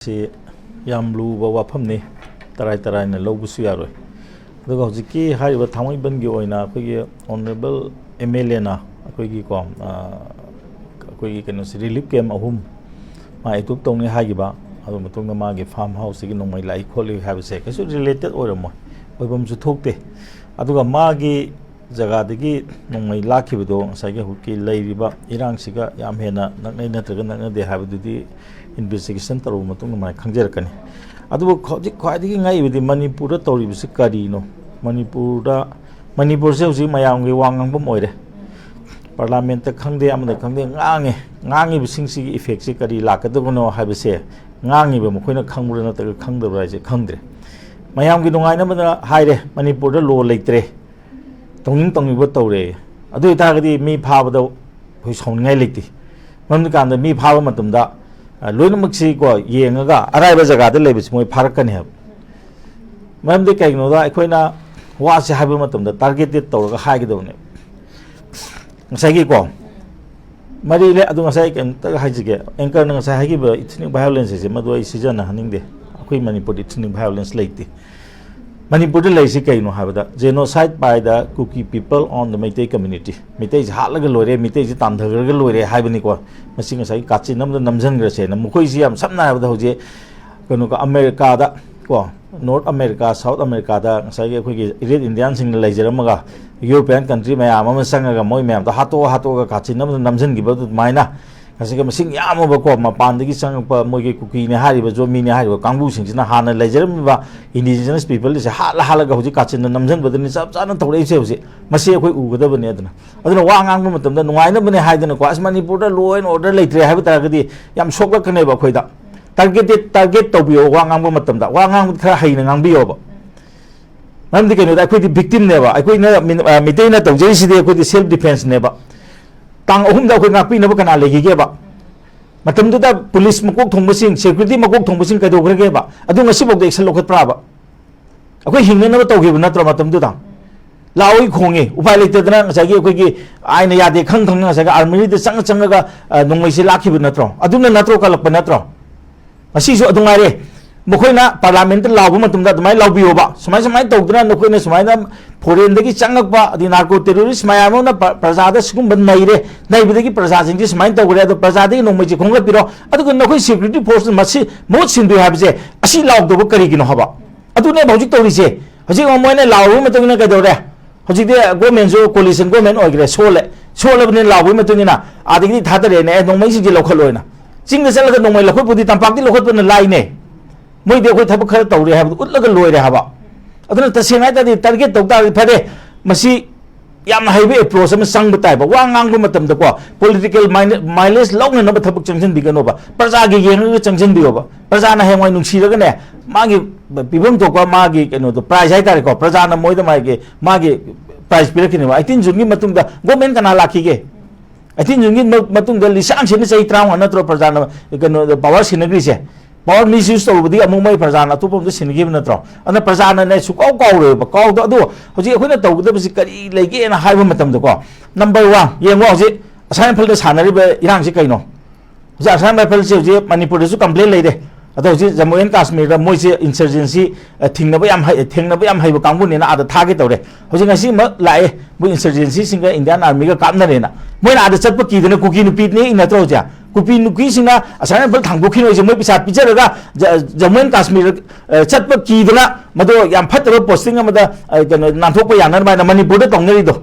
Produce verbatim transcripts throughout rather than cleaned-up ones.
ꯁꯤ ꯌꯥꯝ ꯂꯨꯕ ꯋꯥꯐꯝꯅꯤ, ꯇꯔꯥꯏ ꯇꯔꯥꯏꯅ ꯂꯧꯕꯁꯨ ꯌꯥꯔꯣꯏ꯫ ꯑꯗꯨꯒ ꯍꯧꯖꯤꯛꯀꯤ ꯍꯥꯏꯔꯤꯕ ꯊꯥꯡꯃꯩꯕꯟꯒꯤ ꯑꯣꯏꯅ ꯑꯩꯈꯣꯏꯒꯤ ꯑꯣꯅꯔꯦꯕꯜ ꯑꯦꯝ ꯑꯦꯜ ꯑꯦꯅ ꯑꯩꯈꯣꯏꯒꯤꯀꯣ, ꯑꯩꯈꯣꯏꯒꯤ ꯀꯩꯅꯣꯁꯤ ꯔꯤꯂꯤꯐ ꯀꯦꯝ ꯑꯍꯨꯝ ꯃꯥ ꯑꯦꯛꯇꯤꯚ ꯇꯧꯅꯤ ꯍꯥꯏꯈꯤꯕ, ꯑꯗꯨ ꯃꯇꯨꯡꯗ ꯃꯥꯒꯤ ꯐꯥꯔꯝ ꯍꯥꯎꯁꯁꯤꯒꯤ ꯅꯣꯡꯃꯩ ꯂꯥꯛꯏ ꯈꯣꯠꯂꯤ ꯍꯥꯏꯕꯁꯦ ꯀꯩꯁꯨ ꯔꯤꯂꯦꯇꯦꯠ ꯑꯣꯏꯔꯝꯃꯣꯏ, ꯑꯣꯏꯐꯝꯁꯨ ꯊꯣꯛꯇꯦ꯫ ꯑꯗꯨꯒ ꯃꯥꯒꯤ ꯖꯒꯥꯗꯒꯤ ꯅꯣꯡꯃꯩ ꯂꯥꯛꯈꯤꯕꯗꯣ ꯉꯁꯥꯏꯒꯤ ꯍꯧꯖꯤꯛꯀꯤ ꯂꯩꯔꯤꯕ ꯏꯔꯥꯡꯁꯤꯒ ꯌꯥꯝ ꯍꯦꯟꯅ ꯅꯛꯅꯩ ꯅꯠꯇ꯭ꯔꯒ ꯅꯛꯅꯗꯦ ꯍꯥꯏꯕꯗꯨꯗꯤ ꯏꯟꯚꯦꯁꯇꯤꯒꯦꯁꯟ ꯇꯧꯔꯕ ꯃꯇꯨꯡꯗ ꯃꯥꯏ ꯈꯪꯖꯔꯛꯀꯅꯤ꯫ ꯑꯗꯨꯕꯨ ꯍꯧꯖꯤꯛ ꯈ꯭ꯋꯥꯏꯗꯒꯤ ꯉꯛꯏꯕꯗꯤ ꯃꯅꯤꯄꯨꯔꯗ ꯇꯧꯔꯤꯕꯁꯤ ꯀꯔꯤꯅꯣ? ꯃꯅꯤꯄꯨꯔꯗ, ꯃꯅꯤꯄꯨꯔꯁꯦ ꯍꯧꯖꯤꯛ ꯃꯌꯥꯝꯒꯤ ꯋꯥ ꯉꯥꯡꯐꯝ ꯑꯣꯏꯔꯦ꯫ ꯄꯥꯔꯂꯥꯃꯦꯟꯠꯇ ꯈꯪꯗꯦ, ꯑꯃꯗ ꯈꯪꯗꯦ, ꯉꯥꯡꯉꯦ꯫ ꯉꯥꯡꯉꯤꯕꯁꯤꯡꯁꯤꯒꯤ ꯏꯐꯦꯛꯁꯦ ꯀꯔꯤ ꯂꯥꯛꯀꯗꯕꯅꯣ ꯍꯥꯏꯕꯁꯦ ꯉꯥꯡꯉꯤꯕ ꯃꯈꯣꯏꯅ ꯈꯪꯕ꯭ꯔꯥ ꯅꯠꯇ꯭ꯔꯒ ꯈꯪꯗꯕ꯭ꯔꯥ ꯍꯥꯏꯁꯦ ꯈꯪꯗ꯭ꯔꯦ꯫ ꯃꯌꯥꯝꯒꯤ ꯅꯨꯡꯉꯥꯏꯅꯕꯗ ꯍꯥꯏꯔꯦ, ꯃꯅꯤꯄꯨꯔꯗ ꯂꯣ ꯂꯩꯇ꯭ꯔꯦ, ꯇꯧꯅꯤꯡ ꯇꯧꯅꯤꯡꯕ ꯇꯧꯔꯦ꯫ ꯑꯗꯨ ꯑꯣꯏꯇꯥꯔꯒꯗꯤ ꯃꯤ ꯐꯥꯕꯗ ꯑꯩꯈꯣꯏ ꯁꯥꯎꯅꯤꯡꯉꯥꯏ ꯂꯩꯇꯦ꯫ ꯃꯔꯝꯗꯤ ꯀꯥꯟꯗ ꯃꯤ ꯐꯥꯕ ꯃꯇꯝꯗ, ꯑ, ꯂꯣꯏꯅꯃꯛꯁꯤꯀꯣ ꯌꯦꯡꯉꯒ ꯑꯔꯥꯏꯕ ꯖꯒꯥꯗ ꯂꯩꯕꯁꯤ ꯃꯣꯏ ꯐꯥꯔꯛꯀꯅꯤ ꯍꯥꯏꯕ꯫ ꯃꯔꯝꯗꯤ ꯀꯩꯒꯤꯅꯣꯗ ꯑꯩꯈꯣꯏꯅ ꯋꯥꯁꯦ ꯍꯥꯏꯕ ꯃꯇꯝꯗ ꯇꯥꯔꯒꯦꯇꯦꯠ ꯇꯧꯔꯒ ꯍꯥꯏꯒꯗꯕꯅꯦꯕ꯫ ꯉꯁꯥꯏꯒꯤꯀꯣ ꯃꯔꯤ ꯂꯩ꯫ ꯑꯗꯨ ꯉꯁꯥꯏ ꯑꯩ ꯀꯩꯝꯇꯒ ꯍꯥꯏꯖꯒꯦ, ꯑꯦꯡꯀꯔꯅ ꯉꯁꯥꯏ ꯍꯥꯏꯈꯤꯕ ꯏꯊꯅꯤꯛ ꯚꯥꯏꯑꯣꯂꯦꯟꯁ ꯍꯥꯏꯁꯦ, ꯃꯗꯨ ꯑꯩ ꯁꯤꯖꯤꯟꯅꯍꯟꯅꯤꯡꯗꯦ꯫ ꯑꯩꯈꯣꯏ ꯃꯅꯤꯄꯨꯔꯗ ꯏꯊꯅꯤꯛ ꯚꯥꯏꯑꯣꯂꯦꯟꯁ ꯂꯩꯇꯦ꯫ ꯃꯅꯤꯄꯨꯔꯗ ꯂꯩꯔꯤꯁꯤ ꯀꯩꯅꯣ ꯍꯥꯏꯕꯗ, genocide by the Kuki people on the Meitei community, ꯃꯩꯇꯩꯁꯤ ꯍꯥꯠꯂꯒ ꯂꯣꯏꯔꯦ, ꯃꯩꯇꯩꯁꯤ ꯇꯥꯟꯊꯈ꯭ꯔꯒ ꯂꯣꯏꯔꯦ ꯍꯥꯏꯕꯅꯤꯀꯣ꯫ ꯃꯁꯤ ꯉꯁꯥꯏꯒꯤ ꯀꯥꯆꯤꯟ ꯑꯃꯗ ꯅꯝꯁꯤꯟꯈ꯭ꯔꯁꯦꯅ꯫ ꯃꯈꯣꯏꯁꯤ ꯌꯥꯝ ꯁꯝꯅ ꯍꯥꯏꯔꯕꯗ ꯍꯧꯖꯤꯛ ꯀꯩꯅꯣꯒ ꯑꯃꯦꯔꯤꯀꯥꯗ ꯀꯣ, ꯅꯣꯔꯠ ꯑꯃꯦꯔꯤꯀꯥ, ꯁꯥꯎꯠ ꯑꯃꯦꯔꯤꯀꯥꯗ ꯉꯁꯥꯏꯒꯤ ꯑꯩꯈꯣꯏꯒꯤ ꯔꯦꯠ ꯏꯟꯗꯤꯌꯥꯟꯁꯤꯡꯅ ꯂꯩꯖꯔꯝꯃꯒ ꯌꯨꯔꯣꯄꯤꯌꯥꯟ ꯀꯟꯇ꯭ꯔꯤ ꯃꯌꯥꯝ ꯑꯃ ꯆꯪꯉꯒ ꯃꯣꯏ ꯃꯌꯥꯝꯗꯣ ꯍꯥꯠꯇꯣꯛꯑ ꯍꯥꯠꯇꯣꯛꯑꯒ ꯀꯥꯆꯤꯟ ꯑꯃꯗ ꯅꯝꯁꯤꯟꯈꯤꯕ ꯑꯗꯨꯃꯥꯏꯅ ꯉꯁꯥꯏꯒꯤ ꯃꯁꯤꯡ ꯌꯥꯝꯃꯕꯀꯣ, ꯃꯄꯥꯟꯗꯒꯤ ꯆꯪꯉꯛꯄ ꯃꯣꯏꯒꯤ ꯀꯨꯀꯤꯅꯦ ꯍꯥꯏꯔꯤꯕ, ꯖꯣꯃꯤꯅꯦ ꯍꯥꯏꯔꯤꯕ ꯀꯥꯡꯕꯨꯁꯤꯡꯁꯤꯅ ꯍꯥꯟꯅ ꯂꯩꯖꯔꯝꯃꯤꯕ indigenous people ꯁꯦ ꯍꯥꯠꯂ ꯍꯥꯠꯂꯒ ꯍꯧꯖꯤꯛ ꯀꯥꯆꯤꯟꯗ ꯅꯝꯁꯤꯟꯕꯗꯨꯅꯤ ꯆꯞ ꯆꯥꯅ ꯇꯧꯔꯛꯏꯁꯦ ꯍꯧꯖꯤꯛ꯫ ꯃꯁꯤ ꯑꯩꯈꯣꯏ ꯎꯒꯗꯕꯅꯤ꯫ ꯑꯗꯨꯅ, ꯑꯗꯨꯅ ꯋꯥ ꯉꯥꯡꯕ ꯃꯇꯝꯗ ꯅꯨꯡꯉꯥꯏꯅꯕꯅꯦ ꯍꯥꯏꯗꯅꯀꯣ, "ꯑꯁ, ꯃꯅꯤꯄꯨꯔꯗ law and order ꯂꯩꯇ꯭ꯔꯦ" ꯍꯥꯏꯕ ꯇꯥꯔꯒꯗꯤ ꯌꯥꯝ ꯁꯣꯛꯂꯛꯀꯅꯦꯕ ꯑꯩꯈꯣꯏꯗ꯫ ꯇꯥꯔꯒꯦꯇꯦꯠ, ꯇꯥꯔꯒꯦꯠ ꯇꯧꯕꯤꯌꯣ ꯋꯥ ꯉꯥꯡꯕ ꯃꯇꯝꯗ, ꯋꯥ ꯉꯥꯡꯕꯗ ꯈꯔ ꯍꯩꯅ ꯉꯥꯡꯕꯤꯌꯣꯕ꯫ ꯃꯔꯝꯗꯤ ꯀꯩꯅꯣꯗ ꯑꯩꯈꯣꯏꯗꯤ victim ꯅꯦꯕ, ꯑꯩꯈꯣꯏꯅ ꯃꯤ-, ꯑ, ꯃꯤꯇꯩꯅ ꯇꯧꯖꯔꯤꯁꯤꯗꯤ ꯑꯩꯈꯣꯏꯗꯤ self defence ꯅꯦꯕ꯫ ꯇꯥꯡ ꯑꯍꯨꯝꯗ ꯑꯩꯈꯣꯏ ꯉꯥꯛꯄꯤꯅꯕ ꯀꯅꯥ ꯂꯩꯈꯤꯒꯦꯕ? ꯃꯇꯝꯗꯨꯗ ꯄꯨꯂꯤꯁ ꯃꯀꯣꯛ ꯊꯣꯡꯕꯁꯤꯡ, ꯁꯦꯀ꯭ꯌꯨꯔꯤꯇꯤ ꯃꯀꯣꯛ ꯊꯣꯡꯕꯁꯤꯡ ꯀꯩꯗꯧꯈ꯭ꯔꯒꯦꯕ? ꯑꯗꯨ ꯉꯁꯤꯐꯥꯎꯗ ꯑꯦꯛꯁꯟ ꯂꯧꯈꯠꯄ꯭ꯔꯥꯕ? ꯑꯩꯈꯣꯏ ꯍꯤꯡꯅꯅꯕ ꯇꯧꯈꯤꯕ ꯅꯠꯇ꯭ꯔꯣ ꯃꯇꯝꯗꯨꯗ? ꯂꯥꯛꯑꯣꯏ ꯈꯣꯡꯉꯤ, ꯎꯄꯥꯏ ꯂꯩꯇꯗꯅ ꯉꯁꯥꯏꯒꯤ ꯑꯩꯈꯣꯏꯒꯤ ꯑꯥꯏꯟꯅ ꯌꯥꯗꯦ ꯈꯪ ꯈꯪꯅ ꯉꯁꯥꯏꯒꯤ ꯑꯥꯔꯃꯤꯗ ꯆꯪꯉ ꯆꯪꯉꯒ, ꯑ, ꯅꯣꯡꯃꯩꯁꯦ ꯂꯥꯛꯈꯤꯕ ꯅꯠꯇ꯭ꯔꯣ? ꯑꯗꯨꯅ ꯅꯠꯇ꯭ꯔꯣ ꯀꯜꯂꯛꯄ ꯅꯠꯇ꯭ꯔꯣ? ꯃꯁꯤꯁꯨ ꯑꯗꯨ ꯉꯥꯏꯔꯦ꯫ ꯃꯈꯣꯏꯅ ꯄꯥꯔꯂꯥꯃꯦꯟꯠꯇ ꯂꯥꯎꯕ ꯃꯇꯝꯗ ꯑꯗꯨꯃꯥꯏꯅ ꯂꯥꯎꯕꯤꯌꯣꯕ, ꯁꯨꯃꯥꯏ ꯁꯨꯃꯥꯏꯅ ꯇꯧꯗꯅ ꯅꯈꯣꯏꯅ ꯁꯨꯃꯥꯏꯅ ꯐꯣꯔꯦꯟꯗꯒꯤ ꯆꯪꯉꯛꯄ ꯑꯗꯩ ꯅꯥꯔꯀꯣ ꯇꯦꯔꯣꯔꯤꯁ ꯃꯌꯥꯝ ꯑꯃꯅ ꯄ꯭ꯔ- ꯄ꯭ꯔꯖꯥꯗ ꯁꯤꯒꯨꯝꯕ ꯅꯩꯔꯦ, ꯅꯩꯕꯗꯒꯤ ꯄ꯭ꯔꯖꯥꯁꯤꯡꯁꯤ ꯁꯨꯃꯥꯏꯅ ꯇꯧꯈ꯭ꯔꯦ, ꯑꯗꯣ ꯄ꯭ꯔꯖꯥꯗꯒꯤ ꯅꯣꯡꯃꯩꯁꯤ ꯈꯣꯝꯒꯠꯄꯤꯔꯣ, ꯑꯗꯨꯒ ꯅꯈꯣꯏ ꯁꯦꯀ꯭ꯌꯨꯔꯤꯇꯤ ꯐꯣꯔꯁꯅ ꯃꯁꯤ ꯃꯍꯨꯠ ꯁꯤꯟꯕꯤꯌꯨ ꯍꯥꯏꯕꯁꯦ, ꯑꯁꯤ ꯂꯥꯎꯗꯕ ꯀꯔꯤꯒꯤꯅꯣ ꯍꯥꯏꯕ? ꯑꯗꯨꯅꯦꯕ ꯍꯧꯖꯤꯛ ꯇꯧꯔꯤꯁꯦ꯫ ꯍꯧꯖꯤꯛ ꯃꯣꯏꯅ ꯂꯥꯎꯔꯕ ꯃꯇꯨꯡ ꯏꯟꯅ ꯀꯩꯗꯧꯔꯦ? ꯍꯧꯖꯤꯛꯇꯤ ꯒꯣꯔꯃꯦꯟꯁꯨ ꯀꯣꯂꯤꯁꯟ ꯒꯣꯔꯃꯦꯟ ꯑꯣꯏꯈ꯭ꯔꯦ, ꯁꯣꯜꯂꯦ꯫ ꯁꯣꯜꯂꯕꯅꯤꯅ ꯂꯥꯎꯕꯒꯤ ꯃꯇꯨꯡ ꯏꯟꯅ ꯑꯥꯗꯒꯤꯗꯤ ꯊꯥꯗꯔꯛꯑꯦꯅꯦ, "ꯑꯦ, ꯅꯣꯡꯃꯩꯁꯤꯡꯁꯦ ꯂꯧꯈꯠꯂꯣꯅ"꯫ ꯆꯤꯡꯗ ꯆꯠꯂꯒ ꯅꯣꯡꯃꯩ ꯂꯧꯈꯠꯄꯗꯤ ꯇꯝꯄꯥꯛꯇꯤ ꯂꯧꯈꯠꯄꯅ ꯂꯥꯏꯅꯦ꯫ ꯃꯣꯏꯗꯤ ꯑꯩꯈꯣꯏ ꯊꯕꯛ ꯈꯔ ꯇꯧꯔꯦ ꯍꯥꯏꯕꯗꯨ ꯎꯠꯂꯒ ꯂꯣꯏꯔꯦ ꯍꯥꯏꯕ꯫ ꯑꯗꯨꯅ ꯇꯁꯦꯡꯅ ꯍꯥꯏ ꯇꯥꯔꯗꯤ ꯇꯥꯔꯒꯦꯠ ꯇꯧ ꯇꯥꯔꯗꯤ ꯐꯔꯦ, ꯃꯁꯤ ꯌꯥꯝꯅ ꯍꯩꯕ ꯑꯦꯄ꯭ꯔꯣꯆ ꯑꯃ ꯆꯪꯕ ꯇꯥꯏꯕ꯫ ꯋꯥ ꯉꯥꯡꯕ ꯃꯇꯝꯗꯀꯣ ꯄꯣꯂꯤꯇꯤꯀꯦꯜ ꯃꯥꯏꯂꯦꯖ ꯂꯧꯅꯅꯕ ꯊꯕꯛ ꯆꯪꯁꯤꯟꯕꯤꯒꯅꯣꯕ, ꯄ꯭ꯔꯖꯥꯒꯤ ꯌꯦꯡꯉꯒ ꯆꯪꯁꯤꯟꯕꯤꯌꯣꯕ꯫ ꯄ꯭ꯔꯖꯥꯅ ꯍꯌꯦꯡꯋꯥꯏ ꯅꯨꯡꯁꯤꯔꯒꯅꯦ, ꯃꯥꯒꯤ ꯄꯤꯐꯝ ꯊꯣꯛꯄ ꯃꯥꯒꯤ ꯀꯩꯅꯣꯗꯣ, ꯄ꯭ꯔꯥꯏꯖ ꯍꯥꯏꯇꯥꯔꯦꯀꯣ, ꯄ꯭ꯔꯖꯥꯅ ꯃꯣꯏꯗ ꯃꯥꯒꯤ, ꯃꯥꯒꯤ ꯄ꯭ꯔꯥꯏꯖ ꯄꯤꯔꯛꯈꯤꯅꯦꯕ꯫ ꯑꯩꯇꯤꯟ ꯖꯨꯟꯒꯤ ꯃꯇꯨꯡꯗ ꯒꯣꯔꯃꯦꯟ ꯀꯅꯥ ꯂꯥꯛꯈꯤꯒꯦ? ꯑꯩꯇꯤꯟ ꯖꯨꯟꯒꯤ ꯃ- ꯃꯇꯨꯡꯗ ꯂꯤꯁꯥꯡ ꯁꯤꯠꯅ ꯆꯍꯤ ꯇꯔꯥꯃꯉꯥ ꯅꯠꯇ꯭ꯔꯣ ꯄ꯭ꯔꯖꯥꯅ ꯀꯩꯅꯣ ꯄꯋꯥꯔ ꯁꯤꯟꯅꯈ꯭ꯔꯤꯁꯦ? ꯄꯋꯥꯔ ꯃꯤꯁꯌꯨꯁ ꯇꯧꯔꯨꯕꯗꯒꯤ ꯑꯃꯨꯛ ꯃꯣꯏ ꯄ꯭ꯔꯖꯥꯅ ꯑꯇꯣꯞꯄ ꯑꯃꯗ ꯁꯤꯟꯅꯈꯤꯕ ꯅꯠꯇ꯭ꯔꯣ? ꯑꯗꯨꯅ ꯄ꯭ꯔꯖꯥꯅꯅꯦ ꯁꯨꯀꯥꯎ ꯀꯥꯎꯔꯣꯏꯕ꯫ ꯀꯥꯎꯗ ꯑꯗꯣ ꯍꯧꯖꯤꯛ ꯑꯩꯈꯣꯏꯅ ꯇꯧꯒꯗꯕꯁꯤ ꯀꯔꯤ ꯂꯩꯒꯦꯅ ꯍꯥꯏꯕ ꯃꯇꯝꯗꯀꯣ, ꯅꯝꯕꯔ ꯋꯥꯟ ꯌꯦꯡꯉꯣ, ꯍꯧꯖꯤꯛ ꯑꯁꯥꯝ ꯔꯥꯏꯐꯜꯗ ꯁꯥꯟꯅꯔꯤꯕ ꯏꯔꯥꯡꯁꯤ ꯀꯩꯅꯣ? ꯍꯧꯖꯤꯛ ꯑꯁꯥꯝ ꯔꯥꯏꯐꯜꯁꯦ ꯍꯧꯖꯤꯛ ꯃꯅꯤꯄꯨꯔꯗꯁꯨ ꯀꯝꯄ꯭ꯂꯦꯟ ꯂꯩꯔꯦ꯫ ꯑꯗꯣ ꯍꯧꯖꯤꯛ ꯖꯃꯨ ꯑꯦꯟ ꯀꯥꯁꯃꯤꯔꯗ ꯃꯣꯏꯁꯦ ꯏꯟꯁꯔꯖꯦꯟꯁꯤ ꯊꯤꯡꯅꯕ ꯌꯥꯝ ꯍꯩ, ꯊꯦꯡꯅꯕ ꯌꯥꯝ ꯍꯩꯕ ꯀꯥꯡꯕꯨꯅꯦꯅ ꯑꯥꯗ ꯊꯥꯒꯦ ꯇꯧꯔꯦ꯫ ꯍꯧꯖꯤꯛ ꯉꯁꯤꯃꯛ ꯂꯥꯛꯑꯦ, ꯃꯣꯏ ꯏꯟꯁꯔꯖꯦꯟꯁꯤꯁꯤꯡꯒ ꯏꯟꯗꯤꯌꯥꯟ ꯑꯥꯔꯃꯤꯒ ꯀꯥꯞꯅꯔꯦꯅ꯫ ꯃꯣꯏꯅ ꯑꯥꯗ ꯆꯠꯄ ꯀꯤꯗꯅ ꯀꯨꯀꯤ ꯅꯨꯄꯤꯅꯦ ꯏ ꯅꯠꯇ꯭ꯔꯣ ꯍꯧꯖꯤꯛ? ꯀꯨꯀꯤ ꯅꯨꯄꯤꯁꯤꯡꯅ ꯑꯁꯥꯝ ꯔꯥꯏꯐꯜ ꯊꯥꯡꯗꯣꯛꯈꯤꯅꯣꯏꯁꯦ ꯃꯣꯏ ꯄꯩꯁꯥ ꯄꯤꯖꯔꯒ ꯖ- ꯖꯃꯨ ꯑꯦꯟ ꯀꯥꯁꯃꯤꯔ, ꯑ, ꯆꯠꯄ ꯀꯤꯗꯅ ꯃꯗꯣ ꯌꯥꯝ ꯐꯠꯇꯕ ꯄꯣꯁꯇꯤꯡ ꯑꯃꯗ, ꯑ, ꯀꯩꯅꯣ, ꯅꯥꯟꯊꯣꯛꯄ ꯌꯥꯅꯅꯕ ꯍꯥꯏꯅ ꯃꯅꯤꯄꯨꯔꯗ ꯇꯧꯅꯔꯤꯗꯣ꯫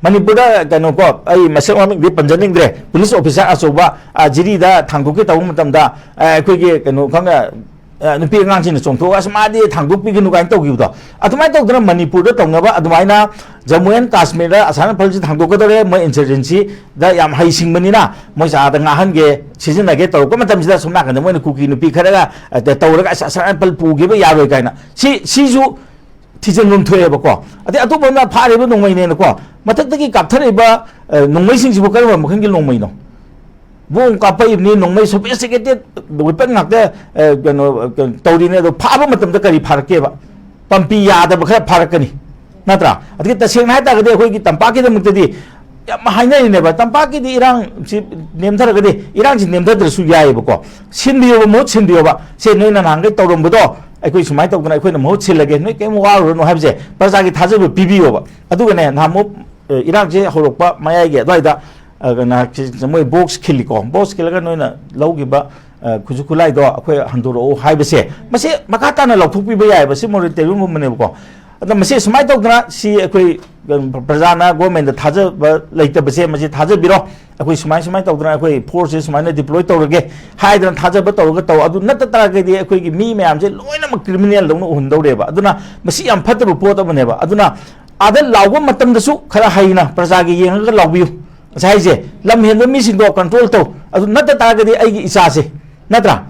ꯃꯅꯤꯄꯨꯔꯗ ꯀꯩꯅꯣ ꯀꯣ, ꯑꯩ ꯃꯁꯛ ꯃꯃꯤꯡꯗꯤ ꯄꯟꯖꯅꯤꯡꯗ꯭ꯔꯦ, ꯄꯨꯂꯤꯁ ꯑꯣꯐꯤꯁꯥꯔ ꯑꯆꯧꯕ, ꯑ, ꯖꯤꯔꯤꯗ ꯊꯥꯡꯗꯣꯛꯀꯦ ꯇꯧꯕ ꯃꯇꯝꯗ, ꯑ, ꯑꯩꯈꯣꯏꯒꯤ ꯀꯩꯅꯣ ꯈꯪꯉꯦ, ꯑ, ꯅꯨꯄꯤ ꯑꯉꯥꯡꯁꯤꯡꯅ ꯆꯣꯡꯊꯣꯛꯑꯒ "ꯑꯁ, ꯃꯥꯗꯤ ꯊꯥꯡꯗꯣꯛꯄꯤꯒꯅꯨ" ꯀꯥꯏꯅ ꯇꯧꯈꯤꯕꯗꯣ, ꯑꯗꯨꯃꯥꯏꯅ ꯇꯧꯗꯅ ꯃꯅꯤꯄꯨꯔꯗ ꯇꯧꯅꯕ ꯑꯗꯨꯃꯥꯏꯅ ꯖꯃꯨ ꯑꯦꯟ ꯀꯥꯁꯃꯤꯔꯗ ꯑꯁꯥꯝ ꯔꯥꯏꯐꯜꯁꯤ ꯊꯥꯡꯗꯣꯛꯀꯗꯧꯔꯦ, ꯃꯣꯏ ꯏꯟꯁꯔꯖꯦꯟꯁꯤꯗ ꯌꯥꯝ ꯍꯩꯁꯤꯡꯕꯅꯤꯅ ꯃꯣꯏꯁꯦ ꯑꯥꯗ ꯉꯥꯡꯍꯟꯒꯦ, ꯁꯤꯖꯤꯟꯅꯒꯦ ꯇꯧꯔꯛꯄ ꯃꯇꯝꯁꯤꯗ ꯁꯣꯝ ꯅꯥꯀꯟꯗ ꯃꯣꯏꯅ ꯀꯨꯀꯤ ꯅꯨꯄꯤ ꯈꯔꯒ, ꯑ, ꯇꯧꯔꯒ "ꯑꯁ, ꯑꯁꯥꯝ ꯔꯥꯏꯐꯜ ꯄꯨꯒꯦꯕ ꯌꯥꯔꯣꯏ" ꯀꯥꯏꯅ꯫ ꯁꯤ, ꯁꯤꯁꯨ ꯊꯤꯖꯤꯟꯐꯝ ꯊꯣꯛꯑꯦꯕꯀꯣ꯫ ꯑꯗꯩ ꯑꯇꯣꯞꯄ ꯑꯃꯅ ꯐꯥꯔꯤꯕ ꯅꯣꯡꯃꯩꯅꯦꯅꯀꯣ, ꯃꯊꯛꯇꯒꯤ ꯀꯥꯞꯊꯔꯛꯏꯕ, ꯑ, ꯅꯣꯡꯃꯩꯁꯤꯡꯁꯤꯕꯨ ꯀꯔꯝꯕ ꯃꯈꯜꯒꯤ ꯅꯣꯡꯃꯩꯅꯣ? ꯕꯣꯝ ꯀꯥꯞꯄꯛꯏꯕꯅꯤ, ꯅꯣꯡꯃꯩ ꯁꯣꯐꯤꯁꯇꯤꯀꯦꯇꯦꯠ ꯋꯦꯄꯟ ꯉꯥꯛꯇ, ꯑ, ꯀꯩꯅꯣ, ꯑ, ꯀꯩꯅꯣ ꯇꯧꯔꯤꯅꯦ꯫ ꯑꯗꯣ ꯐꯥꯕ ꯃꯇꯝꯗ ꯀꯔꯤ ꯐꯥꯔꯛꯀꯦꯕ? ꯄꯝꯄꯤ ꯌꯥꯗꯕ ꯈꯔ ꯐꯥꯔꯛꯀꯅꯤ, ꯅꯠꯇ꯭ꯔꯥ? ꯑꯗꯒꯤ ꯇꯁꯦꯡꯅ ꯍꯥꯏ ꯇꯥꯔꯒꯗꯤ ꯑꯩꯈꯣꯏꯒꯤ ꯇꯝꯄꯥꯛꯀꯤꯗꯃꯛꯇꯗꯤ ꯌꯥꯝ ꯍꯥꯏꯅꯔꯤꯅꯦꯕ, ꯇꯝꯄꯥꯛꯀꯤꯗꯤ ꯏꯔꯥꯡꯁꯤ ꯅꯦꯝꯊꯔꯒꯗꯤ, ꯏꯔꯥꯡꯁꯤ ꯅꯦꯝꯊꯗ꯭ꯔꯁꯨ ꯌꯥꯏꯑꯕꯀꯣ, ꯁꯤꯟꯕꯤꯌꯣꯕ, ꯃꯍꯨꯠ ꯁꯤꯟꯕꯤꯌꯣꯕ, ꯁꯦ, ꯅꯣꯏꯅ ꯅꯍꯥꯟꯈꯩ ꯇꯧꯔꯝꯕꯗꯣ ꯑꯩꯈꯣꯏ ꯁꯨꯃꯥꯏꯅ ꯇꯧꯗꯅ ꯑꯩꯈꯣꯏꯅ ꯃꯍꯨꯠ ꯁꯤꯜꯂꯒꯦ, ꯅꯣꯏ ꯀꯔꯤꯝ ꯋꯥꯔꯨꯔꯅꯨ ꯍꯥꯏꯕꯁꯦ ꯄ꯭ꯔꯖꯥꯒꯤ ꯊꯥꯖꯕ ꯄꯤꯕꯤꯌꯣꯕ꯫ ꯑꯗꯨꯒꯅꯦ, ꯅꯍꯥꯟꯃꯨꯛ ꯑ, ꯏꯔꯥꯡꯁꯦ ꯍꯧꯔꯛꯄ ꯃꯌꯥꯏꯒꯤ ꯑꯗꯨꯋꯥꯏꯗ, ꯑ, ꯀꯩꯅꯣ, ꯃꯣꯏ ꯕꯣꯛꯁ ꯈꯤꯜꯂꯤꯀꯣ, ꯕꯣꯛꯁ ꯈꯤꯜꯂꯒ ꯅꯣꯏꯅ ꯂꯧꯈꯤꯕ, ꯑ, ꯈꯨꯠꯁꯨ ꯈꯨꯠꯂꯥꯏꯗꯣ ꯑꯩꯈꯣꯏ ꯍꯟꯗꯣꯔꯛꯑꯣ ꯍꯥꯏꯕꯁꯦ, ꯃꯁꯤ ꯃꯈꯥ ꯇꯥꯅ ꯂꯧꯊꯣꯛꯄꯤꯕ ꯌꯥꯏꯑꯕ, ꯁꯤ ꯃꯣꯔꯦꯇꯦꯔꯤꯌꯝꯒꯨꯝꯕꯅꯦꯕꯀꯣ꯫ ꯑꯗꯣ ꯃꯁꯤ ꯁꯨꯃꯥꯏꯅ ꯇꯧꯗꯅ ꯁꯤ ꯑꯩꯈꯣꯏ, ꯑ, ꯄ꯭ꯔꯖꯥꯅ ꯒꯣꯔꯃꯦꯟꯗ ꯊꯥꯖꯕ ꯂꯩꯇꯕꯁꯦ ꯃꯁꯤ ꯊꯥꯖꯕꯤꯔꯣ꯫ ꯑꯩꯈꯣꯏ ꯁꯨꯃꯥꯏ ꯁꯨꯃꯥꯏꯅ ꯇꯧꯗꯅ ꯑꯩꯈꯣꯏ ꯐꯣꯔꯁꯁꯦ ꯁꯨꯃꯥꯏꯅ ꯗꯤꯄ꯭ꯂꯣꯏ ꯇꯧꯔꯒꯦ ꯍꯥꯏꯗꯅ ꯊꯥꯖꯕ ꯇꯧꯔꯒ ꯇꯧ꯫ ꯑꯗꯨ ꯅꯠꯇ ꯇꯥꯔꯒꯗꯤ ꯑꯩꯈꯣꯏꯒꯤ ꯃꯤ ꯃꯌꯥꯝꯁꯦ ꯂꯣꯏꯅꯃꯛ ꯀ꯭ꯔꯤꯃꯤꯅꯦꯜꯗꯧꯅ ꯎꯍꯟꯗꯧꯔꯦꯕ꯫ ꯑꯗꯨꯅ ꯃꯁꯤ ꯌꯥꯝ ꯐꯠꯇꯕ ꯄꯣꯠ ꯑꯃꯅꯦꯕ꯫ ꯑꯗꯨꯅ ꯑꯥꯗ ꯂꯥꯎꯕ ꯃꯇꯝꯗꯁꯨ ꯈꯔ ꯍꯩꯅ ꯄ꯭ꯔꯖꯥꯒꯤ ꯌꯦꯡꯉꯒ ꯂꯥꯎꯕꯤꯌꯨ꯫ ꯉꯁꯥꯏ ꯍꯥꯏꯁꯦ, ꯂꯝ ꯍꯦꯟꯕ ꯃꯤꯁꯤꯡꯗꯣ ꯀꯟꯇ꯭ꯔꯣꯜ ꯇꯧ꯫ ꯑꯗꯨ ꯅꯠꯇ ꯇꯥꯔꯒꯗꯤ ꯑꯩꯒꯤ ꯏꯆꯥꯁꯦ, ꯅꯠꯇ꯭ꯔꯥ?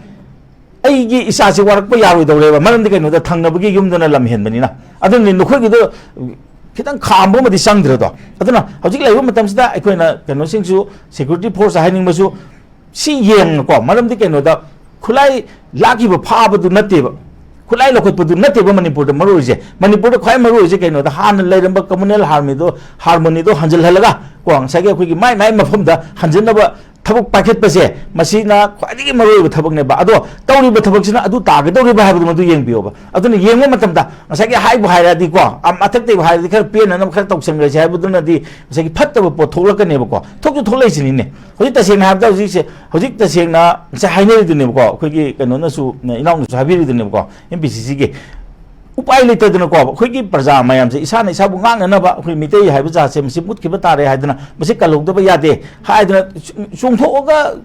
ꯑꯩꯒꯤ ꯏꯆꯥꯁꯦ ꯋꯥꯔꯛꯄ ꯌꯥꯔꯣꯏꯗꯧꯔꯦꯕ꯫ ꯃꯔꯝꯗꯤ ꯀꯩꯅꯣꯗ, ꯊꯪꯅꯕꯒꯤ ꯌꯨꯝꯗꯨꯅ ꯂꯝ ꯍꯦꯟꯕꯅꯤꯅ꯫ ꯑꯗꯨꯅꯤ ꯅꯈꯣꯏꯒꯤꯗꯣ ꯈꯤꯇꯪ ꯈꯥꯝꯕ ꯑꯃꯗꯤ ꯆꯪꯗ꯭ꯔꯗꯣ? ꯑꯗꯨꯅ ꯍꯧꯖꯤꯛ ꯂꯩꯕ ꯃꯇꯝꯁꯤꯗ ꯑꯩꯈꯣꯏꯅ ꯀꯩꯅꯣꯁꯤꯡꯁꯨ, ꯁꯦꯀ꯭ꯌꯨꯔꯤꯇꯤ ꯐꯣꯔꯁ ꯍꯥꯏꯅꯤꯡꯕꯁꯨ, ꯁꯤ ꯌꯦꯡꯉꯀꯣ, ꯃꯔꯝꯗꯤ ꯀꯩꯅꯣꯗ, ꯈꯨꯠꯂꯥꯏ ꯂꯥꯛꯈꯤꯕ ꯐꯥꯕꯗꯨ ꯅꯠꯇꯦꯕ, ꯈꯨꯠꯂꯥꯏ ꯂꯧꯈꯠꯄꯗꯨ ꯅꯠꯇꯦꯕ ꯃꯅꯤꯄꯨꯔꯗ ꯃꯔꯨ ꯑꯣꯏꯔꯤꯁꯦ꯫ ꯃꯅꯤꯄꯨꯔꯗ ꯈ꯭ꯋꯥꯏ ꯃꯔꯨ ꯑꯣꯏꯔꯤꯁꯦ ꯀꯩꯅꯣꯗ, ꯍꯥꯟꯅ ꯂꯩꯔꯝꯕ ꯀꯝꯃꯨꯅꯦꯜ ꯍꯥꯔꯃꯣꯅꯤꯗꯣ, ꯍꯥꯔꯃꯣꯅꯤꯗꯣ ꯍꯟꯖꯤꯜꯍꯜꯂꯒ ꯀꯣ, ꯉꯁꯥꯏꯒꯤ ꯑꯩꯈꯣꯏꯒꯤ ꯃꯥꯏ ꯃꯥꯏ ꯃꯐꯝꯗ ꯍꯟꯖꯤꯟꯅꯕ ꯊꯕꯛ ꯄꯥꯏꯈꯠꯄꯁꯦ, ꯃꯁꯤꯅ ꯈ꯭ꯋꯥꯏꯗꯒꯤ ꯃꯔꯨꯑꯣꯏꯕ ꯊꯕꯛꯅꯦꯕ꯫ ꯑꯗꯣ ꯇꯧꯔꯤꯕ ꯊꯕꯛꯁꯤꯅ ꯑꯗꯨ ꯇꯥꯒꯗꯧꯔꯤꯕ ꯍꯥꯏꯕꯗꯨ ꯃꯗꯨ ꯌꯦꯡꯕꯤꯌꯣꯕ꯫ ꯑꯗꯨꯅ ꯌꯦꯡꯕ ꯃꯇꯝꯗ ꯉꯁꯥꯏꯒꯤ ꯍꯥꯏꯕꯨ ꯍꯥꯏꯔꯗꯤꯀꯣ, ꯑ, ꯃꯊꯛꯇꯩꯕꯨ ꯍꯥꯏꯔꯗꯤ ꯈꯔ ꯄꯦꯟꯅꯅꯕ ꯈꯔ ꯇꯧꯁꯟꯈ꯭ꯔꯁꯦ ꯍꯥꯏꯕꯗꯨꯅꯗꯤ ꯉꯁꯥꯏꯒꯤ ꯐꯠꯇꯕ ꯄꯣꯠ ꯊꯣꯛꯂꯛꯀꯅꯦꯕꯀꯣ꯫ ꯊꯣꯛꯁꯨ ꯊꯣꯛꯂꯛꯏꯁꯤꯅꯤꯅꯦ꯫ ꯍꯧꯖꯤꯛ ꯇꯁꯦꯡꯅ ꯍꯥꯏꯔꯕꯗ ꯍꯧꯖꯤꯛꯁꯦ, ꯍꯧꯖꯤꯛ ꯇꯁꯦꯡꯅ ꯉꯁꯥꯏ ꯍꯥꯏꯅꯔꯤꯗꯨꯅꯦꯕꯀꯣ, ꯑꯩꯈꯣꯏꯒꯤ ꯀꯩꯅꯣꯅꯁꯨ, ꯏꯅꯥꯎꯅꯁꯨ ꯍꯥꯏꯕꯤꯔꯤꯗꯨꯅꯦꯕꯀꯣ, ꯑꯦꯝ ꯄꯤ ꯁꯤ ꯁꯤꯒꯤ꯫ ꯎꯄꯥꯏ ꯂꯩꯇꯗꯅꯀꯣ, ꯑꯩꯈꯣꯏꯒꯤ ꯄ꯭ꯔꯖꯥ ꯃꯌꯥꯝꯁꯦ, ꯏꯁꯥꯅ ꯏꯁꯥꯕꯨ ꯉꯥꯛꯅꯅꯕ, ꯑꯩꯈꯣꯏ ꯃꯤꯇꯩ ꯍꯥꯏꯕ ꯖꯥꯠꯁꯦ ꯃꯁꯤ ꯃꯨꯠꯈꯤꯕ ꯇꯥꯔꯦ ꯍꯥꯏꯗꯅ, ꯃꯁꯤ ꯀꯜꯍꯧꯗꯕ ꯌꯥꯗꯦ ꯍꯥꯏꯗꯅ ꯆꯣꯡꯊꯣꯛꯑꯒ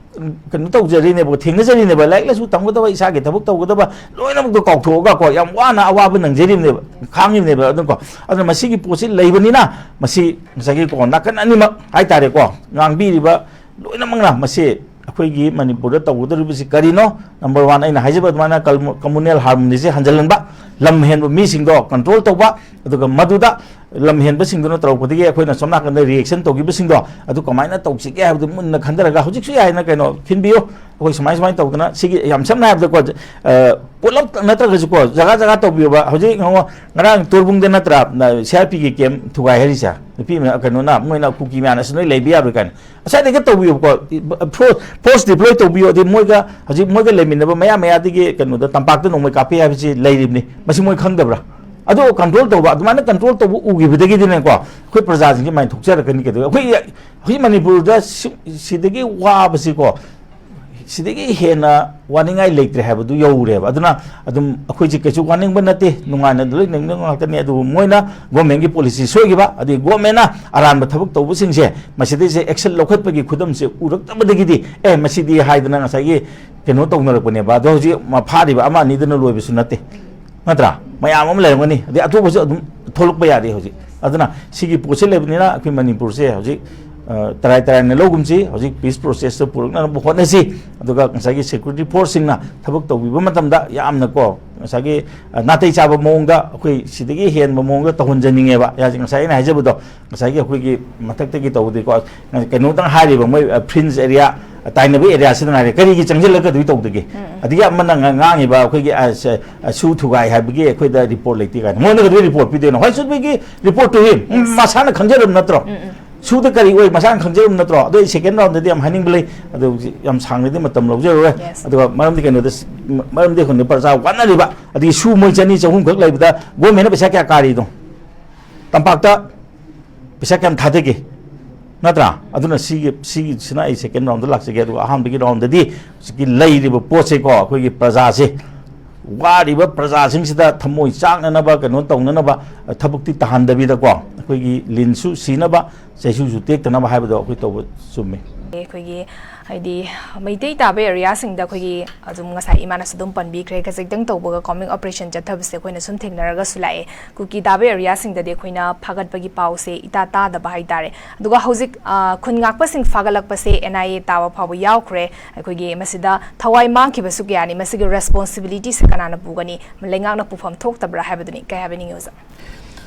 ꯀꯩꯅꯣ ꯇꯧꯖꯔꯤꯅꯦꯕꯀꯣ, ꯊꯦꯡꯅꯖꯔꯤꯅꯦꯕ꯫ ꯂꯥꯏꯔꯤꯛ ꯂꯥꯏꯁꯨ ꯇꯝꯒꯗꯕ, ꯏꯁꯥꯒꯤ ꯊꯕꯛ ꯇꯧꯒꯗꯕ ꯂꯣꯏꯅꯃꯛꯇꯣ ꯀꯥꯎꯊꯣꯛꯑꯒꯀꯣ, ꯌꯥꯝ ꯋꯥꯅ ꯑꯋꯥꯕ ꯅꯪꯖꯔꯤꯕꯅꯦꯕ, ꯈꯥꯡꯉꯤꯕꯅꯦꯕ꯫ ꯑꯗꯨꯅꯀꯣ, ꯑꯗꯨꯅ ꯃꯁꯤꯒꯤ ꯄꯣꯠꯁꯤ ꯂꯩꯕꯅꯤꯅ, ꯃꯁꯤ ꯉꯁꯥꯏꯒꯤꯀꯣ, ꯅꯥꯀꯟ ꯑꯅꯤꯃꯛ ꯍꯥꯏꯇꯥꯔꯦꯀꯣ, ꯉꯥꯡꯕꯤꯔꯤꯕ ꯂꯣꯏꯅꯃꯛꯅ ꯃꯁꯤ ꯑꯩꯈꯣꯏꯒꯤ ꯃꯅꯤꯄꯨꯔꯗ ꯇꯧꯒꯗꯧꯔꯤꯕꯁꯤ ꯀꯔꯤꯅꯣ? ꯅꯝꯕꯔ ꯋꯥꯟ, ꯑꯩꯅ ꯍꯥꯏꯖꯕ ꯑꯗꯨꯃꯥꯏꯅ ꯀꯜꯃꯨ-, ꯀꯝꯃꯨꯅꯦꯜ ꯍꯥꯔꯃꯣꯅꯤꯁꯦ ꯍꯟꯖꯤꯜꯍꯟꯕ, ꯂꯝ ꯍꯦꯟꯕ ꯃꯤꯁꯤꯡꯗꯣ ꯀꯟꯇ꯭ꯔꯣꯜ ꯇꯧꯕ, ꯑꯗꯨꯒ ꯃꯗꯨꯗ ꯂꯝ ꯍꯦꯟꯕꯁꯤꯡꯗꯨꯅ ꯇꯧꯔꯛꯄꯗꯒꯤ ꯑꯩꯈꯣꯏꯅ ꯁꯣꯝ ꯅꯥꯀꯟꯗ ꯔꯤꯑꯦꯛꯁꯟ ꯇꯧꯈꯤꯕꯁꯤꯡꯗꯣ ꯑꯗꯨ ꯀꯃꯥꯏꯅ ꯇꯧꯁꯤꯒꯦ ꯍꯥꯏꯕꯗꯨ ꯃꯨꯟꯅ ꯈꯟꯊꯔꯒ, ꯍꯧꯖꯤꯛꯁꯨ ꯌꯥꯏꯅ ꯀꯩꯅꯣ ꯈꯤꯟꯕꯤꯌꯨ꯫ ꯑꯩꯈꯣꯏ ꯁꯨꯃꯥꯏ ꯁꯨꯃꯥꯏꯅ ꯇꯧꯗꯅ, ꯁꯤꯒꯤ ꯌꯥꯝ ꯁꯝꯅ ꯍꯥꯏꯔꯕꯗꯀꯣ, ꯑ, ꯄꯨꯂꯞ ꯅꯠꯇ꯭ꯔꯒꯁꯨꯀꯣ, ꯖꯒꯥ ꯖꯒꯥ ꯇꯧꯕꯤꯌꯣꯕ꯫ ꯍꯧꯖꯤꯛ ꯌꯦꯡꯉꯣ, ꯉꯔꯥꯡ ꯇꯣꯔꯕꯨꯡꯗ ꯅꯠꯇ꯭ꯔꯥ, ꯅ, ꯁꯤ ꯑꯥꯔ ꯄꯤꯒꯤ ꯀꯦꯝ ꯊꯨꯒꯥꯏ ꯍꯥꯏꯔꯤꯁꯦ? ꯅꯨꯄꯤ ꯃꯌꯥꯝ, ꯀꯩꯅꯣꯅ, ꯃꯣꯏꯅ ꯀꯨꯀꯤ ꯃꯌꯥꯝꯅ, "ꯑꯁ, ꯅꯣꯏ ꯂꯩꯕ ꯌꯥꯔꯣꯏ" ꯀꯥꯏꯅ꯫ ꯉꯁꯥꯏꯗꯒꯤ ꯇꯧꯕꯤꯌꯨꯀꯣ, ꯐꯣꯔꯁ, ꯐꯣꯔꯁ ꯗꯤꯄ꯭ꯂꯣꯏ ꯇꯧꯕꯤꯌꯨ꯫ ꯑꯗꯩ ꯃꯣꯏꯒ, ꯍꯧꯖꯤꯛ ꯃꯣꯏꯒ ꯂꯩꯃꯤꯟꯅꯕ ꯃꯌꯥ ꯃꯌꯥꯗꯒꯤ ꯀꯩꯅꯣꯗ, ꯇꯝꯄꯥꯛꯇ ꯅꯣꯡꯃꯩ ꯀꯥꯞꯄꯤ ꯍꯥꯏꯕꯁꯤ ꯂꯩꯔꯤꯕꯅꯤ꯫ ꯃꯁꯤ ꯃꯣꯏ ꯈꯪꯗꯕ꯭ꯔꯥ? ꯑꯗꯨ ꯀꯟꯇ꯭ꯔꯣꯜ ꯇꯧꯕ, ꯑꯗꯨꯃꯥꯏꯅ ꯀꯟꯇ꯭ꯔꯣꯜ ꯇꯧꯕ ꯎꯈꯤꯕꯗꯒꯤꯗꯤꯅꯦꯀꯣ, ꯑꯩꯈꯣꯏ ꯄ꯭ꯔꯖꯥꯁꯤꯡꯁꯦ ꯃꯥꯏꯅ ꯊꯣꯛꯆꯔꯛꯀꯅꯤ꯫ ꯀꯩꯗꯧ, ꯑꯩꯈꯣꯏ ꯍꯧꯖꯤꯛ ꯃꯅꯤꯄꯨꯔꯗ ꯁꯤ-, ꯁꯤꯗꯒꯤ ꯋꯥꯕꯁꯤꯀꯣ, ꯁꯤꯗꯒꯤ ꯍꯦꯟꯅ ꯋꯥꯅꯤꯡꯉꯥꯏ ꯂꯩꯇ꯭ꯔꯦ ꯍꯥꯏꯕꯗꯨ ꯌꯧꯔꯦꯕ꯫ ꯑꯗꯨꯅ ꯑꯗꯨꯝ ꯑꯩꯈꯣꯏꯁꯦ ꯀꯩꯁꯨ ꯋꯥꯅꯤꯡꯕ ꯅꯠꯇꯦ, ꯅꯨꯡꯉꯥꯏꯅ ꯂꯣꯏ ꯂꯩꯅꯤꯡꯕ ꯉꯥꯛꯇꯅꯤ꯫ ꯑꯗꯨꯕꯨ ꯃꯣꯏꯅ ꯒꯣꯔꯃꯦꯟꯒꯤ ꯄꯣꯂꯤꯁꯤ ꯁꯣꯏꯈꯤꯕ, ꯑꯗꯩ ꯒꯣꯔꯃꯦꯟꯅ ꯑꯔꯥꯟꯕ ꯊꯕꯛ ꯇꯧꯕꯁꯤꯡꯁꯦ, ꯃꯁꯤꯗꯩꯁꯦ ꯑꯦꯛꯁꯟ ꯂꯧꯈꯠꯄꯒꯤ ꯈꯨꯗꯝꯁꯦ ꯎꯔꯛꯇꯕꯗꯒꯤꯗꯤ, "ꯑꯦ, ꯃꯁꯤꯗꯤ" ꯍꯥꯏꯗꯅ ꯉꯁꯥꯏꯒꯤ ꯀꯩꯅꯣ ꯇꯧꯅꯔꯛꯄꯅꯦꯕ꯫ ꯑꯗꯣ ꯍꯧꯖꯤꯛ ꯃ-, ꯐꯥꯔꯤꯕ ꯑꯃ ꯑꯅꯤꯗꯅ ꯂꯣꯏꯕꯁꯨ ꯅꯠꯇꯦ, ꯅꯠꯇ꯭ꯔꯥ? ꯃꯌꯥꯝ ꯑꯃ ꯂꯩꯔꯝꯒꯅꯤ, ꯑꯗꯩ ꯑꯇꯣꯞꯄꯁꯨ ꯑꯗꯨꯝ ꯊꯣꯛꯂꯛꯄ ꯌꯥꯔꯤ ꯍꯧꯖꯤꯛ꯫ ꯑꯗꯨꯅ ꯁꯤꯒꯤ ꯄꯣꯠꯁꯤ ꯂꯩꯕꯅꯤꯅ ꯑꯩꯈꯣꯏ ꯃꯅꯤꯄꯨꯔꯁꯦ ꯍꯧꯖꯤꯛ, ꯑ, ꯇꯔꯥꯏ ꯇꯔꯥꯏꯅ ꯂꯧꯒꯨꯝꯁꯤ, ꯍꯧꯖꯤꯛ ꯄꯤꯁ ꯄ꯭ꯔꯣꯁꯦꯁꯇ ꯄꯨꯔꯛꯅꯅꯕ ꯍꯣꯠꯅꯁꯤ꯫ ꯑꯗꯨꯒ ꯉꯁꯥꯏꯒꯤ ꯁꯦꯀ꯭ꯌꯨꯔꯤꯇꯤ ꯐꯣꯔꯁꯁꯤꯡꯅ ꯊꯕꯛ ꯇꯧꯕꯤꯕ ꯃꯇꯝꯗ ꯌꯥꯝꯅꯀꯣ, ꯉꯁꯥꯏꯒꯤ, ꯑ, ꯅꯥꯇꯩ ꯆꯥꯕ ꯃꯑꯣꯡꯗ, ꯑꯩꯈꯣꯏ ꯁꯤꯗꯒꯤ ꯍꯦꯟꯕ ꯃꯑꯣꯡꯗ ꯇꯧꯍꯟꯖꯅꯤꯡꯉꯦꯕ꯫ ꯌꯥ-, ꯉꯁꯥꯏ ꯑꯩꯅ ꯍꯥꯏꯖꯕꯗꯣ, ꯉꯁꯥꯏꯒꯤ ꯑꯩꯈꯣꯏꯒꯤ ꯃꯊꯛꯇꯒꯤ ꯇꯧꯕꯗꯤꯀꯣ, ꯀꯩꯅꯣꯗꯪ ꯍꯥꯏꯔꯤꯕ ꯃꯣꯏ, ꯑ, ꯐ꯭ꯔꯤꯟꯖ ꯑꯦꯔꯤꯌꯥ, ꯇꯥꯏꯅꯕ ꯑꯦꯔꯤꯌꯥꯁꯤꯗ ꯉꯥꯏꯔꯦ꯫ ꯀꯔꯤꯒꯤ ꯆꯪꯁꯤꯜꯂꯛꯀꯗꯣꯏ ꯇꯧꯗꯒꯦ? ꯑꯗꯒꯤ ꯑꯃꯅ ꯉ-, ꯉꯥꯡꯉꯤꯕ ꯑꯩꯈꯣꯏꯒꯤ, ꯑ, ꯁ-, ꯑ, ꯁꯨ ꯊꯨꯒꯥꯏ ꯍꯥꯏꯕꯒꯤ ꯑꯩꯈꯣꯏꯗ ꯔꯤꯄꯣꯔꯠ ꯂꯩꯇꯦ ꯀꯥꯏꯅ꯫ ꯃꯣꯏꯅ ꯀꯩꯗꯧꯕꯩ ꯔꯤꯄꯣꯔꯠ ꯄꯤꯗꯣꯏꯅꯣ? Why should we give report to him? Um, ꯃꯁꯥꯅ ꯈꯪꯖꯔꯕ ꯅꯠꯇ꯭ꯔꯣ? ꯁꯨꯗ ꯀꯔꯤ ꯑꯣꯏ ꯃꯁꯥꯅ ꯈꯪꯖꯔꯕ ꯅꯠꯇ꯭ꯔꯣ? ꯑꯗꯣ ꯑꯩ ꯁꯦꯀꯦꯟ ꯔꯥꯎꯟꯗꯗꯤ ꯌꯥꯝ ꯍꯥꯏꯅꯤꯡꯕ ꯂꯩ꯫ ꯑꯗꯣ ꯍꯧꯖꯤꯛ ꯌꯥꯝ ꯁꯥꯡꯅꯗꯤ ꯃꯇꯝ ꯂꯧꯖꯔꯔꯣꯏ꯫ Yes. ꯑꯗꯨꯒ ꯃꯔꯝꯗꯤ ꯀꯩꯅꯣꯗ ꯁ-, ꯃ-, ꯃꯔꯝꯗꯤ ꯑꯩꯈꯣꯏꯅ ꯄ꯭ꯔꯖꯥ ꯋꯥꯅꯔꯤꯕ, ꯑꯗꯒꯤ ꯁꯨ ꯃꯣꯏ ꯆꯅꯤ ꯆꯍꯨꯝ ꯈꯛ ꯂꯩꯕꯗ ꯒꯣꯔꯃꯦꯟꯅ ꯄꯩꯁꯥ ꯀꯌꯥ ꯀꯥꯔꯤꯅꯣ? ꯇꯝꯄꯥꯛꯇ ꯄꯩꯁꯥ ꯀꯌꯥꯝ ꯊꯥꯗꯒꯦ? ꯅꯠꯇ꯭ꯔꯥ? ꯑꯗꯨꯅ ꯁꯤꯒꯤ, ꯁꯤꯒꯤꯁꯤꯅ ꯑꯩ ꯁꯦꯀꯦꯟ ꯔꯥꯎꯟꯗ ꯂꯥꯛꯆꯒꯦ꯫ ꯑꯗꯨꯒ ꯑꯍꯥꯟꯕꯒꯤ ꯔꯥꯎꯟꯗꯗꯤ ꯍꯧꯖꯤꯛꯀꯤ ꯂꯩꯔꯤꯕ ꯄꯣꯠꯁꯦꯀꯣ, ꯑꯩꯈꯣꯏꯒꯤ ꯄ꯭ꯔꯖꯥꯁꯦ, ꯋꯥꯔꯤꯕ ꯄ꯭ꯔꯖꯥꯁꯤꯡꯁꯤꯗ ꯊꯃꯣꯏ ꯆꯥꯛꯅꯅꯕ, ꯀꯩꯅꯣ ꯇꯧꯅꯅꯕ, ꯑ, ꯊꯕꯛꯇꯤ ꯇꯥꯍꯟꯗꯕꯤꯗꯀꯣ, ꯑꯩꯈꯣꯏꯒꯤ ꯂꯤꯟꯁꯨ ꯁꯤꯅꯕ, ꯆꯩꯁꯨꯁꯨ ꯇꯦꯛꯇꯅꯕ ꯍꯥꯏꯕꯗꯣ ꯑꯩꯈꯣꯏ ꯇꯧꯕ ꯆꯨꯝꯃꯤ꯫ ꯑꯩꯈꯣꯏꯒꯤ ꯍꯥꯏꯗꯤ ꯃꯩꯇꯩ ꯇꯥꯕ ꯑꯦꯔꯤꯌꯥꯁꯤꯡꯗ ꯑꯩꯈꯣꯏꯒꯤ ꯑꯗꯨꯝ ꯉꯁꯥꯏ ꯏꯃꯥꯅꯁꯨ ꯑꯗꯨꯝ ꯄꯟꯕꯤꯈ꯭ꯔꯦ, ꯈꯖꯤꯛꯇꯪ ꯇꯧꯕꯒ ꯀꯣꯝꯕꯤꯡ ꯑꯣꯄꯔꯦꯁꯟ ꯆꯠꯊꯕꯁꯦ ꯑꯩꯈꯣꯏꯅ ꯁꯨꯝ ꯊꯦꯡꯅꯔꯒꯁꯨ ꯂꯥꯛꯑꯦ꯫ ꯀꯨꯀꯤ ꯇꯥꯕ ꯑꯦꯔꯤꯌꯥꯁꯤꯡꯗꯗꯤ ꯑꯩꯈꯣꯏꯅ ꯐꯥꯒꯠꯄꯒꯤ ꯄꯥꯎꯁꯦ ꯏꯇꯥ ꯇꯥꯗꯕ ꯍꯥꯏꯇꯥꯔꯦ꯫ ꯑꯗꯨꯒ ꯍꯧꯖꯤꯛ, ꯑ, ꯈꯨꯟ ꯉꯥꯛꯄꯁꯤꯡ ꯐꯥꯒꯠꯂꯛꯄꯁꯦ ꯑꯦꯟ ꯑꯥꯏ ꯑꯦ ꯇꯥꯕ ꯐꯥꯎꯕ ꯌꯥꯎꯈ꯭ꯔꯦ꯫ ꯑꯩꯈꯣꯏꯒꯤ ꯃꯁꯤꯗ ꯊꯋꯥꯏ ꯃꯥꯡꯈꯤꯕꯁꯨ ꯀꯌꯥꯅꯤ꯫ ꯃꯁꯤꯒꯤ ꯔꯦꯁꯄꯣꯟꯁꯤꯕꯤꯂꯤꯇꯤꯁꯦ ꯀꯅꯥꯅ ꯄꯨꯒꯅꯤ? ꯂꯩꯉꯥꯛꯅ ꯄꯨꯐꯝ ꯊꯣꯛꯇꯕ꯭ꯔꯥ ꯍꯥꯏꯕꯗꯨꯅꯤ꯫ ꯀꯩ ꯍꯥꯏꯕꯤꯅꯤꯡꯉꯤ ꯑꯣꯖꯥ?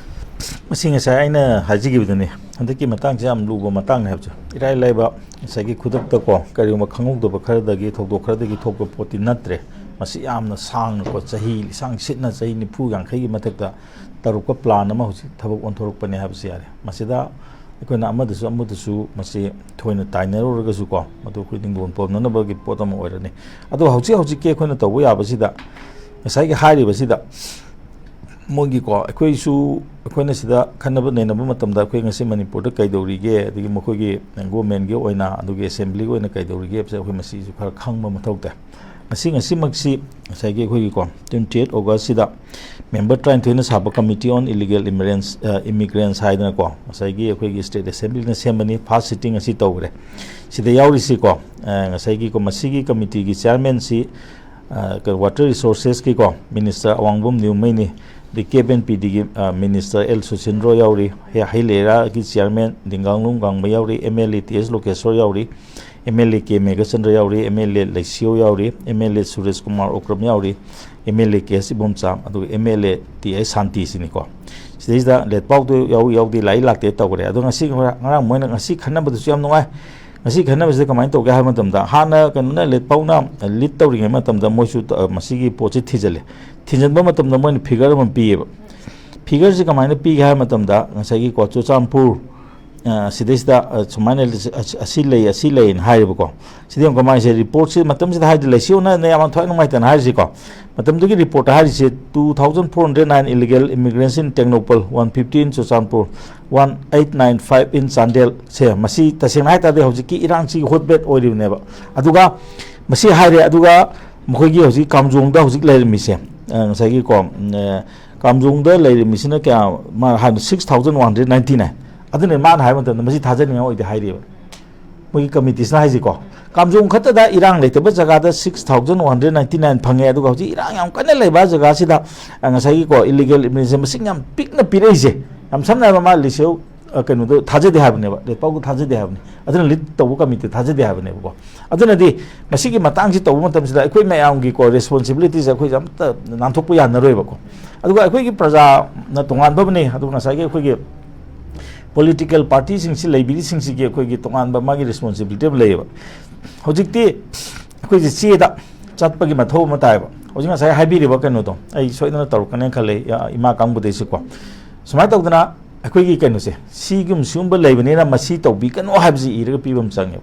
ꯑꯁꯤ ꯉꯁꯥꯏ ꯑꯩꯅ ꯍꯥꯏꯖꯈꯤꯕꯗꯨꯅꯤ, ꯍꯟꯗꯛꯀꯤ ꯃꯇꯥꯡꯁꯦ ꯌꯥꯝ ꯂꯨꯕ ꯃꯇꯥꯡꯅꯦ ꯍꯥꯏꯕꯁꯦ꯫ ꯏꯔꯥꯏ ꯂꯥꯏꯕ, ꯉꯁꯥꯏꯒꯤ ꯈꯨꯗꯛꯇꯀꯣ, ꯀꯔꯤꯒꯨꯝꯕ ꯈꯪꯍꯧꯗꯕ ꯈꯔꯗꯒꯤ, ꯊꯧꯗꯣꯛ ꯈꯔꯗꯒꯤ ꯊꯣꯛꯄ ꯄꯣꯠꯇꯤ ꯅꯠꯇ꯭ꯔꯦ꯫ ꯃꯁꯤ ꯌꯥꯝꯅ ꯁꯥꯡꯅꯀꯣ, ꯆꯍꯤ ꯂꯤꯁꯥꯡ ꯁꯤꯠꯅ, ꯆꯍꯤ ꯅꯤꯐꯨ ꯌꯥꯡꯈꯩꯒꯤ ꯃꯊꯛꯇ ꯇꯧꯔꯛꯄ plan ꯑꯃ ꯍꯧꯖꯤꯛ ꯊꯕꯛ ꯑꯣꯟꯊꯣꯔꯛꯄꯅꯦ ꯍꯥꯏꯕꯁꯤ ꯌꯥꯔꯦ꯫ ꯃꯁꯤꯗ ꯑꯩꯈꯣꯏꯅ ꯑꯃꯗꯁꯨ ꯑꯃꯗꯁꯨ ꯃꯁꯤ ꯊꯣꯏꯅ ꯇꯥꯏꯅꯔꯨꯔꯒꯁꯨꯀꯣ, ꯃꯗꯨ ꯑꯩꯈꯣꯏ ꯅꯤꯡꯗꯣꯟ ꯄꯣꯝꯅꯅꯕꯒꯤ ꯄꯣꯠ ꯑꯃ ꯑꯣꯏꯔꯅꯤ꯫ ꯑꯗꯣ ꯍꯧꯖꯤꯛ ꯍꯧꯖꯤꯛꯀꯤ ꯑꯩꯈꯣꯏꯅ ꯇꯧꯕ ꯌꯥꯕꯁꯤꯗ, ꯉꯁꯥꯏꯒꯤ ꯍꯥꯏꯔꯤꯕꯁꯤꯗ ꯃꯣꯏꯒꯤꯀꯣ, ꯑꯩꯈꯣꯏꯁꯨ, ꯑꯩꯈꯣꯏꯅ ꯁꯤꯗ ꯈꯟꯅꯕ ꯅꯩꯅꯕ ꯃꯇꯝꯗ, ꯑꯩꯈꯣꯏ ꯉꯁꯤ ꯃꯅꯤꯄꯨꯔꯗ ꯀꯩꯗꯧꯔꯤꯒꯦ, ꯑꯗꯒꯤ ꯃꯈꯣꯏꯒꯤ governmentꯀꯤ ꯑꯣꯏꯅ, ꯑꯗꯨꯒꯤ assemblyꯒꯤ ꯑꯣꯏꯅ ꯀꯩꯗꯧꯔꯤꯒꯦ ꯍꯥꯏꯕꯁꯦ ꯑꯩꯈꯣꯏ ꯃꯁꯤꯁꯨ ꯈꯔ ꯈꯪꯕ ꯃꯊꯧ ꯇꯥꯏ꯫ ꯉꯁꯤ, ꯉꯁꯤꯃꯛꯁꯤ ꯉꯁꯥꯏꯒꯤ ꯑꯩꯈꯣꯏꯒꯤꯀꯣ, twenty eight Augustꯁꯤꯗ member ꯇꯔꯥꯅꯤꯊꯣꯏꯅ ꯁꯥꯕ Committee on Illegal Immigrants, ꯑ, Immigrants ꯍꯥꯏꯗꯅꯀꯣ, ꯉꯁꯥꯏꯒꯤ ꯑꯩꯈꯣꯏꯒꯤ state assemblyꯅ ꯁꯦꯝꯕꯅꯤ, first sitting ꯑꯁꯤ ꯇꯧꯈ꯭ꯔꯦ꯫ ꯁꯤꯗ ꯌꯥꯎꯔꯤꯁꯤꯀꯣ, ꯑ, ꯉꯁꯥꯏꯒꯤꯀꯣ, ꯃꯁꯤꯒꯤ committeeꯒꯤ chairmanꯁꯤ, ꯑ, ꯀꯩꯅꯣ, water resourcesꯀꯤꯀꯣ, minister ꯑꯋꯥꯡꯕꯝ ꯅ꯭ꯌꯨꯃꯩꯅꯤ, ꯑꯗꯩ ꯀꯦꯞ ꯑꯦꯟ ꯄꯤ ꯗꯤꯒꯤ, ꯑ, minister ꯑꯦꯜ ꯁꯨꯁꯤꯟꯗ꯭ꯔꯣ ꯌꯥꯎꯔꯤ, ꯍꯩ-, ꯍꯩꯂꯦꯔꯥꯒꯤ chairman ꯗꯤꯡꯒꯥꯡꯂꯨꯡ ꯒꯥꯡꯃꯩ ꯌꯥꯎꯔꯤ, MLA ꯇꯤ ꯑꯦꯁ ꯂꯣꯀꯦꯁꯣꯔ ꯌꯥꯎꯔꯤ, MLA ꯀꯦ ꯃꯦꯘꯆꯟꯗ꯭ꯔ ꯌꯥꯎꯔꯤ, MLA ꯂꯩꯁꯤꯌꯣ ꯌꯥꯎꯔꯤ, MLA ꯁꯨꯔꯦꯁ ꯀꯨꯃꯥꯔ ꯑꯣꯀ꯭ꯔꯝ ꯌꯥꯎꯔꯤ, MLA ꯀꯦ ꯑꯦꯁ ꯏꯕꯣꯝꯆꯥ, ꯑꯗꯨꯒ MLA ꯇꯤ ꯑꯥꯏ ꯁꯥꯟꯇꯤꯁꯤꯅꯤꯀꯣ꯫ ꯁꯤꯗꯩꯁꯤꯗ ꯂꯦꯠꯄꯥꯎꯗꯨ ꯌꯥꯎ-, ꯌꯥꯎꯗꯦ, ꯂꯥꯛꯏ ꯂꯥꯛꯇꯦ ꯇꯧꯈ꯭ꯔꯦ꯫ ꯑꯗꯣ ꯉꯁꯤ ꯉꯔꯥꯡ, ꯉꯔꯥꯡ ꯃꯣꯏꯅ ꯉꯁꯤ ꯈꯟꯅꯕꯗꯨꯁꯨ ꯌꯥꯝ ꯅꯨꯡꯉꯥꯏ꯫ ꯉꯁꯤ ꯈꯟꯅꯕꯁꯤꯗ ꯀꯃꯥꯏꯅ ꯇꯧꯒꯦ ꯍꯥꯏꯕ ꯃꯇꯝꯗ, ꯍꯥꯟꯅ ꯀꯩꯅꯣꯅ, ꯂꯦꯠꯄꯥꯎꯅ lead ꯇꯧꯔꯤꯉꯩ ꯃꯇꯝꯗ ꯃꯣꯏꯁꯨ ꯇ-, ꯃꯁꯤꯒꯤ ꯄꯣꯠꯁꯤ ꯊꯤꯖꯤꯜꯂꯦ꯫ ꯊꯤꯖꯤꯟꯕ ꯃꯇꯝꯗ ꯃꯣꯏꯅ figure ꯑꯃ ꯄꯤꯌꯦꯕ꯫ Figureꯁꯤ ꯀꯃꯥꯏꯅ ꯄꯤꯒꯦ ꯍꯥꯏꯕ ꯃꯇꯝꯗ, ꯉꯁꯥꯏꯒꯤꯀꯣ, ꯆꯨꯔꯆꯥꯟꯄꯨꯔ, ꯑ, ꯁꯤꯗꯩꯁꯤꯗ, ꯑ, ꯁꯨꯃꯥꯏꯅ ꯑꯁꯤ, ꯑꯁꯤ ꯂꯩ, ꯑꯁꯤ ꯂꯩꯅ ꯍꯥꯏꯔꯦꯕꯀꯣ꯫ ꯁꯤꯗꯤ ꯑꯃꯨꯛ ꯀꯃꯥꯏꯅ ꯁꯦ, reportꯁꯤ ꯃꯇꯝꯁꯤꯗ ꯍꯥꯏꯗꯤ ꯂꯩꯁꯤꯌꯣꯅ ꯌꯥꯝ ꯊꯋꯥꯏ ꯅꯨꯡꯉꯥꯏꯇꯅ ꯍꯥꯏꯔꯤꯁꯤꯀꯣ꯫ ꯃꯇꯝꯗꯨꯒꯤ reportꯇ ꯍꯥꯏꯔꯤꯁꯦ, two thousand four hundred nine illegal immigrants in Tengnoupal, one fifty in Churachandpur, one eight nine five in Chandel ꯁꯦ, ꯃꯁꯤ ꯇꯁꯦꯡꯅ ꯍꯥꯏ ꯇꯥꯔꯗꯤ ꯍꯧꯖꯤꯛꯀꯤ ꯏꯔꯥꯡꯁꯤꯒꯤ hotbed ꯑꯣꯏꯔꯤꯕꯅꯦꯕ꯫ ꯑꯗꯨꯒ ꯃꯁꯤ ꯍꯥꯏꯔꯦ, ꯑꯗꯨꯒ ꯃꯈꯣꯏꯒꯤ ꯍꯧꯖꯤꯛ ꯀꯥꯝꯖꯣꯡꯗ ꯍꯧꯖꯤꯛ ꯂꯩꯔꯝꯃꯤꯁꯦ, ꯑ, ꯉꯁꯥꯏꯒꯤꯀꯣ, ꯑ, ꯀꯥꯝꯖꯣꯡꯗ ꯂꯩꯔꯝꯃꯤꯁꯤꯅ ꯀꯌꯥ, ꯃꯥ ꯍꯥꯏꯕ six thousand one hundred ninety nine꯫ ꯑꯗꯨꯅ ꯃꯥꯅ ꯍꯥꯏꯕ ꯃꯇꯝꯗ ꯃꯁꯤ ꯊꯥꯖꯅꯤꯡꯉꯥꯏ ꯑꯣꯏꯗꯦ ꯍꯥꯏꯔꯤꯕ꯫ ꯃꯣꯏꯒꯤ committeeꯁꯤꯅ ꯍꯥꯏꯁꯤꯀꯣ, ꯀꯥꯝꯖꯣꯡ ꯈꯛꯇꯗ ꯏꯔꯥꯡ ꯂꯩꯇꯕ ꯖꯒꯥꯗ six thousand one hundred ninety nine ꯐꯪꯉꯦ, ꯑꯗꯨꯒ ꯍꯧꯖꯤꯛ ꯏꯔꯥꯡ ꯌꯥꯝ ꯀꯟꯅ ꯂꯩꯕ ꯖꯒꯥꯁꯤꯗ, ꯑ, ꯉꯁꯥꯏꯒꯤꯀꯣ, illegal immigrantꯁꯦ ꯃꯁꯤꯡ ꯌꯥꯝ ꯄꯤꯛꯅ ꯄꯤꯔꯛꯏꯁꯦ, ꯌꯥꯝ ꯁꯝꯅ ꯍꯥꯏꯔꯕ, ꯃꯥ ꯂꯤꯁꯤꯡ, ꯑ, ꯀꯩꯅꯣꯗꯣ ꯊꯥꯖꯗꯦ ꯍꯥꯏꯕꯅꯦꯕ, ꯂꯦꯠꯄꯥꯎꯗꯣ ꯊꯥꯖꯗꯦ ꯍꯥꯏꯕꯅꯤ, ꯑꯗꯨꯅ ꯂꯤꯠ ꯇꯧꯕ ꯀꯃꯤꯇꯤ ꯊꯥꯖꯗꯦ ꯍꯥꯏꯕꯅꯦꯕꯀꯣ꯫ ꯑꯗꯨꯅꯗꯤ ꯃꯁꯤꯒꯤ ꯃꯇꯥꯡꯁꯤ ꯇꯧꯕ ꯃꯇꯝꯁꯤꯗ ꯑꯩꯈꯣꯏ ꯃꯌꯥꯝꯒꯤꯀꯣ ꯔꯦꯁꯄꯣꯟꯁꯤꯕꯤꯂꯤꯇꯤꯁꯦ ꯑꯩꯈꯣꯏꯁꯦ ꯑꯝꯇ ꯅꯥꯟꯊꯣꯛꯄ ꯌꯥꯅꯔꯣꯏꯕꯀꯣ꯫ ꯑꯗꯨꯒ ꯑꯩꯈꯣꯏꯒꯤ ꯄ꯭ꯔꯖꯥꯅ ꯇꯣꯉꯥꯟꯕ ꯑꯃꯅꯤ, ꯑꯗꯨꯒ ꯉꯁꯥꯏꯒꯤ ꯑꯩꯈꯣꯏꯒꯤ ꯄꯣꯂꯤꯇꯤꯀꯦꯜ ꯄꯥꯔꯇꯤꯁꯤꯡꯁꯤ ꯂꯩꯕꯤꯔꯤꯁꯤꯡꯁꯤꯒꯤ ꯑꯩꯈꯣꯏꯒꯤ ꯇꯣꯉꯥꯟꯕ ꯃꯥꯒꯤ ꯔꯦꯁꯄꯣꯟꯁꯤꯕꯤꯂꯤꯇꯤ ꯑꯃ ꯂꯩꯌꯦꯕ꯫ ꯍꯧꯖꯤꯛꯇꯤ ꯑꯩꯈꯣꯏꯁꯦ ꯆꯦꯗ ꯆꯠꯄꯒꯤ ꯃꯊꯧ ꯑꯃ ꯇꯥꯏꯌꯦꯕ꯫ ꯍꯧꯖꯤꯛ ꯉꯁꯥꯏ ꯍꯥꯏꯕꯤꯔꯤꯕ ꯀꯩꯅꯣꯗꯣ ꯑꯩ ꯁꯣꯏꯗꯅ ꯇꯧꯔꯛꯀꯅꯦꯅ ꯈꯜꯂꯦ, ꯏꯃꯥ ꯀꯥꯡꯕꯨꯗꯩꯁꯨꯀꯣ꯫ ꯁꯨꯃꯥꯏꯅ ꯇꯧꯗꯅ ꯑꯩꯈꯣꯏꯒꯤ ꯀꯩꯅꯣꯁꯦ ꯁꯤꯒꯨꯝ ꯁꯤꯒꯨꯝꯕ ꯂꯩꯕꯅꯤꯅ ꯃꯁꯤ ꯇꯧꯕꯤꯒꯅꯣ ꯍꯥꯏꯕꯁꯤ ꯏꯔꯒ ꯄꯤꯕ ꯑꯃ ꯆꯪꯉꯦꯕ꯫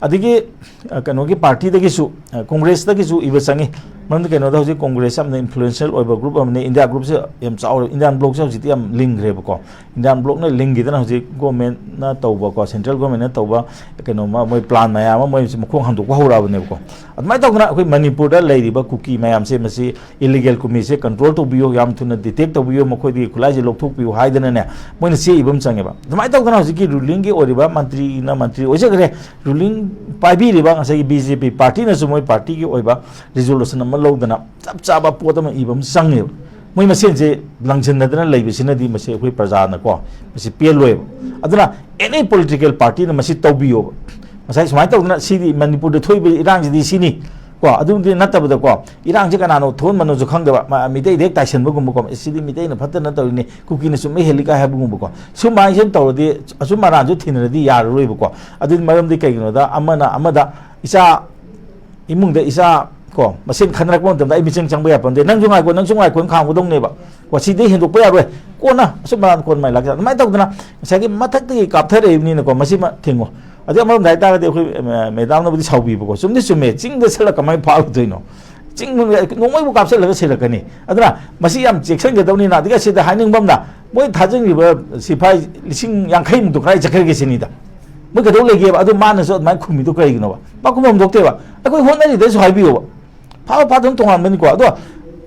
ꯑꯗꯒꯤ ꯑ, ꯀꯩꯅꯣꯒꯤ ꯄꯥꯔꯇꯤꯗꯒꯤꯁꯨ, ꯑ, ꯀꯣꯡꯒ꯭ꯔꯦꯁꯇꯒꯤꯁꯨ ꯏꯕ ꯆꯪꯉꯤ꯫ ꯃꯔꯝꯗꯤ ꯀꯩꯅꯣꯗ ꯍꯧꯖꯤꯛ ꯀꯣꯡꯒ꯭ꯔꯦꯁ ꯌꯥꯝꯅ ꯏꯟꯐ꯭ꯂꯨꯌꯦꯟꯁꯤꯌꯦꯜ ꯑꯣꯏꯕ ꯒ꯭ꯔꯨꯞ ꯑꯃꯅꯤ꯫ ꯏꯟꯗꯤꯌꯥ ꯒ꯭ꯔꯨꯞꯁꯦ ꯌꯥꯝ ꯆꯥꯎꯔꯦ, ꯏꯟꯗꯤꯌꯥꯟ ꯕ꯭ꯂꯣꯛꯁꯦ ꯍꯧꯖꯤꯛꯇꯤ ꯌꯥꯝ ꯂꯤꯡꯈ꯭ꯔꯦꯕꯀꯣ꯫ ꯏꯟꯗꯤꯌꯥꯟ ꯕ꯭ꯂꯣꯛꯅ ꯂꯤꯡꯈꯤꯗꯅ ꯍꯧꯖꯤꯛ ꯒꯣꯔꯃꯦꯟꯅ ꯇꯧꯕꯀꯣ, ꯁꯦꯟꯇ꯭ꯔꯦꯜ ꯒꯣꯔꯃꯦꯟꯅ ꯇꯧꯕ ꯀꯩꯅꯣꯃ, ꯃꯣꯏ ꯄ꯭ꯂꯥꯟ ꯃꯌꯥꯝ ꯑꯃ ꯃꯣꯏꯁꯦ ꯃꯈꯣꯡ ꯍꯥꯡꯗꯣꯛꯄ ꯍꯧꯔꯛꯑꯕꯅꯦꯕꯀꯣ꯫ ꯑꯗꯨꯃꯥꯏꯅ ꯇꯧꯗꯅ ꯑꯩꯈꯣꯏ ꯃꯅꯤꯄꯨꯔꯗ ꯂꯩꯔꯤꯕ ꯀꯨꯀꯤ ꯃꯌꯥꯝꯁꯦ ꯃꯁꯤ ꯏꯂꯤꯒꯦꯜ ꯀꯨꯃꯤꯁꯦ ꯀꯟꯇ꯭ꯔꯣꯜ ꯇꯧꯕꯤꯌꯨ, ꯌꯥꯝ ꯊꯨꯅ ꯗꯤꯇꯦꯛ ꯇꯧꯕꯤꯌꯨ, ꯃꯈꯣꯏꯗꯒꯤ ꯈꯨꯠꯂꯥꯏꯁꯦ ꯂꯧꯊꯣꯛꯄꯤꯌꯨ ꯍꯥꯏꯗꯅꯅꯦ ꯃꯣꯏꯅ ꯆꯦ ꯏꯕ ꯑꯃ ꯆꯪꯉꯦꯕ꯫ ꯑꯗꯨꯃꯥꯏꯅ ꯇꯧꯗꯅ ꯍꯧꯖꯤꯛꯀꯤ ꯔꯨꯂꯤꯡꯒꯤ ꯑꯣꯏꯔꯤꯕ ꯃꯟꯇ꯭ꯔꯤꯅ ꯃꯟꯇ꯭ꯔꯤ ꯑꯣꯏꯖꯈ꯭ꯔꯦ, ꯔꯨꯂꯤꯡ ꯄꯥꯏꯕꯤꯔꯤꯕ ꯉꯁꯥꯏꯒꯤ ꯕꯤ ꯖꯦ ꯄꯤ ꯄꯥꯔꯇꯤꯅꯁꯨ ꯃꯣꯏ ꯄꯥꯔꯇꯤꯒꯤ ꯑꯣꯏꯕ ꯔꯤꯖꯣꯂꯨꯁꯟ ꯑꯃ ꯂꯧꯗꯅ ꯆꯞ ꯆꯥꯕ ꯄꯣꯠ ꯑꯃ ꯏꯕ ꯑꯃ ꯆꯪꯉꯦꯕ꯫ ꯃꯣꯏ ꯃꯁꯦꯟꯁꯦ ꯂꯪꯁꯤꯟꯅꯗꯅ ꯂꯩꯕꯁꯤꯅꯗꯤ ꯃꯁꯤ ꯑꯩꯈꯣꯏ ꯄ꯭ꯔꯖꯥꯅꯀꯣ ꯃꯁꯤ ꯄꯦꯜꯂꯣꯏꯕ꯫ ꯑꯗꯨꯅ ꯑꯦꯅꯤ ꯄꯣꯂꯤꯇꯤꯀꯦꯜ ꯄꯥꯔꯇꯤꯅ ꯃꯁꯤ ꯇꯧꯕꯤꯌꯣꯕ꯫ ꯉꯁꯥꯏ ꯁꯨꯃꯥꯏꯅ ꯇꯧꯗꯅ ꯁꯤꯗꯤ ꯃꯅꯤꯄꯨꯔꯗ ꯊꯣꯛꯏꯕ ꯏꯔꯥꯡꯁꯤꯗꯤ ꯁꯤꯅꯤ ꯀꯣ, ꯑꯗꯨꯗꯤ ꯅꯠꯇꯕꯗꯀꯣ, ꯏꯔꯥꯡꯁꯦ ꯀꯅꯥꯅꯣ ꯊꯣꯛꯍꯟꯕꯅꯣꯁꯨ ꯈꯪꯗꯕ, ꯃ-, ꯃꯤꯇꯩꯗ ꯍꯦꯛ ꯇꯥꯏꯁꯟꯕꯒꯨꯝꯕꯀꯣ, "ꯑꯦ, ꯁꯤꯗꯤ ꯃꯤꯇꯩꯅ ꯐꯠꯇꯅ ꯇꯧꯔꯤꯅꯤ, ꯀꯨꯀꯤꯅ ꯆꯨꯝꯃꯦ ꯍꯦꯜꯂꯤ" ꯀꯥꯏ ꯍꯥꯏꯕꯒꯨꯝꯕꯀꯣ, ꯁꯨꯃꯥꯏꯅ ꯁꯨꯝ ꯇꯧꯔꯗꯤ ꯑꯆꯨꯝ ꯑꯔꯥꯟꯁꯨ ꯊꯤꯅꯔꯗꯤ ꯌꯥꯔꯔꯣꯏꯕꯀꯣ꯫ ꯑꯗꯨꯗꯤ ꯃꯔꯝꯗꯤ ꯀꯩꯒꯤꯅꯣꯗ ꯑꯃꯅ ꯑꯃꯗ ꯏꯆꯥ ꯏꯃꯨꯡꯗ ꯏꯆꯥ ꯀꯣ ꯃꯁꯦꯟ ꯈꯟꯅꯔꯛꯄ ꯃꯇꯝꯗ ꯑꯩ ꯃꯤꯆꯪ ꯆꯪꯕ ꯌꯥꯄꯣꯟꯇꯦ, "ꯅꯪꯁꯨ ꯉꯥꯏꯈꯣ, ꯅꯪꯁꯨ ꯉꯥꯏꯈꯣ" ꯍꯥꯏꯅ ꯈꯥꯝꯒꯗꯧꯅꯦꯕ꯫ ꯀꯣ, ꯁꯤꯗꯩ ꯍꯦꯟꯗꯣꯛꯄ ꯌꯥꯔꯣꯏ꯫ ꯀꯣꯟꯅ ꯑꯁꯨꯝ ꯃꯔꯥꯟ ꯀꯣꯟꯅ ꯃꯥꯏ ꯂꯥꯛꯆ-, ꯑꯗꯨꯃꯥꯏꯅ ꯇꯧꯗꯅ ꯉꯁꯥꯏꯒꯤ ꯃꯊꯛꯇꯒꯤ ꯀꯥꯞꯊꯔꯛꯏꯕꯅꯤꯅꯀꯣ, ꯃꯁꯤꯃ ꯊꯤꯡꯉꯣ꯫ ꯑꯗꯩ ꯑꯃꯔꯣꯝꯗ ꯍꯥꯏꯇꯥꯔꯒꯗꯤ ꯑꯩꯈꯣꯏ, ꯑ, ꯃꯦꯗꯥꯝꯅꯕꯨꯗꯤ ꯁꯥꯎꯕꯤꯕꯀꯣ, ꯆꯨꯝꯗꯤ ꯆꯨꯝꯃꯦ, ꯆꯤꯡꯗ ꯆꯠꯂ ꯀꯃꯥꯏꯅ ꯐꯥꯔꯨꯗꯣꯏꯅꯣ? ꯆꯤꯡ ꯅꯣꯡꯃꯩꯕꯨ ꯀꯥꯞꯁꯤꯜꯂꯒ ꯁꯤꯔꯛꯀꯅꯤ꯫ ꯑꯗꯨꯅ ꯃꯁꯤ ꯌꯥꯝ ꯆꯦꯛꯁꯤꯟꯒꯗꯧꯅꯤꯅ, ꯑꯗꯨꯒ ꯁꯤꯗ ꯍꯥꯏꯅꯤꯡꯕ ꯑꯃꯅ, ꯃꯣꯏ ꯊꯥꯖꯤꯟꯈ꯭ꯔꯤꯕ ꯁꯤꯐꯥꯏ ꯂꯤꯁꯤꯡ ꯌꯥꯡꯈꯩꯃꯨꯛꯇꯣ ꯀꯗꯥꯏ ꯆꯠꯈ꯭ꯔꯒꯦ ꯁꯤꯅꯤꯗ꯫ ꯃꯣꯏ ꯀꯩꯗꯧ ꯂꯩꯒꯦꯕ? ꯑꯗꯨ ꯃꯥꯅꯁꯨ ꯑꯗꯨꯃꯥꯏꯅ ꯈꯨꯝꯃꯤꯗꯣ ꯀꯔꯤꯒꯤꯅꯣꯕ? ꯃꯥ ꯈꯨꯝꯐꯝ ꯊꯣꯛꯇꯦꯕ꯫ ꯑꯩꯈꯣꯏ ꯍꯣꯠꯅꯔꯤꯗꯁꯨ ꯍꯥꯏꯕꯤꯌꯣꯕ꯫ ꯐꯥꯕ ꯐꯥꯗꯕ ꯇꯣꯉꯥꯟꯕꯅꯤꯀꯣ꯫ ꯑꯗꯣ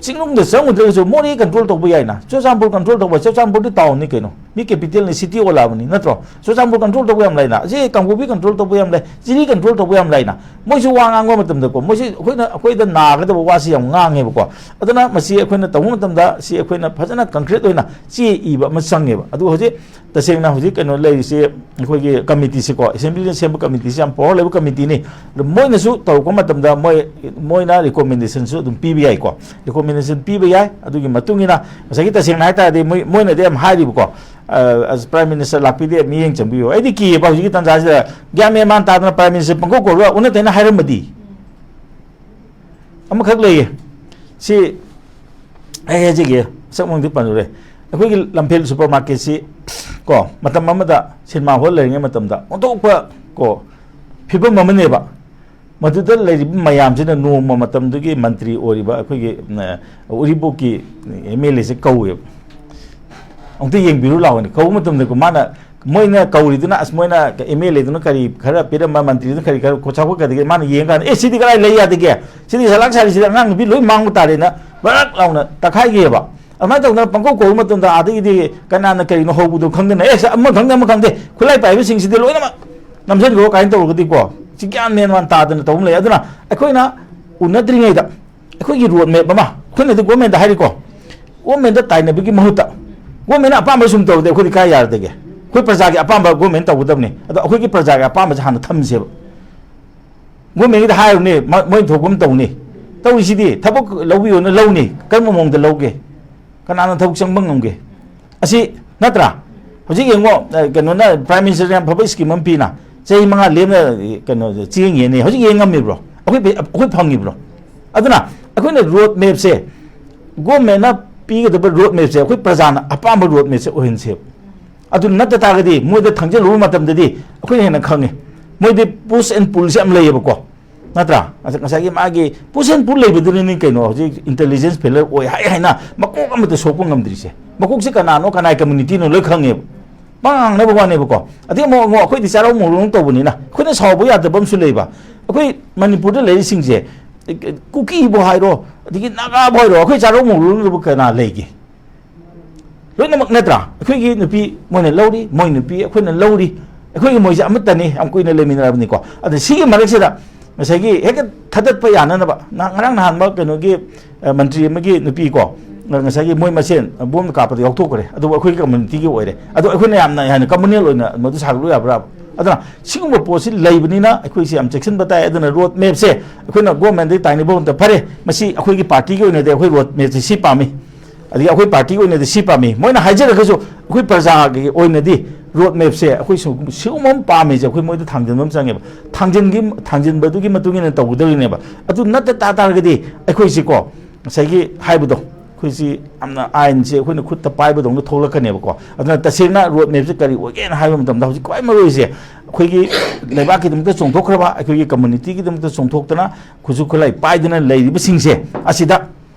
ꯆꯤꯡꯅꯨꯡꯗ ꯆꯪꯉꯨꯗ꯭ꯔꯒꯁꯨ ꯃꯣꯔꯦ ꯀꯟꯇ꯭ꯔꯣꯜ ꯇꯧꯕ ꯌꯥꯏꯅ, ꯆꯨꯔꯆꯥꯟꯄꯨꯔ ꯀꯟꯇ꯭ꯔꯣꯜ ꯇꯧꯕ, ꯆꯨꯔꯆꯥꯟꯄꯨꯔꯗꯤ ꯇꯥꯎꯟꯅꯤ ꯀꯩꯅꯣ꯫ ꯃꯤ capital ꯅꯤ, city ꯑꯣꯜꯂꯛꯑꯕꯅꯤ, ꯅꯠꯇ꯭ꯔꯣ? ꯆꯨꯔꯆꯥꯟꯄꯨꯔ control ꯇꯧꯕ ꯌꯥꯝ ꯂꯩꯅ, ꯁꯤ ꯀꯥꯡꯄꯣꯛꯄꯤ control ꯇꯧꯕ ꯌꯥꯝ ꯂꯩ, ꯖꯤꯔꯤ control ꯇꯧꯕ ꯌꯥꯝ ꯂꯩꯅ꯫ ꯃꯣꯏꯁꯨ ꯋꯥ ꯉꯥꯡꯕ ꯃꯇꯝꯗꯀꯣ, ꯃꯣꯏꯁꯤ ꯑꯩꯈꯣꯏꯅ, ꯑꯩꯈꯣꯏꯗ ꯅꯥꯒꯗꯕ ꯋꯥꯁꯤ ꯌꯥꯝ ꯉꯥꯡꯉꯦꯕꯀꯣ꯫ ꯑꯗꯨꯅ ꯃꯁꯤ ꯑꯩꯈꯣꯏꯅ ꯇꯧꯕ ꯃꯇꯝꯗ ꯁꯤ ꯑꯩꯈꯣꯏꯅ ꯐꯖꯅ concrete ꯑꯣꯏꯅ ꯆꯦ ꯏꯕ ꯑꯃ ꯆꯪꯉꯦꯕ꯫ ꯑꯗꯨ ꯍꯧꯖꯤꯛ ꯇꯁꯦꯡꯅ ꯍꯧꯖꯤꯛ ꯀꯩꯅꯣ ꯂꯩꯔꯤꯁꯤ, ꯑꯩꯈꯣꯏꯒꯤ committee ꯁꯤꯀꯣ, assembly ꯅ ꯁꯦꯝꯕ committee ꯁꯤ ꯌꯥꯝ power ꯂꯩꯕ committee ꯅꯤ꯫ ꯑꯗꯨ ꯃꯣꯏꯅꯁꯨ ꯇꯧꯔꯛꯄ ꯃꯇꯝꯗ ꯃꯣꯏ, ꯃꯣꯏꯅ recommendation ꯁꯨ ꯑꯗꯨꯝ ꯄꯤꯕ ꯌꯥꯏꯀꯣ꯫ Recommendation ꯄꯤꯕ ꯌꯥꯏ꯫ ꯑꯗꯨꯒꯤ ꯃꯇꯨꯡ ꯏꯟꯅ ꯉꯁꯥꯏꯒꯤ ꯇꯁꯦꯡꯅ ꯍꯥꯏ ꯇꯥꯔꯗꯤ ꯃꯣꯏ, ꯃꯣꯏꯅꯗꯤ ꯌꯥꯝ ꯍꯥꯏꯔꯤꯕꯀꯣ, ꯑ, ꯑꯁ, Prime Minister ꯂꯥꯛꯄꯤꯗꯦ, ꯃꯤꯠꯌꯦꯡ ꯆꯪꯕꯤꯌꯨ꯫ ꯑꯩꯗꯤ ꯀꯤꯌꯦꯕ ꯍꯧꯖꯤꯛꯀꯤ ꯇꯥꯟꯖꯥꯁꯤꯗ꯫ ꯒ꯭ꯌꯥꯟ ꯃꯦꯟ ꯃꯥꯟ ꯇꯥꯗꯅ Prime Minister ꯄꯪꯀꯧ ꯀꯧꯔꯒ ꯎꯟꯅ ꯇꯩꯅ ꯍꯥꯏꯔꯝꯃꯗꯤ꯫ ꯑꯃꯈꯛ ꯂꯩꯌꯦ꯫ ꯁꯤ ꯑꯩ ꯍꯥꯏꯖꯒꯦ, ꯁꯛ ꯃꯃꯤꯡꯗꯤ ꯄꯜꯂꯨꯔꯦ꯫ ꯑꯩꯈꯣꯏꯒꯤ ꯂꯝꯐꯦꯜ supermarket ꯁꯤ ꯀꯣ, ꯃꯇꯝ ꯑꯃꯗ cinema hall ꯂꯩꯔꯤꯉꯩ ꯃꯇꯝꯗ ꯑꯣꯟꯊꯣꯛꯄ ꯀꯣ, ꯐꯤꯕꯝ ꯑꯃꯅꯦꯕ꯫ ꯃꯗꯨꯗ ꯂꯩꯔꯤꯕ ꯃꯌꯥꯝꯁꯤꯅ ꯅꯣꯡꯃ ꯃꯇꯝꯗꯨꯒꯤ ꯃꯟꯇ꯭ꯔꯤ ꯑꯣꯏꯔꯤꯕ ꯑꯩꯈꯣꯏꯒꯤ, ꯑ, ꯎꯔꯤꯄꯣꯛꯀꯤ MLA ꯁꯦ ꯀꯧꯋꯦꯕ꯫ "ꯑꯃꯨꯛꯇ ꯌꯦꯡꯕꯤꯔꯨ ꯂꯥꯛꯑꯣꯅꯦ" ꯀꯧꯕ ꯃꯇꯝꯗꯀꯣ, ꯃꯥꯅ, ꯃꯣꯏꯅ ꯀꯧꯔꯤꯗꯨꯅ, ꯑꯁ, ꯃꯣꯏꯅ MLA ꯗꯨꯅ ꯀꯔꯤ ꯈꯔ ꯄꯤꯔꯝꯕ, ꯃꯟꯇ꯭ꯔꯤꯗꯨꯅ ꯀꯔꯤ ꯈꯔ ꯈꯣꯆꯥꯈꯣꯠꯀꯗꯒꯦ, ꯃꯥꯅ ꯌꯦꯡꯀꯥꯟꯗ, "ꯑꯦ, ꯁꯤꯗꯤ ꯀꯗꯥꯏ ꯂꯩ ꯌꯥꯗꯒꯦ? ꯁꯤꯗꯤ ꯁꯂꯥꯛ ꯁꯥꯔꯤ, ꯁꯤꯗꯤ ꯑꯉꯥꯡ ꯅꯨꯄꯤ ꯂꯣꯏ ꯃꯥꯡꯕ ꯇꯥꯔꯦꯅ" ꯕꯔꯛ ꯂꯥꯎꯅ ꯇꯛꯈꯥꯏꯈꯤꯑꯕ꯫ ꯑꯗꯨꯃꯥꯏꯅ ꯇꯧꯗꯅ ꯄꯪꯀꯧ ꯀꯧꯕ ꯃꯇꯝꯗ, ꯑꯥꯗꯒꯤꯗꯤ ꯀꯅꯥꯅ ꯀꯔꯤꯅꯣ ꯍꯧꯕꯗꯣ ꯈꯪꯗꯅ, "ꯑꯦ, ꯁ-, ꯑꯃ ꯈꯪꯗꯦ, ꯑꯃ ꯈꯪꯗꯦ, ꯈꯨꯠꯂꯥꯏ ꯄꯥꯏꯕꯁꯤꯡꯁꯤꯗꯤ ꯂꯣꯏꯅꯃꯛ ꯅꯝꯁꯤꯟꯈ꯭ꯔꯣ" ꯀꯥꯏꯅ ꯇꯧꯔꯒꯗꯤꯀꯣ, ꯁꯤ ꯒ꯭ꯌꯥꯟ ꯃꯦꯟ ꯃꯥꯟ ꯇꯥꯗꯅ ꯇꯧꯕ ꯂꯩ꯫ ꯑꯗꯨꯅ ꯑꯩꯈꯣꯏꯅ ꯎꯅꯗ꯭ꯔꯤꯉꯩꯗ ꯑꯩꯈꯣꯏꯒꯤ road map ꯑꯃ, ꯑꯩꯈꯣꯏꯅꯗꯤ government ꯗ ꯍꯥꯏꯔꯤꯀꯣ, government ꯗ ꯇꯥꯏꯅꯕꯒꯤ ꯃꯍꯨꯠꯇ, government ꯅ ꯑꯄꯥꯝꯕ ꯁꯨꯝ ꯇꯧꯔꯗꯤ ꯑꯩꯈꯣꯏꯗꯤ ꯀꯥꯏ ꯌꯥꯔꯗꯒꯦ? ꯑꯩꯈꯣꯏ ꯄ꯭ꯔꯖꯥꯒꯤ ꯑꯄꯥꯝꯕ government ꯇꯧꯒꯗꯕꯅꯤ꯫ ꯑꯗꯣ ꯑꯩꯈꯣꯏꯒꯤ ꯄ꯭ꯔꯖꯥꯒꯤ ꯑꯄꯥꯝꯕꯁꯦ ꯍꯥꯟꯅ ꯊꯝꯁꯦꯕ꯫ Government ꯀꯤꯗ ꯍꯥꯏꯔꯨꯅꯦ, ꯃ-, ꯃꯣꯏ ꯊꯣꯛꯄ ꯑꯃ ꯇꯧꯅꯤ꯫ ꯇꯧꯔꯤꯁꯤꯗꯤ ꯊꯕꯛ ꯂꯧꯕꯤꯌꯣꯅ ꯂꯧꯅꯤ꯫ ꯀꯔꯝꯕ ꯃꯑꯣꯡꯗ ꯂꯧꯒꯦ? ꯀꯅꯥꯅ ꯊꯕꯛ ꯆꯪꯕ ꯉꯝꯒꯦ? ꯑꯁꯤ ꯅꯠꯇ꯭ꯔꯥ? ꯍꯧꯖꯤꯛ ꯌꯦꯡꯉꯣ, ꯑ, ꯀꯩꯅꯣꯅ, Prime Minister ꯅ ꯌꯥꯝ ꯐꯕ scheme ꯑꯃ ꯄꯤꯅ, ꯆꯍꯤ ꯃꯉꯥ ꯂꯦꯝꯅ, ꯑ, ꯀꯩꯅꯣ, ꯆꯦꯡ ꯌꯦꯟꯅꯤ꯫ ꯍꯧꯖꯤꯛ ꯌꯦꯟ ꯉꯝꯃꯤꯕ꯭ꯔꯣ? ꯑꯩꯈꯣꯏ ꯄꯩ-, ꯑꯩꯈꯣꯏ ꯐꯪꯉꯤꯕ꯭ꯔꯣ? ꯑꯗꯨꯅ ꯑꯩꯈꯣꯏꯅ road map ꯁꯦ, government ꯅ ꯄꯤꯒꯗꯕ road map ꯁꯦ ꯑꯩꯈꯣꯏ ꯄ꯭ꯔꯖꯥꯅ ꯑꯄꯥꯝꯕ road map ꯁꯦ ꯑꯣꯏꯍꯟꯁꯦꯕ꯫ ꯑꯗꯨ ꯅꯠꯇ ꯇꯥꯔꯒꯗꯤ ꯃꯣꯏꯗ ꯊꯥꯡꯖꯜꯂꯨꯕ ꯃꯇꯝꯗꯗꯤ ꯑꯩꯈꯣꯏꯅ ꯍꯦꯟꯅ ꯈꯪꯉꯦ꯫ ꯃꯣꯏꯗꯤ push and pull ꯁꯦ ꯌꯥꯝ ꯂꯩꯌꯦꯕꯀꯣ, ꯅꯠꯇ꯭ꯔꯥ? ꯑꯁ, ꯉꯁꯥꯏꯒꯤ ꯃꯥꯒꯤ push and pull ꯂꯩꯕꯗꯨꯅꯅꯤ ꯀꯩꯅꯣ ꯍꯧꯖꯤꯛ intelligence failure ꯑꯣꯏ ꯍꯥꯏ ꯍꯥꯏꯅ ꯃꯀꯣꯛ ꯑꯃꯇ ꯁꯣꯛꯄ ꯉꯝꯗ꯭ꯔꯤꯁꯦ꯫ ꯃꯀꯣꯛꯁꯦ ꯀꯅꯥꯅꯣ, ꯀꯅꯥꯏ community ꯅꯣ ꯂꯣꯏ ꯈꯪꯉꯦꯕ꯫ ꯄꯉꯥꯡꯅꯕ ꯋꯥꯅꯦꯕꯀꯣ꯫ ꯑꯗꯩ ꯑꯃꯨꯛ, ꯑꯃꯨꯛ ꯑꯩꯈꯣꯏꯗꯤ ꯆꯥꯔꯧ ꯃꯧꯔꯧ ꯇꯧꯕꯅꯤꯅ ꯑꯩꯈꯣꯏꯅ ꯁꯥꯎꯕ ꯌꯥꯗꯕ ꯑꯃꯁꯨ ꯂꯩꯕ꯫ ꯑꯩꯈꯣꯏ ꯃꯅꯤꯄꯨꯔꯗ ꯂꯩꯔꯤꯁꯤꯡꯁꯦ, ꯀꯨꯀꯤꯕꯨ ꯍꯥꯏꯔꯣ, ꯑꯗꯒꯤ ꯅꯥꯒꯥꯕꯨ ꯍꯥꯏꯔꯣ, ꯑꯩꯈꯣꯏ ꯆꯥꯔꯧ ꯃꯧꯔꯧꯅꯕ ꯀꯅꯥ ꯂꯩꯒꯦ? ꯂꯣꯏꯅꯃꯛ ꯅꯠꯇ꯭ꯔꯥ? ꯑꯩꯈꯣꯏꯒꯤ ꯅꯨꯄꯤ ꯃꯣꯏꯅ ꯂꯧꯔꯤ, ꯃꯣꯏ ꯅꯨꯄꯤ ꯑꯩꯈꯣꯏꯅ ꯂꯧꯔꯤ, ꯑꯩꯈꯣꯏꯒꯤ ꯃꯣꯏꯁꯦ ꯑꯃꯠꯇꯅꯤ, ꯌꯥꯝ ꯀꯨꯏꯅ ꯂꯩꯃꯤꯟꯅꯔꯕꯅꯤꯀꯣ꯫ ꯑꯗ ꯁꯤꯒꯤ ꯃꯔꯛꯁꯤꯗ ꯉꯁꯥꯏꯒꯤ ꯍꯦꯛꯇ ꯊꯥꯗꯠꯄ ꯌꯥꯅꯅꯕ, ꯅ-, ꯉꯔꯥꯡ ꯅꯍꯥꯟꯃꯛ ꯀꯩꯅꯣꯒꯤ, ꯑ, ꯃꯟꯇ꯭ꯔꯤ ꯑꯃꯒꯤ ꯅꯨꯄꯤ ꯀꯣ, ꯑ, ꯉꯁꯥꯏꯒꯤ ꯃꯣꯏ ꯃꯁꯦꯟ ꯕꯣꯝ ꯀꯥꯞꯄꯗ ꯌꯥꯎꯊꯣꯛꯈ꯭ꯔꯦ, ꯑꯗꯨꯕꯨ ꯑꯩꯈꯣꯏꯒꯤ ꯀꯝꯃ꯭ꯌꯨꯅꯤꯇꯤꯒꯤ ꯑꯣꯏꯔꯦ, ꯑꯗꯣ ꯑꯩꯈꯣꯏꯅ ꯌꯥꯝꯅ ꯍꯦꯟꯅ ꯀꯝꯃꯨꯅꯦꯜ ꯑꯣꯏꯅ ꯃꯗꯨ ꯁꯥꯒꯠꯂꯨ ꯌꯥꯕ꯭ꯔꯥ? ꯑꯗꯨꯅ ꯁꯤꯒꯨꯝꯕ ꯄꯣꯠꯁꯤ ꯂꯩꯕꯅꯤꯅ ꯑꯩꯈꯣꯏꯁꯤ ꯌꯥꯝ ꯆꯦꯛꯁꯤꯟꯕ ꯇꯥꯏ꯫ ꯑꯗꯨꯅ ꯔꯣꯗ ꯃꯦꯞꯁꯦ ꯑꯩꯈꯣꯏꯅ ꯒꯣꯔꯃꯦꯟꯗꯒꯤ ꯇꯥꯏꯅꯕ ꯑꯃꯇ ꯐꯔꯦ, ꯃꯁꯤ ꯑꯩꯈꯣꯏꯒꯤ ꯄꯥꯔꯇꯤꯒꯤ ꯑꯣꯏꯅꯗꯤ ꯑꯩꯈꯣꯏ ꯔꯣꯗ ꯃꯦꯞꯁꯦ ꯁꯤ ꯄꯥꯝꯃꯤ꯫ ꯑꯗꯒꯤ ꯑꯩꯈꯣꯏ ꯄꯥꯔꯇꯤꯒꯤ ꯑꯣꯏꯅꯗꯤ ꯁꯤ ꯄꯥꯝꯃꯤ꯫ ꯃꯣꯏꯅ ꯍꯥꯏꯖꯔꯒꯁꯨ ꯑꯩꯈꯣꯏ ꯄ꯭ꯔꯖꯥꯒꯤ ꯑꯣꯏꯅꯗꯤ ꯔꯣꯗ ꯃꯦꯞꯁꯦ ꯑꯩꯈꯣꯏ ꯁꯤꯒꯨꯝ-, ꯁꯤꯒꯨꯝꯕ ꯑꯃ ꯄꯥꯝꯃꯤꯁꯦ ꯑꯩꯈꯣꯏ ꯃꯣꯏꯗ ꯊꯥꯡꯖꯤꯟꯕ ꯑꯃ ꯆꯪꯉꯦꯕ꯫ ꯊꯥꯡꯖꯤꯟꯒꯤ, ꯊꯥꯡꯖꯤꯟꯕꯗꯨꯒꯤ ꯃꯇꯨꯡ ꯏꯟꯅ ꯇꯧꯒꯗꯧꯔꯤꯅꯦꯕ꯫ ꯑꯗꯨ ꯅꯠꯇ ꯇꯥ ꯇꯥꯔꯒꯗꯤ ꯑꯩꯈꯣꯏꯁꯤꯀꯣ, ꯉꯁꯥꯏꯒꯤ ꯍꯥꯏꯕꯗꯣ, ꯑꯩꯈꯣꯏꯁꯤ ꯌꯥꯝꯅ ꯑꯥꯏꯟꯁꯦ ꯑꯩꯈꯣꯏꯅ ꯈꯨꯠꯇ ꯄꯥꯏꯕꯗꯧꯅ ꯊꯣꯛꯂꯛꯀꯅꯦꯕꯀꯣ꯫ ꯑꯗꯨꯅ ꯇꯁꯦꯡꯅ ꯔꯣꯗ ꯃꯦꯞꯁꯦ ꯀꯔꯤ ꯑꯣꯏꯒꯦꯅ ꯍꯥꯏꯕ ꯃꯇꯝꯗ ꯍꯧꯖꯤꯛ ꯈ꯭ꯋꯥꯏ ꯃꯔꯨ ꯑꯣꯏꯔꯤꯁꯦ ꯑꯩꯈꯣꯏꯒꯤ ꯂꯩꯕꯥꯛꯀꯤꯗꯃꯛꯇ ꯆꯣꯡꯊꯣꯛꯈ꯭ꯔꯕ, ꯑꯩꯈꯣꯏꯒꯤ ꯀꯝꯃꯨꯅꯤꯇꯤꯒꯤꯗꯃꯛꯇ ꯆꯣꯡꯊꯣꯛꯇꯅ ꯈꯨꯠꯁꯨ ꯈꯨꯠꯂꯥꯏ ꯄꯥꯏꯗꯅ ꯂꯩꯔꯤꯕꯁꯤꯡꯁꯦ ꯑꯁꯤꯗ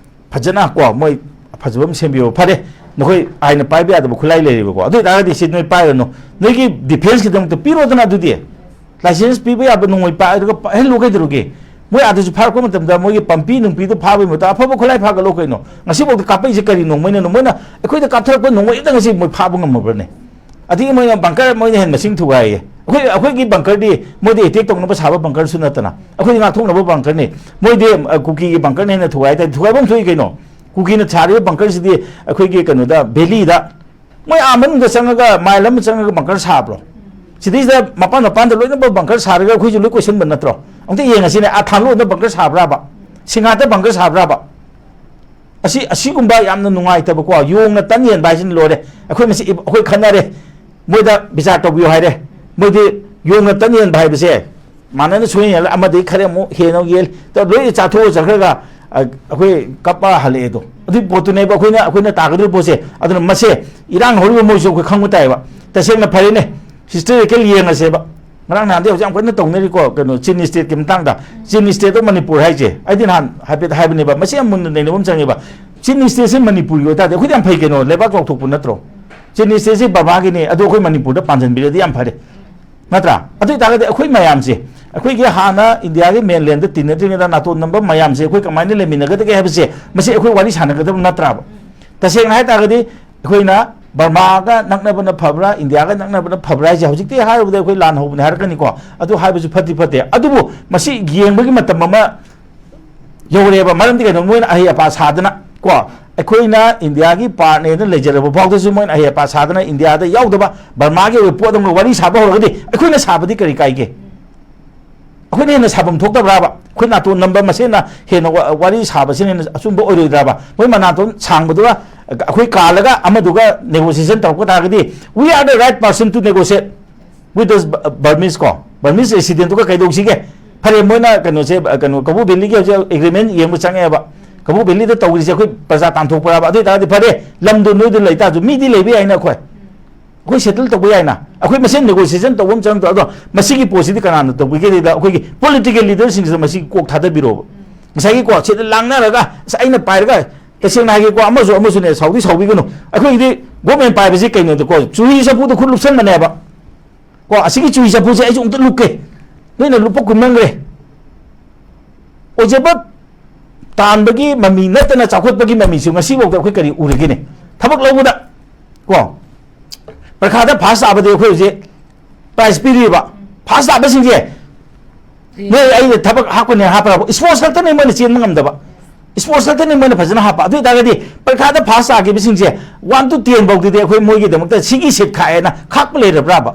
ꯐꯖꯅ ꯀꯣ, ꯃꯣꯏ ꯐꯖꯕ ꯑꯃ ꯁꯦꯝꯕꯤꯌꯣ꯫ ꯐꯔꯦ, ꯅꯈꯣꯏ ꯑꯥꯏꯟꯅ ꯄꯥꯏꯕ ꯌꯥꯗꯕ ꯈꯨꯠꯂꯥꯏ ꯂꯩꯔꯤꯕꯀꯣ, ꯑꯗꯨ ꯑꯣꯏꯇꯥꯔꯒꯗꯤ ꯁꯤ ꯅꯣꯏ ꯄꯥꯏꯔꯅꯨ, ꯅꯣꯏꯒꯤ ꯗꯤꯐꯦꯟꯁꯀꯤꯗꯃꯛꯇ ꯄꯤꯔꯣꯗꯅ꯫ ꯑꯗꯨꯗꯤ ꯂꯥꯏꯁꯦꯟꯁ ꯄꯤꯕ ꯌꯥꯕ ꯅꯣꯡꯃꯩ ꯄꯥꯏꯔꯒ ꯄꯥꯏꯍꯜꯂꯨ ꯀꯩꯗꯧꯔꯒꯦ? ꯃꯣꯏ ꯑꯥꯗꯁꯨ ꯐꯥꯔꯛꯄ ꯃꯇꯝꯗ ꯃꯣꯏꯒꯤ ꯄꯝꯄꯤ ꯅꯨꯡꯄꯤꯗꯣ ꯐꯥꯕꯒꯤ ꯃꯍꯨꯠꯇ ꯑꯐꯕ ꯈꯨꯠꯂꯥꯏ ꯐꯥꯒꯠꯂꯣ ꯀꯩꯅꯣ꯫ ꯉꯁꯤꯐꯥꯎꯗ ꯀꯥꯞꯄꯛꯏꯁꯦ ꯀꯔꯤ ꯅꯣꯡꯃꯩꯅꯅꯣ? ꯃꯣꯏꯅ ꯑꯩꯈꯣꯏꯗ ꯀꯥꯞꯊꯔꯛꯄ ꯅꯣꯡꯃꯩ ꯑꯝꯇ ꯉꯁꯤ ꯃꯣꯏ ꯐꯥꯕ ꯉꯝꯃꯕ꯭ꯔꯅꯦ? ꯑꯗꯒꯤ ꯃꯣꯏꯅ ꯕꯪꯀꯔ, ꯃꯣꯏꯅ ꯍꯦꯟ ꯃꯁꯤꯡ ꯊꯨꯒꯥꯏꯌꯦ꯫ ꯑꯩꯈꯣꯏ, ꯑꯩꯈꯣꯏꯒꯤ ꯕꯪꯀꯔꯗꯤ ꯃꯣꯏꯗꯤ ꯑꯦꯇꯦꯛ ꯇꯧꯅꯕ ꯁꯥꯕ ꯕꯪꯀꯔꯁꯨ ꯅꯠꯇꯅ, ꯑꯩꯈꯣꯏꯗꯤ ꯉꯥꯛꯊꯣꯛꯅꯕ ꯕꯪꯀꯔꯅꯤ꯫ ꯃꯣꯏꯗꯤ, ꯑ, ꯀꯨꯀꯤꯒꯤ ꯕꯪꯀꯔꯅ ꯍꯦꯟꯅ ꯊꯨꯒꯥꯏ ꯍꯥꯏ ꯇꯥꯔꯦ꯫ ꯊꯨꯒꯥꯏꯐꯝ ꯊꯣꯛꯏ ꯀꯩꯅꯣ? ꯀꯨꯀꯤꯅ ꯁꯥꯔꯤꯕ ꯕꯪꯀꯔꯁꯤꯗꯤ ꯑꯩꯈꯣꯏꯒꯤ ꯀꯩꯅꯣꯗ, ꯚꯦꯂꯤꯗ, ꯃꯣꯏ ꯑꯥ ꯃꯅꯨꯡꯗ ꯆꯪꯉꯒ, ꯃꯥꯏꯜ ꯑꯃ ꯆꯪꯉꯒ ꯕꯪꯀꯔ ꯁꯥꯕ꯭ꯔꯣ? ꯁꯤꯗꯩꯁꯤꯗ ꯃꯄꯥꯟ ꯃꯄꯥꯟꯗ ꯂꯣꯏꯅꯃꯛ ꯕꯪꯀꯔ ꯁꯥꯔꯒ ꯑꯩꯈꯣꯏꯁꯨ ꯂꯣꯏ ꯀꯣꯏꯁꯟꯕ ꯅꯠꯇ꯭ꯔꯣ? ꯑꯝꯇ ꯌꯦꯡꯉꯁꯤꯅꯦ, ꯑꯥ ꯊꯥꯡꯂꯣꯟꯗ ꯕꯪꯀꯔ ꯁꯥꯕ꯭ꯔꯥꯕ? ꯁꯤꯡꯍꯥꯠꯇ ꯕꯪꯀꯔ ꯁꯥꯕ꯭ꯔꯥꯕ? ꯑꯁꯤ, ꯑꯁꯤꯒꯨꯝꯕ ꯌꯥꯝꯅ ꯅꯨꯡꯉꯥꯏꯇꯕꯀꯣ, ꯌꯣꯡꯅ ꯇꯟ ꯌꯦꯟꯕ ꯍꯥꯏꯁꯤꯅ ꯂꯣꯏꯔꯦ꯫ ꯑꯩꯈꯣꯏ ꯃꯁꯤ, ꯑꯩꯈꯣꯏ ꯈꯟꯅꯔꯦ, ꯃꯣꯏꯗ ꯕꯤꯆꯥꯔ ꯇꯧꯕꯤꯌꯨ ꯍꯥꯏꯔꯦ, ꯃꯣꯏꯗꯤ ꯌꯣꯡꯅ ꯇꯟ ꯌꯦꯟꯕ ꯍꯥꯏꯕꯁꯦ ꯃꯥꯟꯅꯅ ꯁꯨꯡꯌꯦꯟ ꯌꯦꯟꯂ ꯑꯃꯗꯒꯤ ꯈꯔ ꯑꯃꯨꯛ ꯍꯦꯟꯅ ꯑꯃꯨꯛ ꯌꯦꯜ, ꯇ-, ꯂꯣꯏꯅ ꯆꯥꯊꯣꯛꯑ ꯆꯠꯈ꯭ꯔꯒ, ꯑ, ꯑꯩꯈꯣꯏ ꯀꯞꯄ ꯍꯜꯂꯛꯑꯦ ꯑꯗꯣ꯫ ꯑꯗꯨꯒꯤ ꯄꯣꯠꯇꯨꯅꯦꯕ ꯑꯩꯈꯣꯏꯅ, ꯑꯩꯈꯣꯏꯅ ꯇꯥꯒꯗꯧꯔꯤꯕ ꯄꯣꯠꯁꯦ꯫ ꯑꯗꯨꯅ ꯃꯁꯦ ꯏꯔꯥꯡ ꯍꯧꯔꯤꯕ ꯃꯣꯏꯁꯨ ꯑꯩꯈꯣꯏ ꯈꯪꯕ ꯇꯥꯏꯌꯦꯕ꯫ ꯇꯁꯦꯡꯅ ꯐꯔꯦꯅꯦ, ꯍꯤꯁꯇꯣꯔꯤꯀꯦꯜ ꯌꯦꯡꯉꯁꯦꯕ꯫ ꯉꯔꯥꯡ ꯅꯍꯥꯟꯗꯤ ꯍꯧꯖꯤꯛ ꯌꯥꯝ ꯀꯟꯅ ꯇꯧꯅꯔꯤꯀꯣ, ꯀꯩꯅꯣ, ꯆꯤꯟ ꯁ꯭ꯇꯦꯠꯀꯤ ꯃꯇꯥꯡꯗ꯫ ꯆꯤꯟ ꯁ꯭ꯇꯦꯠ ꯑꯣꯐ ꯃꯅꯤꯄꯨꯔ ꯍꯥꯏꯁꯦ ꯑꯩꯗꯤ ꯅꯍꯥꯟ ꯍꯥꯏꯐꯦꯠ ꯍꯥꯏꯕꯅꯦꯕ, ꯃꯁꯤ ꯌꯥꯝ ꯃꯨꯟꯅ ꯅꯩꯅꯕ ꯑꯃ ꯆꯪꯉꯦꯕ꯫ ꯆꯤꯟ ꯁ꯭ꯇꯦꯠꯁꯤ ꯃꯅꯤꯄꯨꯔꯒꯤ ꯑꯣꯏꯇꯥꯔꯗꯤ ꯑꯩꯈꯣꯏꯗꯤ ꯌꯥꯝ ꯐꯩ ꯀꯩꯅꯣ, ꯂꯩꯕꯥꯛ ꯆꯥꯎꯊꯣꯛꯄ ꯅꯠꯇ꯭ꯔꯣ? ꯆꯤꯟ ꯁ꯭ꯇꯦꯠꯁꯤ ꯕꯔꯃꯥꯒꯤꯅꯤ, ꯑꯗꯨ ꯑꯩꯈꯣꯏ ꯃꯅꯤꯄꯨꯔꯗ ꯄꯥꯟꯁꯤꯟꯕꯤꯔꯗꯤ ꯌꯥꯝ ꯐꯔꯦ꯫ ꯅꯠꯇ꯭ꯔꯥ? ꯑꯗꯨ ꯑꯣꯏꯇꯥꯔꯒꯗꯤ ꯑꯩꯈꯣꯏ ꯃꯌꯥꯝꯁꯦ, ꯑꯩꯈꯣꯏꯒꯤ ꯍꯥꯟꯅ ꯏꯟꯗꯤꯌꯥꯒꯤ ꯃꯦꯟꯂꯦꯟꯗ ꯇꯤꯟꯅꯗ꯭ꯔꯤꯉꯩꯗ ꯅꯥꯇꯣꯟ ꯅꯝꯕ ꯃꯌꯥꯝꯁꯦ ꯑꯩꯈꯣꯏ ꯀꯃꯥꯏꯅ ꯂꯩꯃꯤꯟꯅꯒꯗꯒꯦ ꯍꯥꯏꯕꯁꯦ, ꯃꯁꯤ ꯑꯩꯈꯣꯏ ꯋꯥꯔꯤ ꯁꯥꯟꯅꯒꯗꯕ ꯅꯠꯇ꯭ꯔꯥꯕ? ꯇꯁꯦꯡꯅ ꯍꯥꯏ ꯇꯥꯔꯒꯗꯤ ꯑꯩꯈꯣꯏꯅ ꯕꯔꯃꯥꯒ ꯅꯛꯅꯕꯅ ꯐꯕ꯭ꯔꯥ, ꯏꯟꯗꯤꯌꯥꯒ ꯅꯛꯅꯕꯅ ꯐꯕ꯭ꯔꯥ ꯍꯥꯏꯁꯦ ꯍꯧꯖꯤꯛꯇꯤ ꯍꯥꯏꯔꯨꯕꯗ ꯑꯩꯈꯣꯏ ꯂꯥꯟ ꯍꯧꯕꯅꯦ ꯍꯥꯏꯔꯛꯀꯅꯤꯀꯣ꯫ ꯑꯗꯨ ꯍꯥꯏꯕꯁꯨ ꯐꯠꯇꯤ ꯐꯠꯇꯦ, ꯑꯗꯨꯕꯨ ꯃꯁꯤ ꯌꯦꯡꯕꯒꯤ ꯃꯇꯝ ꯑꯃ ꯌꯧꯔꯦꯕ꯫ ꯃꯔꯝꯗꯤ ꯀꯩꯅꯣ, ꯃꯣꯏꯅ ꯑꯍꯩ ꯑꯄꯥ ꯁꯥꯗꯅ ꯀꯣ, ꯑꯩꯈꯣꯏꯅ ꯏꯟꯗꯤꯌꯥꯒꯤ ꯄꯥꯔꯠꯅꯦꯅ ꯂꯩꯖꯔꯕ ꯐꯥꯎꯗꯁꯨ ꯃꯣꯏꯅ ꯑꯍꯩ ꯑꯄꯥ ꯁꯥꯗꯅ ꯏꯟꯗꯤꯌꯥꯗ ꯌꯥꯎꯗꯕ ꯕꯔꯃꯥꯒꯤ ꯑꯣꯏꯕ ꯄꯣꯠ ꯑꯃꯒ ꯋꯥꯔꯤ ꯁꯥꯕ ꯍꯧꯔꯒꯗꯤ ꯑꯩꯈꯣꯏꯅ ꯁꯥꯕꯗꯤ ꯀꯔꯤ ꯀꯥꯏꯒꯦ? ꯑꯩꯈꯣꯏꯅ ꯍꯦꯟꯅ ꯁꯥꯐꯝ ꯊꯣꯛꯇꯕ꯭ꯔꯥꯕ? ꯑꯩꯈꯣꯏ ꯅꯥꯇꯣꯟ ꯅꯝꯕ ꯃꯁꯦꯟꯅ ꯍꯦꯟꯅ ꯋꯥ-, ꯋꯥꯔꯤ ꯁꯥꯕꯁꯤꯅ ꯍꯦꯟꯅ ꯑꯆꯨꯝꯕ ꯑꯣꯏꯔꯣꯏꯗ꯭ꯔꯥꯕ? ꯃꯣꯏ ꯃꯅꯥꯇꯣꯟ ꯁꯥꯡꯕꯗꯨꯒ ꯑꯩꯈꯣꯏ ꯀꯥꯜꯂꯒ ꯑꯃꯗꯨꯒ negotiation ꯇꯧꯔꯛꯄ ꯇꯥꯔꯒꯗꯤ, "We are the right person to negotiate with the Burmese" ꯀꯣ, Burmese residentꯇꯨꯒ ꯀꯩꯗꯧꯁꯤꯒꯦ? ꯐꯔꯦ, ꯃꯣꯏꯅ ꯀꯩꯅꯣꯁꯦ, ꯀꯩꯅꯣ, ꯀꯕꯨ ꯚꯦꯂꯤꯒꯤ ꯍꯧꯖꯤꯛ agreement ꯌꯦꯡꯕ ꯆꯪꯉꯛꯑꯦꯕ꯫ ꯀꯕꯨ ꯚꯦꯂꯤꯗ ꯇꯧꯔꯤꯁꯦ ꯑꯩꯈꯣꯏ ꯄ꯭ꯔꯖꯥ ꯇꯥꯟꯊꯣꯛꯄ꯭ꯔꯥꯕ? ꯑꯗꯨ ꯑꯣꯏ ꯇꯥꯔꯒꯗꯤ ꯐꯔꯦ, ꯂꯝꯗꯣ ꯅꯣꯏꯗ ꯂꯩꯇꯥꯔꯁꯨ ꯃꯤꯗꯤ ꯂꯩꯕ ꯌꯥꯏꯅ ꯑꯩꯈꯣꯏ꯫ ꯑꯩꯈꯣꯏ settle ꯇꯧꯕ ꯌꯥꯏꯅ, ꯑꯩꯈꯣꯏ ꯃꯁꯦꯟ negotiation ꯇꯧꯕ ꯑꯃ ꯆꯪꯗ꯭ꯔꯣ? ꯑꯗꯣ ꯃꯁꯤꯒꯤ ꯄꯣꯠꯁꯤꯗꯤ ꯀꯅꯥꯅ ꯇꯧꯕꯤꯒꯦꯗ, ꯑꯩꯈꯣꯏꯒꯤ political leaderꯁꯤꯡꯁꯤꯗ ꯃꯁꯤ ꯀꯣꯛ ꯊꯥꯗꯕꯤꯔꯣꯕ꯫ ꯉꯁꯥꯏꯒꯤꯀꯣ, ꯁꯤꯗ ꯂꯥꯡꯅꯔꯒ, ꯑꯁ, ꯑꯩꯅ ꯄꯥꯏꯔꯒ, ꯇꯁꯦꯡꯅ ꯍꯥꯏꯒꯦꯀꯣ, ꯑꯃꯁꯨ ꯑꯃꯁꯨꯅꯦ, ꯁꯥꯎꯗꯤ ꯁꯥꯎꯕꯤꯒꯅꯨ, ꯑꯩꯈꯣꯏꯒꯤꯗꯤ government ꯄꯥꯏꯕꯁꯤ ꯀꯩꯅꯣꯗꯀꯣ, ꯆꯨꯍꯤ ꯆꯐꯨꯗ ꯈꯨꯠ ꯂꯨꯞꯁꯟꯕꯅꯦꯕ꯫ ꯀꯣ, ꯑꯁꯤꯒꯤ ꯆꯨꯍꯤ ꯆꯐꯨꯁꯦ ꯑꯩꯁꯨ ꯑꯃꯨꯛꯇ ꯂꯨꯞꯀꯦ, ꯅꯣꯏꯅ ꯂꯨꯞꯄ ꯀꯨꯏꯃꯟꯈ꯭ꯔꯦ꯫ ꯑꯣꯏꯖꯕ ꯇꯥꯟꯕꯒꯤ ꯃꯃꯤ ꯅꯠꯇꯅ ꯆꯥꯎꯈꯠꯄꯒꯤ ꯃꯃꯤꯁꯨ ꯉꯁꯤꯐꯥꯎꯗ ꯑꯩꯈꯣꯏ ꯀꯔꯤ ꯎꯔꯒꯦꯅꯦ? ꯊꯕꯛ ꯂꯧꯕꯗ ꯀꯣ, ꯄꯔꯤꯈꯥꯗ ꯐꯥꯁ ꯇꯥꯕꯗꯤ ꯑꯩꯈꯣꯏ ꯍꯧꯖꯤꯛ ꯄ꯭ꯔꯥꯏꯖ ꯄꯤꯔꯤꯕ꯫ ꯐꯥꯁ ꯇꯥꯕꯁꯤꯡꯁꯦ ꯅꯣꯏ ꯑꯩꯅ ꯊꯕꯛ ꯍꯥꯞꯀꯅꯤ ꯍꯥꯞꯄ꯭ꯔꯕ? ꯁ꯭ꯄꯣꯔꯠꯁ ꯈꯛꯇꯅꯤ ꯃꯣꯏꯅ ꯆꯦꯟꯕ ꯉꯝꯗꯕ, ꯁ꯭ꯄꯣꯔꯠꯁ ꯈꯛꯇꯅꯤ ꯃꯣꯏꯅ ꯐꯖꯅ ꯍꯥꯞꯄ꯫ ꯑꯗꯨ ꯑꯣꯏꯇꯥꯔꯒꯗꯤ ꯄꯔꯤꯈꯥꯗ ꯐꯥꯁ ꯇꯥꯈꯤꯕꯁꯤꯡꯁꯦ one to ten ꯐꯥꯎꯗꯗꯤ ꯑꯩꯈꯣꯏ ꯃꯣꯏꯒꯤꯗꯃꯛꯇ ꯁꯤꯒꯤ ꯁꯤꯠ ꯈꯥꯛꯑꯦꯅ ꯈꯥꯛꯄ ꯂꯩꯔꯕ꯭ꯔꯕ?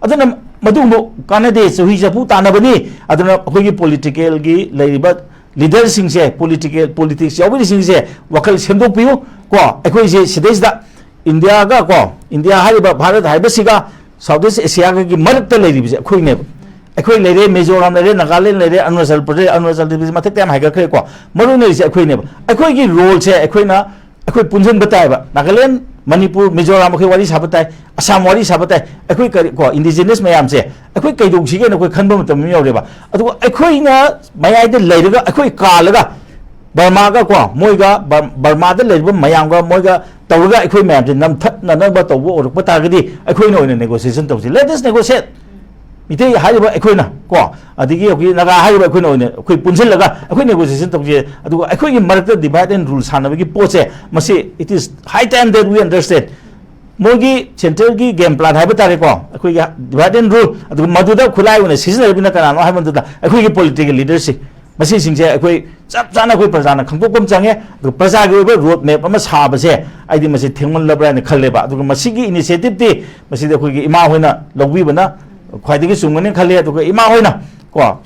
ꯑꯗꯨꯅ ꯃꯗꯨꯒꯨꯝꯕ ꯀꯥꯟꯅꯗꯦ, ꯆꯨꯍꯤ ꯆꯐꯨ ꯇꯥꯟꯅꯕꯅꯤ꯫ ꯑꯗꯨꯅ ꯑꯩꯈꯣꯏꯒꯤ politicalꯒꯤ ꯂꯩꯔꯤꯕ leaderꯁꯤꯡꯁꯦ, political, politics ꯌꯥꯎꯕꯤꯔꯤꯁꯤꯡꯁꯦ ꯋꯥꯈꯜ ꯁꯦꯝꯗꯣꯛꯄꯤꯌꯨ ꯀꯣ꯫ ꯑꯩꯈꯣꯏꯁꯦ ꯁꯤꯗꯩꯁꯤꯗ ꯏꯟꯗꯤꯌꯥꯒ ꯀꯣ, ꯏꯟꯗꯤꯌꯥ ꯍꯥꯏꯔꯤꯕ ꯚꯥꯔꯠ ꯍꯥꯏꯕꯁꯤꯒ South East Asiaꯒꯤ ꯃꯔꯛꯇ ꯂꯩꯔꯤꯕꯁꯦ ꯑꯩꯈꯣꯏꯅꯦꯕ꯫ ꯑꯩꯈꯣꯏ ꯂꯩꯔꯦ, ꯃꯤꯖꯣꯔꯥꯝ ꯂꯩꯔꯦ, ꯅꯥꯒꯥꯂꯦꯟ ꯂꯩꯔꯦ, ꯑꯔꯨꯅꯥꯆꯜ ꯄ꯭ꯔꯗꯦꯁ, ꯑꯔꯨꯅꯥꯆꯜ ꯄ꯭ꯔꯗꯦꯁ ꯃꯊꯛꯇ ꯌꯥꯝ ꯍꯥꯏꯒꯠꯈ꯭ꯔꯦꯀꯣ꯫ ꯃꯔꯨ ꯑꯣꯏꯅ ꯂꯩꯔꯤꯁꯦ ꯑꯩꯈꯣꯏꯅꯦꯕ꯫ ꯑꯩꯈꯣꯏꯒꯤ roleꯁꯦ ꯑꯩꯈꯣꯏꯅ, ꯑꯩꯈꯣꯏ ꯄꯨꯟꯁꯤꯟꯕ ꯇꯥꯏꯕ꯫ ꯅꯥꯒꯥꯂꯦꯟ, ꯃꯅꯤꯄꯨꯔ, ꯃꯤꯖꯣꯔꯥꯝ ꯑꯩꯈꯣꯏ ꯋꯥꯔꯤ ꯁꯥꯕ ꯇꯥꯏ, ꯑꯁꯥꯝ ꯋꯥꯔꯤ ꯁꯥꯕ ꯇꯥꯏ, ꯑꯩꯈꯣꯏ ꯀꯔꯤ ꯀꯣ, indigenous ꯃꯌꯥꯝꯁꯦ ꯑꯩꯈꯣꯏ ꯀꯩꯗꯧꯁꯤꯒꯦꯅ ꯑꯩꯈꯣꯏ ꯈꯟꯕ ꯃꯇꯝ ꯑꯃ ꯌꯧꯔꯦꯕ꯫ ꯑꯗꯨꯒ ꯑꯩꯈꯣꯏꯅ ꯃꯌꯥꯏꯗ ꯂꯩꯔꯒ ꯑꯩꯈꯣꯏ ꯀꯥꯜꯂꯒ ꯕꯔꯃꯥꯒ ꯀꯣ, ꯃꯣꯏꯒ ꯕꯔ-, ꯕꯔꯃꯥꯗ ꯂꯩꯔꯤꯕ ꯃꯌꯥꯝꯒ ꯃꯣꯏꯒ ꯇꯧꯔꯒ ꯑꯩꯈꯣꯏ ꯃꯌꯥꯝꯁꯦ ꯅꯝꯊꯠꯅꯅꯕ ꯇꯧꯕ ꯑꯣꯏꯔꯛꯄ ꯇꯥꯔꯒꯗꯤ ꯑꯩꯈꯣꯏꯅ ꯑꯣꯏꯅ negotiation ꯇꯧꯁꯤ꯫ Let us negotiate꯫ ꯃꯤꯇꯩ ꯍꯥꯏꯔꯤꯕ ꯑꯩꯈꯣꯏꯅ ꯀꯣ, ꯑꯗꯒꯤ ꯑꯩꯈꯣꯏ ꯅꯥꯒꯥ ꯍꯥꯏꯔꯤꯕ ꯑꯩꯈꯣꯏꯅ ꯑꯣꯏꯅ ꯑꯩꯈꯣꯏ ꯄꯨꯟꯁꯤꯜꯂꯒ ꯑꯩꯈꯣꯏ negotiation ꯇꯧꯁꯦ꯫ ꯑꯗꯨꯒ ꯑꯩꯈꯣꯏꯒꯤ ꯃꯔꯛꯇ divide and rule ꯁꯥꯟꯅꯕꯒꯤ ꯄꯣꯠꯁꯦ, ꯃꯁꯤ it is high time that we understand꯫ ꯃꯣꯏꯒꯤ central ꯒꯤ game plan ꯍꯥꯏꯕ ꯇꯥꯔꯦꯀꯣ, ꯑꯩꯈꯣꯏꯒꯤ divide and rule, ꯑꯗꯨꯒ ꯃꯗꯨꯗ ꯈꯨꯠꯂꯥꯏ ꯑꯣꯏꯅ ꯁꯤꯖꯤꯟꯅꯔꯤꯕꯅ ꯀꯅꯥꯅꯣ ꯍꯥꯏꯕ ꯃꯇꯝꯗ ꯑꯩꯈꯣꯏꯒꯤ political leader ꯁꯤꯡ, ꯃꯁꯤꯁꯤꯡꯁꯦ ꯑꯩꯈꯣꯏ ꯆꯞ ꯆꯥꯅ ꯑꯩꯈꯣꯏ ꯄ꯭ꯔꯖꯥꯅ ꯈꯪꯗꯣꯛꯄ ꯑꯃ ꯆꯪꯉꯦ꯫ ꯑꯗꯨꯒ ꯄ꯭ꯔꯖꯥꯒꯤ ꯑꯣꯏꯕ road map ꯑꯃ ꯁꯥꯕꯁꯦ ꯑꯩꯗꯤ ꯃꯁꯤ ꯊꯦꯡꯃꯜꯂꯕ꯭ꯔꯥ ꯍꯥꯏꯅ ꯈꯜꯂꯦꯕ꯫ ꯑꯗꯨꯒ ꯃꯁꯤꯒꯤ initiative ꯇꯤ ꯃꯁꯤꯗꯤ ꯑꯩꯈꯣꯏꯒꯤ ꯏꯃꯥ ꯍꯣꯏꯅ ꯂꯧꯕꯤꯕꯅ ꯈ꯭ꯋꯥꯏꯗꯒꯤ ꯆꯨꯝꯒꯅꯤ ꯈꯜꯂꯦ꯫ ꯑꯗꯨꯒ ꯏꯃꯥ ꯍꯣꯏꯅ ꯀꯣ,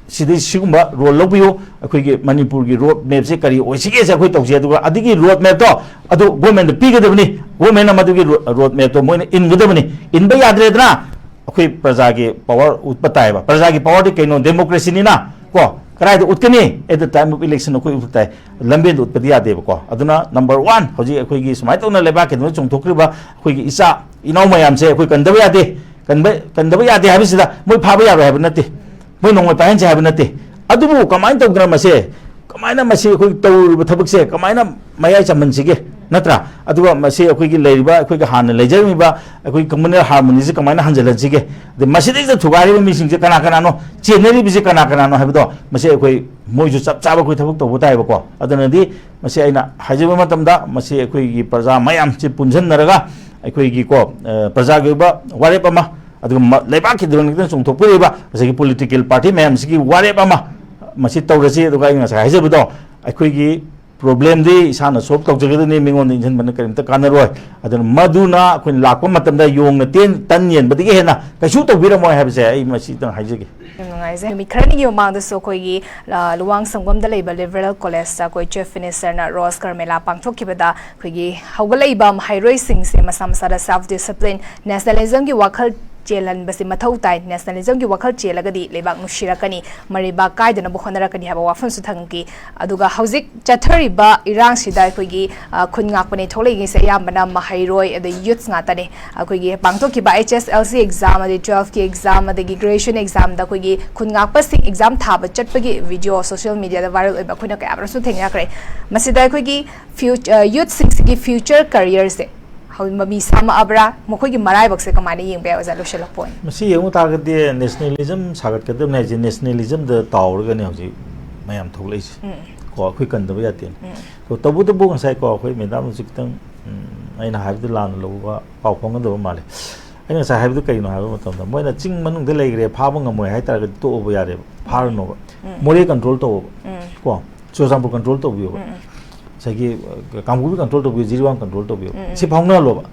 ꯁꯤꯗꯩ ꯁꯤꯒꯨꯝꯕ role ꯂꯧꯕꯤꯌꯨ, ꯑꯩꯈꯣꯏꯒꯤ ꯃꯅꯤꯄꯨꯔꯒꯤ road map ꯁꯦ ꯀꯔꯤ ꯑꯣꯏꯁꯤꯒꯦꯁꯦ ꯑꯩꯈꯣꯏ ꯇꯧꯁꯦ꯫ ꯑꯗꯨꯒ ꯑꯗꯨꯒꯤ road map ꯇꯣ ꯑꯗꯨ government ꯇ ꯄꯤꯒꯗꯕꯅꯤ, government ꯅ ꯃꯗꯨꯒꯤ ro-, road map ꯇꯣ ꯃꯣꯏꯅ ꯏꯟꯒꯗꯕꯅꯤ꯫ ꯏꯟꯕ ꯌꯥꯗ꯭ꯔꯦꯗꯅ, ꯑꯩꯈꯣꯏ ꯄ꯭ꯔꯖꯥꯒꯤ power ꯎꯠꯄ ꯇꯥꯏꯕ꯫ ꯄ꯭ꯔꯖꯥꯒꯤ power ꯗꯤ ꯀꯩꯅꯣ? Democracy ꯅꯤꯅ ꯀꯣ꯫ ꯀꯗꯥꯏꯗ ꯎꯠꯀꯅꯤ? At the time of election ꯑꯩꯈꯣꯏ ꯎꯠꯄ ꯇꯥꯏ, ꯂꯝꯕꯦꯟꯗ ꯎꯠꯄꯗꯤ ꯌꯥꯗꯦꯕꯀꯣ꯫ ꯑꯗꯨꯅ number one, ꯍꯧꯖꯤꯛ ꯑꯩꯈꯣꯏꯒꯤ ꯁꯨꯃꯥꯏꯅ ꯇꯧꯅ ꯂꯩꯕꯥꯛꯀꯤꯗꯃꯛ ꯆꯣꯡꯊꯣꯛꯈ꯭ꯔꯤꯕ ꯑꯩꯈꯣꯏꯒꯤ ꯏꯆꯥ ꯏꯅꯥꯎ ꯃꯌꯥꯝꯁꯦ ꯑꯩꯈꯣꯏ ꯀꯟꯗꯕ ꯌꯥꯗꯦ꯫ ꯀꯟꯕ, ꯀꯟꯗꯕ ꯌꯥꯗꯦ ꯍꯥꯏꯕꯁꯤꯗ ꯃꯣꯏ ꯐꯥꯕ ꯌꯥꯔꯣꯏ ꯍꯥꯏꯕ ꯅꯠꯇꯦ, ꯃꯣꯏ ꯅꯣꯡꯃꯩ ꯄꯥꯏꯍꯟꯁꯦ ꯍꯥꯏꯕ ꯅꯠꯇꯦ꯫ ꯑꯗꯨꯕꯨ ꯀꯃꯥꯏꯅ ꯇꯧꯗꯅ ꯃꯁꯦ, ꯀꯃꯥꯏꯅ ꯃꯁꯤ ꯑꯩꯈꯣꯏ ꯇꯧꯔꯤꯕ ꯊꯕꯛꯁꯦ ꯀꯃꯥꯏꯅ ꯃꯌꯥꯏ ꯆꯝꯍꯟꯁꯤꯒꯦ, ꯅꯠꯇ꯭ꯔꯥ? ꯑꯗꯨꯒ ꯃꯁꯤ ꯑꯩꯈꯣꯏꯒꯤ ꯂꯩꯔꯤꯕ, ꯑꯩꯈꯣꯏꯒꯤ ꯍꯥꯟꯅ ꯂꯩꯖꯔꯝꯃꯤꯕ ꯑꯩꯈꯣꯏꯒꯤ communal harmony ꯁꯦ ꯀꯃꯥꯏꯅ ꯍꯟꯖꯤꯜꯍꯟꯁꯤꯒꯦ, ꯑꯗꯩ ꯃꯁꯤꯗꯩꯁꯤꯗ ꯊꯨꯒꯥꯏꯔꯤꯕ ꯃꯤꯁꯤꯡꯁꯦ ꯀꯅꯥ ꯀꯅꯥꯅꯣ, ꯆꯦꯟꯅꯔꯤꯕꯁꯦ ꯀꯅꯥ ꯀꯅꯥꯅꯣ ꯍꯥꯏꯕꯗꯣ, ꯃꯁꯤ ꯑꯩꯈꯣꯏ ꯃꯣꯏꯁꯨ ꯆꯞ ꯆꯥꯕ ꯑꯩꯈꯣꯏ ꯊꯕꯛ ꯇꯧꯕ ꯇꯥꯏꯕꯀꯣ꯫ ꯑꯗꯨꯅꯗꯤ ꯃꯁꯤ ꯑꯩꯅ ꯍꯥꯏꯖꯕ ꯃꯇꯝꯗ, ꯃꯁꯤ ꯑꯩꯈꯣꯏꯒꯤ ꯄ꯭ꯔꯖꯥ ꯃꯌꯥꯝꯁꯤ ꯄꯨꯟꯁꯤꯟꯅꯔꯒ ꯑꯩꯈꯣꯏꯒꯤꯀꯣ, ꯑ, ꯄ꯭ꯔꯖꯥꯒꯤ ꯑꯣꯏꯕ ꯋꯥꯔꯦꯞ ꯑꯃ, ꯑꯗꯨꯒ ꯃ-, ꯂꯩꯕꯥꯛꯀꯤꯗꯃꯛꯇ ꯆꯣꯡꯊꯣꯛꯄꯤꯔꯤꯕ ꯉꯁꯥꯏꯒꯤ political party ꯃꯌꯥꯝꯁꯤꯒꯤ ꯋꯥꯔꯦꯞ ꯑꯃ ꯃꯁꯤ ꯇꯧꯔꯁꯤ꯫ ꯑꯗꯨꯒ ꯑꯩꯅ ꯉꯁꯥꯏ ꯍꯥꯏꯖꯕꯗꯣ, ꯑꯩꯈꯣꯏꯒꯤ problem ꯗꯤ ꯏꯁꯥꯅ solve ꯇꯧꯖꯒꯗꯕꯅꯤ, ꯃꯤꯉꯣꯟꯗ ꯏꯟꯁꯤꯟꯕꯅ ꯀꯔꯤꯝꯇ ꯀꯥꯟꯅꯔꯣꯏ꯫ ꯑꯗꯨꯅ ꯃꯗꯨꯅ ꯑꯩꯈꯣꯏꯅ ꯂꯥꯛꯄ ꯃꯇꯝꯗ ꯌꯣꯡꯅ ꯇꯦꯟ, ꯇꯟ ꯌꯦꯟꯕꯗꯒꯤ ꯍꯦꯟꯅ ꯀꯩꯁꯨ ꯇꯧꯕꯤꯔꯝꯃꯣꯏ ꯍꯥꯏꯕꯁꯦ ꯑꯩ ꯃꯁꯤꯗꯪ ꯍꯥꯏꯖꯒꯦ꯫ ꯌꯥꯝ ꯅꯨꯡꯉꯥꯏꯖꯩ꯫ ꯅꯨꯃꯤꯠ ꯈꯔꯅꯤꯒꯤ ꯃꯃꯥꯡꯗꯁꯨ ꯑꯩꯈꯣꯏꯒꯤ, ꯑ, ꯂꯨꯋꯥꯡ ꯁꯪꯒꯣꯝꯗ ꯂꯩꯕ Liberal College ꯇ ꯑꯩꯈꯣꯏ Chief Minister ꯅ Rose Carmela ꯄꯥꯡꯊꯣꯛꯈꯤꯕꯗ ꯑꯩꯈꯣꯏꯒꯤ ꯍꯧꯒꯠꯂꯛꯏꯕ ꯃꯍꯩꯔꯣꯏꯁꯤꯡꯁꯦ ꯃꯁꯥ ꯃꯁꯥꯗ self discipline, nationalism ꯒꯤ ꯋꯥꯈꯜ ꯆꯦꯜꯍꯟꯕꯁꯤ ꯃꯊꯧ ꯇꯥꯏ, nationalism ꯒꯤ ꯋꯥꯈꯜ ꯆꯦꯜꯂꯒꯗꯤ ꯂꯩꯕꯥꯛ ꯅꯨꯡꯁꯤꯔꯛꯀꯅꯤ, ꯃꯔꯩꯕꯥꯛ ꯀꯥꯏꯗꯅꯕ ꯍꯣꯠꯅꯔꯛꯀꯅꯤ ꯍꯥꯏꯕ ꯋꯥꯐꯝꯁꯨ ꯊꯝꯈꯤ꯫ ꯑꯗꯨꯒ ꯍꯧꯖꯤꯛ ꯆꯠꯊꯔꯤꯕ ꯏꯔꯥꯡꯁꯤꯗ ꯑꯩꯈꯣꯏꯒꯤ, ꯑ, ꯈꯨꯟ ꯉꯥꯛꯄꯅꯦ ꯊꯣꯛꯂꯛꯏꯁꯦ ꯑꯌꯥꯝꯕꯅ ꯃꯍꯩꯔꯣꯏ ꯑꯗꯩ youths ꯉꯥꯛꯇꯅꯦ꯫ ꯑꯩꯈꯣꯏꯒꯤ ꯄꯥꯡꯊꯣꯛꯈꯤꯕ H S L C exam ꯑꯗꯩ twelve ꯀꯤ exam ꯑꯗꯒꯤ graduation exam ꯗ ꯑꯩꯈꯣꯏꯒꯤ ꯈꯨꯟ ꯉꯥꯛꯄꯁꯤꯡ exam ꯊꯥꯕ ꯆꯠꯄꯒꯤ video social media ꯗ viral ꯑꯣꯏꯕ ꯑꯩꯈꯣꯏꯅ ꯀꯌꯥꯃꯔꯨꯝꯁꯨ ꯊꯦꯡꯅꯈ꯭ꯔꯦ꯫ ꯃꯁꯤꯗ ꯑꯩꯈꯣꯏꯒꯤ ꯐ꯭ꯌꯨ-, ꯑ, youth ꯁꯤꯡꯁꯤꯒꯤ future career ꯁꯦ ꯍꯧꯖꯤꯛ ꯃꯃꯤ ꯁꯥꯃꯛꯑꯕ꯭ꯔꯥ? ꯃꯈꯣꯏꯒꯤ ꯃꯔꯥꯏꯕꯛꯁꯦ ꯀꯃꯥꯏꯅ ꯌꯦꯡꯕ ꯌꯥꯏ, ꯑꯣꯖꯥ, ꯂꯣꯏꯁꯤꯜꯂꯛꯄ ꯑꯣꯏꯅ? ꯃꯁꯤ ꯌꯦꯡꯕ ꯇꯥꯔꯒꯗꯤ ꯅꯦꯁꯅꯦꯂꯤꯖꯝ ꯁꯥꯒꯠꯀꯗꯕꯅꯤ ꯍꯥꯏꯁꯦ, ꯅꯦꯁꯅꯦꯂꯤꯖꯝꯗ ꯇꯥꯎꯔꯒꯅꯦ ꯍꯧꯖꯤꯛ ꯃꯌꯥꯝ ꯊꯣꯛꯂꯛꯏꯁꯦ꯫ ꯀꯣ, ꯑꯩꯈꯣꯏ ꯀꯟꯗꯕ ꯌꯥꯗꯦ꯫ ꯀꯣ, ꯇꯧꯕꯇꯕꯨ ꯉꯁꯥꯏ ꯀꯣ, ꯑꯩꯈꯣꯏ ꯃꯦꯗꯥꯝꯅꯁꯨ ꯈꯤꯇꯪ, ꯎꯝ, ꯑꯩꯅ ꯍꯥꯏꯕꯗꯨ ꯂꯥꯟꯅ ꯂꯧꯕ, ꯄꯥꯎ ꯐꯥꯎꯅꯗꯕ ꯃꯥꯜꯂꯦ꯫ ꯑꯩꯅ ꯉꯁꯥꯏ ꯍꯥꯏꯕꯗꯨ ꯀꯔꯤꯅꯣ ꯍꯥꯏꯕ ꯃꯇꯝꯗ, ꯃꯣꯏꯅ ꯆꯤꯡ ꯃꯅꯨꯡꯗ ꯂꯩꯈ꯭ꯔꯦ, ꯐꯥꯕ ꯉꯝꯃꯣꯏ ꯍꯥꯏ ꯇꯥꯔꯒꯗꯤ ꯇꯣꯛꯑꯕ ꯌꯥꯔꯦꯕ, ꯐꯥꯔꯅꯣꯕ꯫ ꯃꯣꯔꯦ ꯀꯟꯇ꯭ꯔꯣꯜ ꯇꯧꯑꯣꯕ꯫ ꯀꯣ, ꯆꯨꯔꯆꯥꯟꯄꯨꯔ ꯀꯟꯇ꯭ꯔꯣꯜ ꯇꯧꯕꯤꯌꯣꯕ꯫ ꯉꯁꯥꯏꯒꯤ, ꯑ, ꯀꯥꯡꯄꯣꯛꯄꯤ ꯀꯟꯇ꯭ꯔꯣꯜ ꯇꯧꯕꯤꯌꯨ, ꯖꯤꯔꯤꯕꯥꯝ ꯀꯟꯇ꯭ꯔꯣꯜ ꯇꯧꯕꯤꯌꯨ, ꯁꯤ ꯐꯥꯎꯅꯍꯜꯂꯣꯕ꯫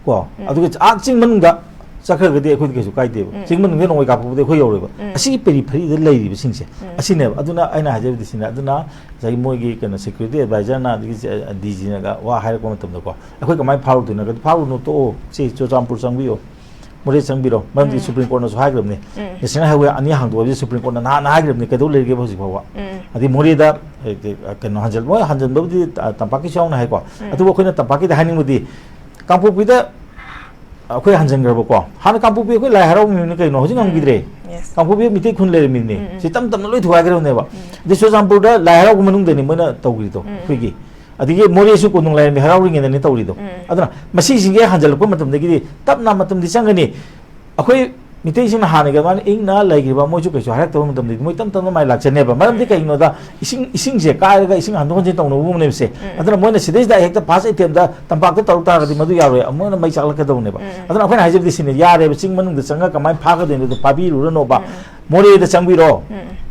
ꯀꯣ, ꯑꯗꯨꯒ ꯑꯥ ꯆꯤꯡ ꯃꯅꯨꯡꯗ ꯆꯠꯈ꯭ꯔꯒꯗꯤ ꯑꯩꯈꯣꯏꯗꯤ ꯀꯩꯁꯨ ꯀꯥꯏꯗꯦꯕ꯫ ꯆꯤꯡ ꯃꯅꯨꯡꯗ ꯅꯣꯡꯃꯩ ꯀꯥꯞꯄꯛꯄꯗꯤ ꯑꯩꯈꯣꯏ ꯌꯧꯔꯣꯏꯕ꯫ ꯑꯁꯤꯒꯤ ꯄꯦꯔꯤꯐꯦꯔꯤꯗ ꯂꯩꯔꯤꯕꯁꯤꯡꯁꯦ, ꯑꯁꯤꯅꯦꯕ꯫ ꯑꯗꯨꯅ ꯑꯩꯅ ꯍꯥꯏꯖꯕꯗꯤ ꯁꯤꯅꯦ꯫ ꯑꯗꯨꯅ ꯉꯁꯥꯏꯒꯤ ꯃꯣꯏꯒꯤ ꯀꯩꯅꯣ, ꯁꯦꯀ꯭ꯌꯨꯔꯤꯇꯤ ꯑꯦꯗꯚꯥꯏꯖꯔꯅ, ꯑꯗꯒꯤ ꯗꯤ ꯖꯤꯅꯒ ꯋꯥ ꯍꯥꯏꯔꯛꯄ ꯃꯇꯝꯗꯀꯣ, ꯑꯩꯈꯣꯏ ꯀꯃꯥꯏꯅ ꯐꯥꯔꯨꯗꯣꯏꯅꯣ? ꯀꯩꯗꯧ ꯐꯥꯔꯨꯅꯣ? ꯇꯣꯛꯑꯣ, ꯁꯤ ꯆꯨꯔꯆꯥꯟꯄꯨꯔ ꯆꯪꯕꯤꯌꯣ, ꯃꯣꯔꯦ ꯆꯪꯕꯤꯔꯣ꯫ ꯃꯔꯝꯗꯤ ꯁꯨꯄ꯭ꯔꯤꯝ ꯀꯣꯔꯠꯅꯁꯨ ꯍꯥꯏꯈ꯭ꯔꯕꯅꯤ, ꯅꯦꯁꯅꯦꯜ ꯍꯥꯏꯋꯦ ꯑꯅꯤ ꯍꯥꯡꯗꯣꯛꯑꯣ ꯍꯥꯏꯕꯁꯤ ꯁꯨꯄ꯭ꯔꯤꯝ ꯀꯣꯔꯠꯅ ꯅꯍꯥꯟꯅ ꯍꯥꯏꯈ꯭ꯔꯕꯅꯤ꯫ ꯀꯩꯗꯧ ꯂꯩꯔꯒꯦꯕ ꯍꯧꯖꯤꯛ ꯐꯥꯎꯕ? ꯑꯗꯩ ꯃꯣꯔꯦꯗ, ꯑꯦ, ꯑꯦ, ꯀꯩꯅꯣ, ꯍꯟꯖꯜ-, ꯃꯣꯏ ꯍꯟꯖꯟꯕꯕꯨꯗꯤ, ꯑ, ꯇꯝꯄꯥꯛꯀꯤꯁꯨ ꯌꯥꯎꯅ ꯍꯥꯏꯀꯣ꯫ ꯑꯗꯨꯕꯨ ꯑꯩꯈꯣꯏꯅ ꯇꯝꯄꯥꯛꯀꯤꯗ ꯍꯥꯏꯅꯤꯡꯕꯗꯤ, ꯀꯥꯡꯄꯣꯛꯄꯤꯗ ꯑꯩꯈꯣꯏ ꯍꯟꯖꯟꯈ꯭ꯔꯕꯀꯣ꯫ ꯍꯥꯟꯅ ꯀꯥꯡꯄꯣꯛꯄꯤ ꯑꯩꯈꯣꯏ ꯂꯥꯏ ꯍꯔꯥꯎꯕ ꯅꯨꯃꯤꯠꯅ ꯀꯩꯅꯣ? ꯍꯧꯖꯤꯛ ꯉꯝꯈꯤꯗ꯭ꯔꯦ꯫ ꯀꯥꯡꯄꯣꯛꯄꯤ ꯃꯤꯇꯩ ꯈꯨꯟ ꯂꯩꯔꯝꯃꯤꯅꯦ꯫ ꯁꯤ ꯇꯞ ꯇꯞꯅ ꯂꯣꯏ ꯊꯨꯒꯥꯏꯈ꯭ꯔꯕꯅꯦꯕ꯫ ꯑꯗꯩ ꯆꯨꯔꯆꯥꯟꯄꯨꯔꯗ ꯂꯥꯏ ꯍꯔꯥꯎꯕ ꯃꯅꯨꯡꯗꯅꯤ ꯃꯣꯏꯅ ꯇꯧꯈ꯭ꯔꯤꯗꯣ ꯑꯩꯈꯣꯏꯒꯤ꯫ ꯑꯗꯒꯤ ꯃꯣꯔꯦꯁꯨ ꯀꯣꯅꯨꯡ ꯂꯥꯏꯔꯦꯝꯕꯤ ꯍꯔꯥꯎꯔꯤꯉꯩꯗꯅꯤ ꯇꯧꯔꯤꯗꯣ꯫ ꯑꯗꯨꯅ ꯃꯁꯤꯁꯤꯡꯁꯦ ꯍꯟꯖꯜꯂꯛꯄ ꯃꯇꯝꯗꯒꯤꯗꯤ ꯇꯞꯅ ꯃꯇꯝꯗꯤ ꯆꯪꯒꯅꯤ꯫ ꯑꯩꯈꯣꯏ ꯃꯤꯇꯩꯁꯤꯡꯅ ꯍꯥꯟꯅꯒꯤ ꯑꯗꯨꯃꯥꯏꯅ ꯏꯪꯅ ꯂꯩꯈꯤꯕ, ꯃꯣꯏꯁꯨ ꯀꯩꯁꯨ ꯍꯥꯏꯔꯛꯇꯕ ꯃꯇꯝꯗꯗꯤ ꯃꯣꯏ ꯇꯞ ꯇꯞꯅ ꯃꯥꯏ ꯂꯥꯛꯆꯅꯦꯕ꯫ ꯃꯔꯝꯗꯤ ꯀꯩꯒꯤꯅꯣꯗ, ꯏꯁꯤꯡ, ꯏꯁꯤꯡꯁꯦ ꯀꯥꯏꯔꯒ ꯏꯁꯤꯡ ꯍꯟꯗꯣꯛ ꯍꯟꯖꯤꯟ ꯇꯧꯅꯕꯒꯨꯝꯕꯅꯦꯕꯁꯦ꯫ ꯑꯗꯨꯅ ꯃꯣꯏꯅ ꯁꯤꯗꯩꯁꯤꯗ ꯍꯦꯛꯇ ꯐꯥꯔꯁ ꯑꯦꯇꯦꯝꯗ ꯇꯝꯄꯥꯛꯇ ꯇꯧꯔꯛ ꯇꯥꯔꯒꯗꯤ ꯃꯗꯨ ꯌꯥꯔꯣꯏ, ꯑꯃꯨꯛ ꯍꯦꯟꯅ ꯃꯩ ꯆꯥꯛꯂꯛꯀꯗꯧꯅꯦꯕ꯫ ꯑꯗꯨꯅ ꯑꯩꯈꯣꯏꯅ ꯍꯥꯏꯖꯕꯗꯤ ꯁꯤꯅꯤ, ꯌꯥꯔꯦꯕ, ꯆꯤꯡ ꯃꯅꯨꯡꯗ ꯆꯪꯉꯒ ꯀꯃꯥꯏꯅ ꯐꯥꯒꯗꯣꯏꯅꯣꯗꯣ ꯐꯥꯕꯤꯔꯨꯔꯅꯣꯕ꯫ ꯃꯣꯔꯦꯗ ꯆꯪꯕꯤꯔꯣ,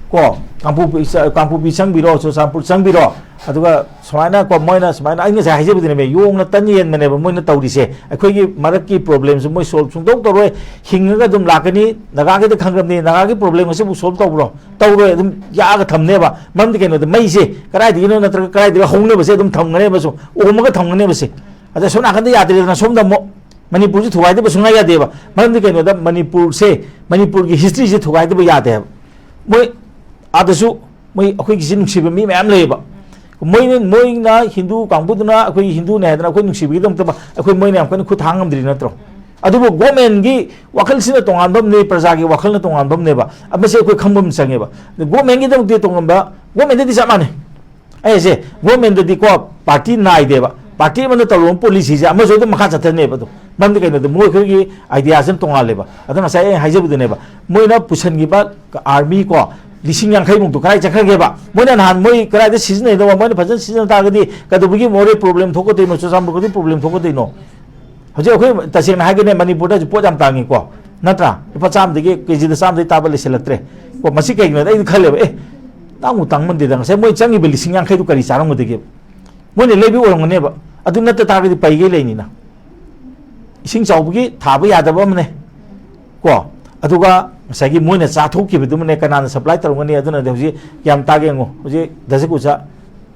ꯀꯣ, ꯀꯥꯡꯄꯣꯛꯄꯤ ꯆ-, ꯀꯥꯡꯄꯣꯛꯄꯤ ꯆꯪꯕꯤꯔꯣ, ꯆꯨꯔꯆꯥꯟꯄꯨꯔ ꯆꯪꯕꯤꯔꯣ꯫ ꯑꯗꯨꯒ ꯁꯨꯃꯥꯏꯅ ꯀꯣ, ꯃꯣꯏꯅ ꯁꯨꯃꯥꯏꯅ, ꯑꯩ ꯉꯁꯥꯏ ꯍꯥꯏꯖꯕꯗꯨꯅꯦꯕ, ꯌꯣꯡꯅ ꯇꯟ ꯌꯦꯟꯕꯅꯦꯕ ꯃꯣꯏꯅ ꯇꯧꯔꯤꯁꯦ꯫ ꯑꯩꯈꯣꯏꯒꯤ ꯃꯔꯛꯀꯤ ꯄ꯭ꯔꯣꯕ꯭ꯂꯦꯝꯁꯨ ꯃꯣꯏ ꯁꯣꯜꯕ ꯁꯨꯡꯇꯧ ꯇꯧꯔꯣꯏ꯫ ꯍꯤꯡꯉꯒ ꯑꯗꯨꯝ ꯂꯥꯛꯀꯅꯤ꯫ ꯅꯥꯒꯥꯒꯤꯗ ꯈꯪꯈ꯭ꯔꯕꯅꯤ, ꯅꯥꯒꯥꯒꯤ ꯄ꯭ꯔꯣꯕ꯭ꯂꯦꯝ ꯑꯁꯤꯕꯨ ꯁꯣꯜꯕ ꯇꯧꯕ꯭ꯔꯣ? ꯇꯧꯔꯣꯏ꯫ ꯑꯗꯨꯝ ꯌꯥꯛꯑꯒ ꯊꯝꯅꯦꯕ꯫ ꯃꯔꯝꯗꯤ ꯀꯩꯅꯣꯗ, ꯃꯩꯁꯦ ꯀꯗꯥꯏꯗꯒꯤꯅꯣ ꯅꯠꯇ꯭ꯔꯒ ꯀꯗꯥꯏꯗꯒꯤ ꯍꯧꯅꯕꯁꯦ ꯑꯗꯨꯝ ꯊꯝꯒꯅꯦꯕ, ꯁꯨꯝ ꯑꯣꯝꯃꯒ ꯊꯝꯒꯅꯦꯕ ꯁꯦ꯫ ꯑꯗ ꯁꯣꯝ ꯅꯥꯀꯟꯗ ꯌꯥꯗ꯭ꯔꯦꯗꯅ, ꯁꯣꯝꯗ ꯑꯃꯨꯛ ꯃꯅꯤꯄꯨꯔꯁꯤ ꯊꯨꯒꯥꯏꯗꯕ ꯁꯨꯡꯌꯥ ꯌꯥꯗꯦꯕ꯫ ꯃꯔꯝꯗꯤ ꯀꯩꯅꯣꯗ, ꯃꯅꯤꯄꯨꯔꯁꯦ, ꯃꯅꯤꯄꯨꯔꯒꯤ ꯍꯤꯁꯇ꯭ꯔꯤꯁꯦ ꯊꯨꯒꯥꯏꯗꯕ ꯌꯥꯗꯦ ꯍꯥꯏꯕ꯫ ꯃꯣꯏ ꯑꯥꯗꯁꯨ ꯃꯣꯏ ꯑꯩꯈꯣꯏꯒꯤꯁꯤ ꯅꯨꯡꯁꯤꯕ ꯃꯤ ꯃꯌꯥꯝ ꯂꯩꯌꯦꯕ꯫ ꯃꯣꯏꯅ, ꯃꯣꯏꯅ ꯍꯤꯟꯗꯨ ꯀꯥꯡꯕꯨꯗꯨꯅ ꯑꯩꯈꯣꯏ ꯍꯤꯟꯗꯨꯅꯦ ꯍꯥꯏꯗꯅ ꯑꯩꯈꯣꯏ ꯅꯨꯡꯁꯤꯕꯒꯤꯗꯃꯛꯇ ꯑꯩꯈꯣꯏ, ꯃꯣꯏꯅ ꯌꯥꯝ ꯀꯟꯅ ꯈꯨꯠ ꯊꯥꯡ ꯉꯝꯗ꯭ꯔꯤ ꯅꯠꯇ꯭ꯔꯣ? ꯑꯗꯨꯕꯨ ꯒꯣꯔꯃꯦꯟꯒꯤ ꯋꯥꯈꯜꯁꯤꯅ ꯇꯣꯉꯥꯟꯕ ꯑꯃꯅꯤ, ꯄ꯭ꯔꯖꯥꯒꯤ ꯋꯥꯈꯜꯅ ꯇꯣꯉꯥꯟꯕ ꯑꯃꯅꯦꯕ꯫ ꯃꯁꯤ ꯑꯩꯈꯣꯏ ꯈꯪꯕ ꯑꯃ ꯆꯪꯉꯦꯕ꯫ ꯒꯣꯔꯃꯦꯟꯒꯤꯗꯃꯛꯇꯤ ꯇꯣꯉꯥꯟꯕ, ꯒꯣꯔꯃꯦꯟꯗꯗꯤ ꯆꯞ ꯃꯥꯟꯅꯩ꯫ ꯑꯩꯁꯦ ꯒꯣꯔꯃꯦꯟꯗꯗꯤꯀꯣ ꯄꯥꯔꯇꯤ ꯅꯥꯏꯗꯦꯕ꯫ ꯄꯥꯔꯇꯤ ꯑꯃꯅ ꯇꯧꯔꯨꯕ ꯄꯣꯂꯤꯁꯤꯁꯦ ꯑꯃꯁꯨ ꯑꯗꯨꯝ ꯃꯈꯥ ꯆꯠꯊꯅꯦꯕ꯫ ꯑꯗꯣ ꯃꯔꯝꯗꯤ ꯀꯩꯅꯣꯗ ꯃꯣꯏ ꯑꯩꯈꯣꯏꯒꯤ ꯑꯥꯏꯗꯤꯌꯥꯁꯤ ꯑꯗꯨꯝ ꯇꯣꯉꯥꯜꯂꯦꯕ꯫ ꯑꯗꯣ ꯉꯁꯥꯏ ꯑꯩꯅ ꯍꯥꯏꯖꯕꯗꯨꯅꯦꯕ, ꯃꯣꯏꯅ ꯄꯨꯁꯟꯈꯤꯕ ꯑꯥꯔꯃꯤ ꯀꯣ, ꯂꯤꯁꯤꯡ ꯌꯥꯡꯈꯩꯃꯨꯛꯇꯣ ꯀꯗꯥꯏ ꯆꯠꯈ꯭ꯔꯒꯦꯕ? ꯃꯣꯏꯅ ꯅꯍꯥꯟ ꯃꯣꯏ ꯀꯗꯥꯏꯗ ꯁꯤꯖꯤꯟꯅꯩꯅꯣ? ꯃꯣꯏꯅ ꯐꯖꯅ ꯁꯤꯖꯤꯟꯅ ꯇꯥꯔꯒꯗꯤ ꯀꯩꯗꯧꯕꯒꯤ ꯃꯣꯔꯦ ꯄ꯭ꯔꯣꯕ꯭ꯂꯦꯝ ꯊꯣꯛꯀꯗꯣꯏꯅꯣ, ꯆꯨꯔꯆꯥꯟꯄꯨꯔꯒꯗꯤ ꯄ꯭ꯔꯣꯕ꯭ꯂꯦꯝ ꯊꯣꯛꯀꯗꯣꯏꯅꯣ? ꯍꯧꯖꯤꯛ ꯑꯩꯈꯣꯏ ꯇꯁꯦꯡꯅ ꯍꯥꯏꯒꯅꯦ, ꯃꯅꯤꯄꯨꯔꯗ ꯍꯧꯖꯤꯛ ꯄꯣꯠ ꯌꯥꯝ ꯇꯥꯡꯉꯤꯀꯣ, ꯅꯠꯇ꯭ꯔꯥ? ꯂꯨꯄꯥ ꯆꯥꯝꯃꯗꯒꯤ, ꯀꯦꯖꯤꯗ ꯆꯥꯝꯃꯗꯒꯤ ꯇꯥꯕ ꯂꯩꯁꯤꯜꯂꯛꯇ꯭ꯔꯦ ꯀꯣ꯫ ꯃꯁꯤ ꯀꯩꯒꯤꯅꯣꯗ ꯑꯩꯗꯤ ꯈꯜꯂꯦꯕ, ꯑꯦ, ꯇꯥꯡꯕꯨ ꯇꯥꯡꯃꯟꯗꯦꯗ, ꯉꯁꯥꯏ ꯃꯣꯏ ꯆꯪꯉꯤꯕ ꯂꯤꯁꯤꯡ ꯌꯥꯡꯈꯩꯗꯨ ꯀꯔꯤ ꯆꯥꯔꯝꯒꯗꯒꯦ? ꯃꯣꯏꯅ ꯂꯩꯕꯤ ꯑꯣꯏꯔꯝꯒꯅꯦꯕ꯫ ꯑꯗꯨ ꯅꯠꯇ ꯇꯥꯔꯒꯗꯤ ꯄꯩꯒꯩ ꯂꯩꯅꯤꯅ꯫ ꯏꯁꯤꯡ ꯆꯥꯎꯕꯒꯤ ꯊꯥꯕ ꯌꯥꯗꯕ ꯑꯃꯅꯦ ꯀꯣ, ꯑꯗꯨꯒ ꯉꯁꯥꯏꯒꯤ ꯃꯣꯏꯅ ꯆꯥꯊꯣꯛꯈꯤꯕꯗꯨꯃꯅꯦ ꯀꯅꯥꯅ ꯁꯄ꯭ꯂꯥꯏ ꯇꯧꯔꯝꯒꯅꯤ? ꯑꯗꯨꯅꯗꯤ ꯍꯧꯖꯤꯛ ꯀꯌꯥꯝ ꯇꯥꯒꯦ ꯌꯦꯡꯉꯣ꯫ ꯍꯧꯖꯤꯛ ꯗꯁꯀꯨꯁ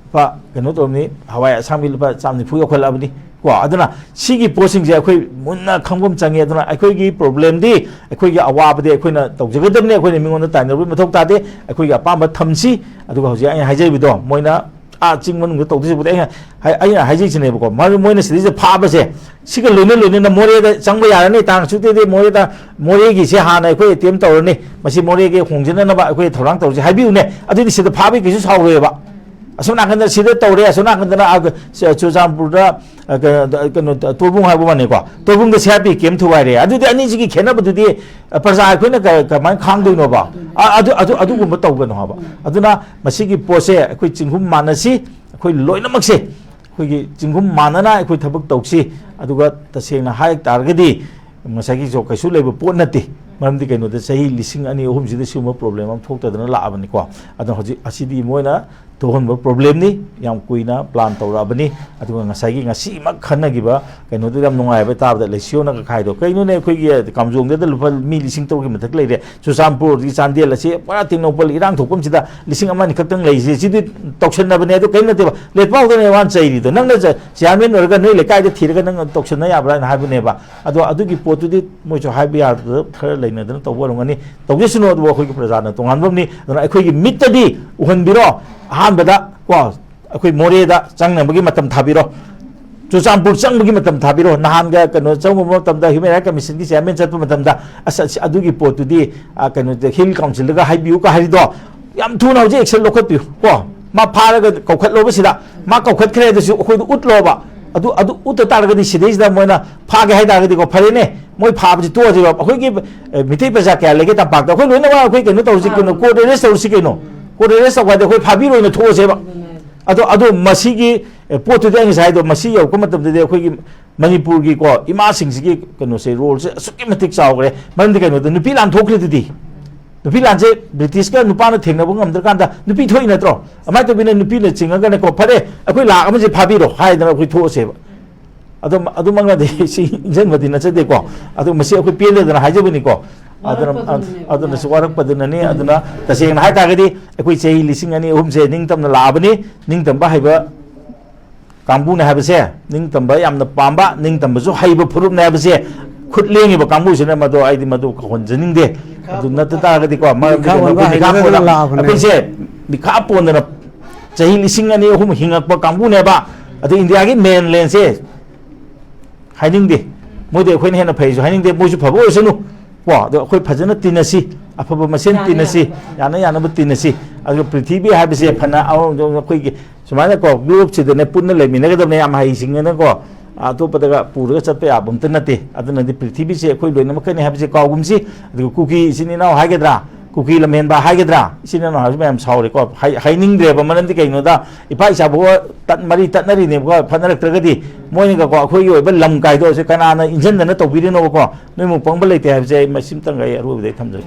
ꯂꯨꯄꯥ, ꯀꯩꯅꯣ ꯇꯧꯔꯝꯅꯤ, ꯍꯋꯥꯏ ꯑꯁꯥꯡꯕꯤ ꯂꯨꯄꯥ ꯆꯥꯝ ꯅꯤꯐꯨ ꯌꯧꯈꯠꯂꯛꯑꯕꯅꯤ ꯀꯣ꯫ ꯑꯗꯨꯅ ꯁꯤꯒꯤ ꯄꯣꯠꯁꯤꯡꯁꯦ ꯑꯩꯈꯣꯏ ꯃꯨꯟꯅ ꯈꯪꯕ ꯑꯃ ꯆꯪꯉꯤ꯫ ꯑꯗꯨꯅ ꯑꯩꯈꯣꯏꯒꯤ ꯄ꯭ꯔꯣꯕ꯭ꯂꯦꯝꯗꯤ, ꯑꯩꯈꯣꯏꯒꯤ ꯑꯋꯥꯕꯗꯤ ꯑꯩꯈꯣꯏꯅ ꯇꯧꯖꯒꯗꯕꯅꯤ꯫ ꯑꯩꯈꯣꯏꯅ ꯃꯤꯉꯣꯟꯗ ꯇꯥꯏꯅꯔꯨꯕꯒꯤ ꯃꯊꯧ ꯇꯥꯗꯦ꯫ ꯑꯩꯈꯣꯏꯒꯤ ꯑꯄꯥꯝꯕ ꯊꯝꯁꯤ꯫ ꯑꯗꯨꯒ ꯍꯧꯖꯤꯛ ꯑꯩꯅ ꯍꯥꯏꯖꯔꯤꯕꯗꯣ, ꯃꯣꯏꯅ ꯑꯥ ꯆꯤꯡ ꯃꯅꯨꯡꯗ ꯇꯧꯗꯣꯏꯁꯤꯕꯨꯗꯤ ꯑꯩꯅ ꯍꯥꯏ-, ꯑꯩꯅ ꯍꯥꯏꯖꯩꯁꯤꯅꯦꯕꯀꯣ, ꯃꯔꯝꯗꯤ ꯃꯣꯏꯅ ꯁꯤꯗꯩꯁꯤꯗ ꯐꯥꯕꯁꯦ, ꯁꯤꯒ ꯂꯣꯏꯅ ꯂꯣꯏꯅꯅ ꯃꯣꯔꯦꯗ ꯆꯪꯕ ꯌꯥꯔꯅꯤ, ꯇꯥꯡ ꯑꯁꯨꯛꯇꯩꯗꯤ ꯃꯣꯔꯦꯗ, ꯃꯣꯔꯦꯒꯤꯁꯦ ꯍꯥꯟꯅ ꯑꯩꯈꯣꯏ ꯑꯦꯇꯦꯝ ꯇꯧꯔꯅꯤ, ꯃꯁꯤ ꯃꯣꯔꯦꯒꯤ ꯍꯣꯡꯖꯅꯅꯕ ꯑꯩꯈꯣꯏ ꯊꯧꯔꯥꯡ ꯇꯧꯔꯁꯤ ꯍꯥꯏꯕꯤꯌꯨꯅꯦ꯫ ꯑꯗꯨꯗꯤ ꯁꯤꯗ ꯐꯥꯕꯒꯤ ꯀꯩꯁꯨ ꯁꯥꯎꯔꯣꯏꯕ꯫ ꯑꯁꯣꯝ ꯅꯥꯀꯟꯗ ꯁꯤꯗ ꯇꯧꯔꯦ, ꯑꯁꯣꯝ ꯅꯥꯀꯟꯗꯅ, ꯑ, ꯆꯨ-, ꯆꯨꯔꯆꯥꯟꯄꯨꯔꯗ, ꯑ, ꯀꯩꯅꯣ, ꯀꯩꯅꯣ, ꯇꯣꯔꯕꯨꯡ ꯍꯥꯏꯕ ꯋꯥꯅꯤꯀꯣ, ꯇꯣꯔꯕꯨꯡꯗ ꯁꯤ ꯑꯥꯔ ꯄꯤ ꯀꯦꯝ ꯊꯨꯒꯥꯏꯔꯦ꯫ ꯑꯗꯨꯗꯤ ꯑꯅꯤꯁꯤꯒꯤ ꯈꯦꯠꯅꯕꯗꯨꯗꯤ, ꯑ, ꯄ꯭ꯔꯖꯥ ꯑꯩꯈꯣꯏꯅ ꯀ-, ꯀꯃꯥꯏꯅ ꯈꯥꯡꯗꯣꯏꯅꯣꯕ? ꯑ, ꯑꯗꯨ, ꯑꯗꯨ, ꯑꯗꯨꯒꯨꯝꯕ ꯇꯧꯒꯅꯣ ꯍꯥꯏꯕ꯫ ꯑꯗꯨꯅ ꯃꯁꯤꯒꯤ ꯄꯣꯠꯁꯦ ꯑꯩꯈꯣꯏ ꯆꯤꯡꯒꯨꯝ ꯃꯥꯟꯅꯁꯤ, ꯑꯩꯈꯣꯏ ꯂꯣꯏꯅꯃꯛꯁꯦ ꯑꯩꯈꯣꯏꯒꯤ ꯆꯤꯡꯒꯨꯝ ꯃꯥꯟꯅꯅ ꯑꯩꯈꯣꯏ ꯊꯕꯛ ꯇꯧꯁꯤ꯫ ꯑꯗꯨꯒ ꯇꯁꯦꯡꯅ ꯍꯥꯏ ꯇꯥꯔꯒꯗꯤ ꯉꯁꯥꯏꯒꯤ ꯖꯣ-, ꯀꯩꯁꯨ ꯂꯩꯕ ꯄꯣꯠ ꯅꯠꯇꯦ꯫ ꯃꯔꯝꯗꯤ ꯀꯩꯅꯣꯗ ꯆꯍꯤ ꯂꯤꯁꯤꯡ ꯑꯅꯤ ꯑꯍꯨꯝꯁꯤꯗ ꯁꯤꯒꯨꯝꯕ ꯄ꯭ꯔꯣꯕ꯭ꯂꯦꯝ ꯑꯃ ꯊꯣꯛꯇꯗꯅ ꯂꯥꯛꯑꯕꯅꯤꯀꯣ꯫ ꯑꯗꯣ ꯍꯧꯖꯤꯛ ꯑꯁꯤꯗꯤ ꯃꯣꯏꯅ ꯊꯣꯛꯍꯟꯕ ꯄ꯭ꯔꯣꯕ꯭ꯂꯦꯝꯅꯤ, ꯌꯥꯝ ꯀꯨꯏꯅ ꯄ꯭ꯂꯥꯟ ꯇꯧꯔꯛꯑꯕꯅꯤ꯫ ꯑꯗꯨꯒ ꯉꯁꯥꯏꯒꯤ ꯉꯁꯤꯃꯛ ꯈꯟꯅꯈꯤꯕ ꯀꯩꯅꯣꯗꯨꯗ ꯌꯥꯝ ꯅꯨꯡꯉꯥꯏꯕ ꯇꯥꯕꯗ, ꯂꯩꯁꯤꯌꯣꯅꯒ ꯍꯥꯏꯗꯣ ꯀꯩꯅꯣꯅꯦ, ꯑꯩꯈꯣꯏꯒꯤ ꯀꯥꯝꯖꯣꯡꯗꯗ ꯂꯨꯄꯥ ꯃꯤ ꯂꯤꯁꯤꯡ ꯇꯔꯨꯛꯀꯤ ꯃꯊꯛ ꯂꯩꯔꯦ, ꯆꯨꯔꯆꯥꯟꯄꯨꯔ, ꯆꯥꯟꯗꯦꯜ ꯑꯁꯤ ꯄꯨꯔꯥ ꯇꯦꯡꯅꯧꯄꯜ ꯏꯔꯥꯡ ꯊꯣꯛꯐꯝꯁꯤꯗ ꯂꯤꯁꯤꯡ ꯑꯃ ꯑꯅꯤ ꯈꯛꯇꯪ ꯂꯩꯔꯤꯁꯦ, ꯁꯤꯗꯤ ꯇꯧꯁꯟꯅꯕꯅꯦ꯫ ꯑꯗꯨ ꯀꯔꯤꯝ ꯅꯠꯇꯦꯕ, ꯂꯦꯠꯄꯥꯎꯗꯅꯦ ꯋꯥꯅ ꯆꯩꯔꯤꯗꯣ꯫ ꯅꯪꯅ ꯆ-, ꯆꯤꯌꯥꯔꯃꯦꯟ ꯑꯣꯏꯔꯒ ꯅꯣꯏ ꯂꯩꯀꯥꯏꯗ ꯊꯤꯔꯒ ꯅꯪ ꯇꯧꯁꯟꯅ ꯌꯥꯕ꯭ꯔꯥ ꯍꯥꯏꯅ ꯍꯥꯏꯕꯅꯦꯕ꯫ ꯑꯗꯣ ꯑꯗꯨꯒꯤ ꯄꯣꯠꯇꯨꯗꯤ ꯃꯣꯏꯁꯨ ꯍꯥꯏꯕ ꯌꯥꯗꯕ ꯈꯔ ꯂꯩꯅꯗꯅ ꯇꯧꯕ ꯑꯣꯏꯔꯝꯒꯅꯤ꯫ ꯇꯧꯖꯁꯅꯨ, ꯑꯗꯨꯕꯨ ꯑꯩꯈꯣꯏꯒꯤ ꯄ꯭ꯔꯖꯥꯅ ꯇꯣꯉꯥꯟꯕ ꯑꯃꯅꯤ꯫ ꯑꯗꯨꯅ ꯑꯩꯈꯣꯏꯒꯤ ꯃꯤꯠꯇꯗꯤ ꯎꯍꯟꯕꯤꯔꯣ꯫ ꯑꯍꯥꯟꯕꯗ ꯀꯣ, ꯑꯩꯈꯣꯏ ꯃꯣꯔꯦꯗ ꯆꯪꯅꯕꯒꯤ ꯃꯇꯝ ꯊꯥꯕꯤꯔꯣ, ꯆꯨꯔꯆꯥꯟꯄꯨꯔ ꯆꯪꯕꯒꯤ ꯃꯇꯝ ꯊꯥꯕꯤꯔꯣ꯫ ꯅꯍꯥꯟꯒ ꯀꯩꯅꯣ ꯆꯪꯕ ꯃꯇꯝꯗ, ꯍ꯭ꯌꯨꯃꯦꯟ ꯔꯥꯏꯠ ꯀꯃꯤꯁꯟꯒꯤ ꯆꯤꯌꯥꯔꯃꯦꯟ ꯆꯠꯄ ꯃꯇꯝꯗ, "ꯑꯁ, ꯑꯁ, ꯑꯗꯨꯒꯤ ꯄꯣꯠꯇꯨꯗꯤ, ꯑ, ꯀꯩꯅꯣꯗ, ꯍꯤꯜ ꯀꯥꯎꯟꯁꯤꯜꯗꯒ ꯍꯥꯏꯕꯤꯌꯨ" ꯀ ꯍꯥꯏꯔꯤꯗꯣ, ꯌꯥꯝ ꯊꯨꯅ ꯍꯧꯖꯤꯛ ꯑꯦꯛꯁꯟ ꯂꯧꯈꯠꯄꯤꯌꯨ ꯀꯣ꯫ ꯃꯥ ꯐꯥꯔꯒ ꯀꯧꯈꯠꯂꯣꯕꯁꯤꯗ, ꯃꯥ ꯀꯧꯈꯠꯈ꯭ꯔꯦ ꯑꯗꯨꯁꯨ ꯑꯩꯈꯣꯏꯗ ꯎꯠꯂꯣꯕ꯫ ꯑꯗꯨ ꯑꯗꯨ ꯎꯠꯇ ꯇꯥꯔꯒꯗꯤ ꯁꯤꯗꯩꯁꯤꯗ ꯃꯣꯏꯅ ꯐꯥꯒꯦ ꯍꯥꯏ ꯇꯥꯔꯒꯗꯤꯀꯣ, ꯐꯔꯦꯅꯦ, ꯃꯣꯏ ꯐꯥꯕꯁꯤ ꯇꯣꯛꯑꯁꯦꯕ꯫ ꯑꯩꯈꯣꯏꯒꯤ ꯑꯦ, ꯃꯤꯇꯩ ꯄ꯭ꯔꯖꯥ ꯀꯌꯥ ꯂꯩꯒꯦ ꯇꯝꯄꯥꯛꯇ? ꯑꯩꯈꯣꯏ ꯂꯣꯏꯅꯃꯛ ꯑꯩꯈꯣꯏ ꯀꯩꯅꯣ ꯇꯧꯔꯁꯤ ꯀꯩꯅꯣ, ꯀꯣꯔꯠ ꯑꯦꯔꯦꯁ ꯇꯧꯔꯁꯤ ꯀꯩꯅꯣ, ꯀꯣꯔꯠ ꯑꯦꯔꯦꯁ ꯇꯧꯕ ꯍꯥꯏꯗꯤ ꯑꯩꯈꯣꯏ ꯐꯥꯕꯤꯔꯣꯏꯅ ꯊꯣꯛꯑꯁꯦꯕ꯫ ꯑꯗꯣ ꯑꯗꯣ ꯃꯁꯤꯒꯤ ꯑꯦ, ꯄꯣꯠꯇꯨꯗꯤ ꯑꯩ ꯉꯁꯥꯏ ꯍꯥꯏꯗꯣ, ꯃꯁꯤ ꯌꯧꯔꯛꯄ ꯃꯇꯝꯗꯗꯤ ꯑꯩꯈꯣꯏꯒꯤ ꯃꯅꯤꯄꯨꯔꯒꯤꯀꯣ ꯏꯃꯥꯁꯤꯡꯁꯤꯒꯤ ꯀꯩꯅꯣꯁꯦ, ꯔꯣꯜꯁꯦ ꯑꯁꯨꯛꯀꯤ ꯃꯇꯤꯛ ꯆꯥꯎꯈ꯭ꯔꯦ꯫ ꯃꯔꯝꯗꯤ ꯀꯩꯅꯣꯗ ꯅꯨꯄꯤ ꯂꯥꯟ ꯊꯣꯛꯈ꯭ꯔꯤꯗꯨꯗꯤ, ꯅꯨꯄꯤ ꯂꯥꯟꯁꯦ ꯕ꯭ꯔꯤꯇꯤꯁꯀ ꯅꯨꯄꯥꯅ ꯊꯦꯡꯅꯕ ꯉꯝꯗ꯭ꯔꯀꯥꯟꯗ ꯅꯨꯄꯤ ꯊꯣꯛꯏ ꯅꯠꯇ꯭ꯔꯣ? ꯑꯗꯨꯃꯥꯏꯅ ꯇꯧꯕꯤꯅ ꯅꯨꯄꯤꯅ ꯆꯤꯡꯉꯒꯅꯦꯀꯣ, "ꯐꯔꯦ, ꯑꯩꯈꯣꯏ ꯂꯥꯛ ꯑꯃꯁꯦ ꯐꯥꯕꯤꯔꯣ" ꯍꯥꯏꯗꯅ ꯑꯩꯈꯣꯏ ꯊꯣꯛꯑꯁꯦꯕ꯫ ꯑꯗꯨꯝ ꯑꯗꯨꯃꯛꯅꯗꯤ ꯁꯤ ꯏꯟꯖꯟꯕꯗꯤ ꯅꯠꯆꯗꯦꯀꯣ꯫ ꯑꯗꯨ ꯃꯁꯤ ꯑꯩꯈꯣꯏ ꯄꯦꯟꯗꯗꯅ ꯍꯥꯏꯖꯕꯅꯤꯀꯣ꯫ ꯑꯗꯨꯅ ꯋꯥꯔꯛꯄꯗꯨꯅꯅꯦ꯫ ꯑꯗꯨꯅꯁꯨ ꯋꯥꯔꯛꯄꯗꯨꯅꯅꯤ꯫ ꯑꯗꯨꯅ ꯇꯁꯦꯡꯅ ꯍꯥꯏꯇꯥꯔꯒꯗꯤ ꯑꯩꯈꯣꯏ ꯆꯍꯤ ꯂꯤꯁꯤꯡ ꯑꯅꯤ ꯑꯍꯨꯝꯁꯦ ꯅꯤꯡꯇꯝꯅ ꯂꯥꯛꯑꯕꯅꯤ꯫ ꯅꯤꯡꯇꯝꯕ ꯍꯩꯕ ꯀꯥꯡꯕꯨꯅꯦ ꯍꯥꯏꯕꯁꯦ, ꯅꯤꯡꯇꯝꯕ ꯌꯥꯝꯅ ꯄꯥꯝꯕ, ꯅꯤꯡꯇꯝꯕꯁꯨ ꯍꯩꯕ ꯐꯨꯔꯨꯞꯅꯦ ꯍꯥꯏꯕꯁꯦ ꯈꯨꯠ ꯂꯦꯡꯉꯤꯕ ꯀꯥꯡꯕꯨꯁꯤꯅ ꯃꯗꯨ, ꯑꯩꯗꯤ ꯃꯗꯨ ꯍꯣꯟꯖꯅꯤꯡꯗꯦ꯫ ꯑꯗꯨ ꯅꯠꯇ ꯇꯥꯔꯒꯗꯤꯀꯣ, ꯃꯔꯝꯗꯤ ꯃꯤꯈꯥ ꯀꯩꯅꯣ, ꯑꯣꯟꯕ ꯑꯩꯈꯣꯏ ꯃꯤꯈꯥ ꯍꯩꯅꯗꯅ ꯄꯣꯟꯅ, ꯂꯥꯛꯑꯕꯅꯦ꯫ ꯑꯩꯈꯣꯏꯁꯦ ꯃꯤꯈꯥ ꯄꯣꯟꯗꯅ ꯆꯍꯤ ꯂꯤꯁꯤꯡ ꯑꯅꯤ ꯑꯍꯨꯝ ꯍꯤꯡꯉꯛꯄ ꯀꯥꯡꯕꯨꯅꯦꯕ꯫ ꯑꯗꯨ ꯏꯟꯗꯤꯌꯥꯒꯤ ꯃꯦꯟꯂꯦꯟꯁꯦ ꯍꯥꯏꯅꯤꯡꯗꯦ꯫ ꯃꯣꯏꯗꯤ ꯑꯩꯈꯣꯏꯅ ꯍꯦꯟꯅ ꯐꯩꯁꯨ ꯍꯥꯏꯅꯤꯡꯗꯦ, ꯃꯣꯏꯁꯨ ꯐꯕ ꯑꯣꯏꯔꯁꯅꯨ꯫ ꯀꯣ, ꯑꯗꯣ ꯑꯩꯈꯣꯏ ꯐꯖꯅ ꯇꯤꯟꯅꯁꯤ, ꯑꯐꯕ ꯃꯁꯦꯟ ꯌꯥꯅ ꯇꯤꯟꯅꯁꯤ, ꯌꯥꯅꯕ꯫ ꯌꯥꯅ ꯌꯥꯅꯕ ꯇꯤꯟꯅꯁꯤ꯫ ꯑꯗꯨꯒ ꯄ꯭ꯔꯤꯊꯤꯕꯤ ꯍꯥꯏꯕꯁꯦ ꯐꯅ ꯑꯃꯔꯣꯝꯗ ꯑꯩꯈꯣꯏꯒꯤ ꯁꯨꯃꯥꯏꯅꯀꯣ, ꯒ꯭ꯔꯨꯞꯁꯤꯗꯅꯦ ꯄꯨꯟꯅ ꯂꯩꯃꯤꯟꯅꯒꯗꯕꯅꯦ, ꯌꯥꯝ ꯍꯩꯁꯤꯡꯉꯦꯅꯀꯣ, ꯑꯇꯣꯞꯄꯗꯒ ꯄꯨꯔꯒ ꯆꯠꯄ ꯌꯥꯕ ꯑꯝꯇ ꯅꯠꯇꯦ꯫ ꯑꯗꯨꯅꯗꯤ ꯄ꯭ꯔꯤꯊꯤꯕꯤꯁꯦ ꯑꯩꯈꯣꯏ ꯂꯣꯏꯅꯃꯛꯀꯅꯤ ꯍꯥꯏꯕꯁꯦ ꯀꯥꯎꯒꯨꯝꯁꯤ꯫ ꯑꯗꯨꯒ ꯀꯨꯀꯤ ꯏꯆꯤꯟ ꯏꯅꯥꯎ ꯍꯥꯏꯒꯗ꯭ꯔꯥ, ꯀꯨꯀꯤ ꯂꯝꯍꯦꯟꯕ ꯍꯥꯏꯒꯗ꯭ꯔꯥ, ꯏꯆꯤꯟ ꯏꯅꯥꯎ ꯍꯥꯏꯕꯁꯤ ꯃꯌꯥꯝ ꯁꯥꯎꯔꯦꯀꯣ, ꯍꯥꯏ-, ꯍꯥꯏꯅꯤꯡꯗ꯭ꯔꯦꯕ꯫ ꯃꯔꯝꯗꯤ ꯀꯩꯒꯤꯅꯣꯗ, ꯏꯄꯥ ꯏꯆꯥ ꯐꯥꯎꯕ ꯇꯠ-, ꯃꯔꯤ ꯇꯠꯅꯔꯤꯅꯦꯕꯀꯣ, ꯐꯠꯅꯔꯛꯇ꯭ꯔꯒꯗꯤ꯫ ꯃꯣꯏꯅꯒꯀꯣ ꯑꯩꯈꯣꯏꯒꯤ ꯑꯣꯏꯕ ꯂꯝ ꯀꯥꯏꯗꯣ ꯑꯁꯤ ꯀꯅꯥꯅ ꯏꯟꯖꯟꯗꯅ ꯇꯧꯕꯤꯔꯤꯅꯣꯕꯀꯣ? ꯅꯣꯏꯃꯨꯛ ꯄꯪꯕ ꯂꯩꯇꯦ ꯍꯥꯏꯕꯁꯦ ꯑꯩ ꯃꯁꯤꯝꯇꯪꯒ ꯑꯩ ꯑꯔꯣꯏꯕꯗ ꯑꯩ ꯊꯝꯖꯒꯦ꯫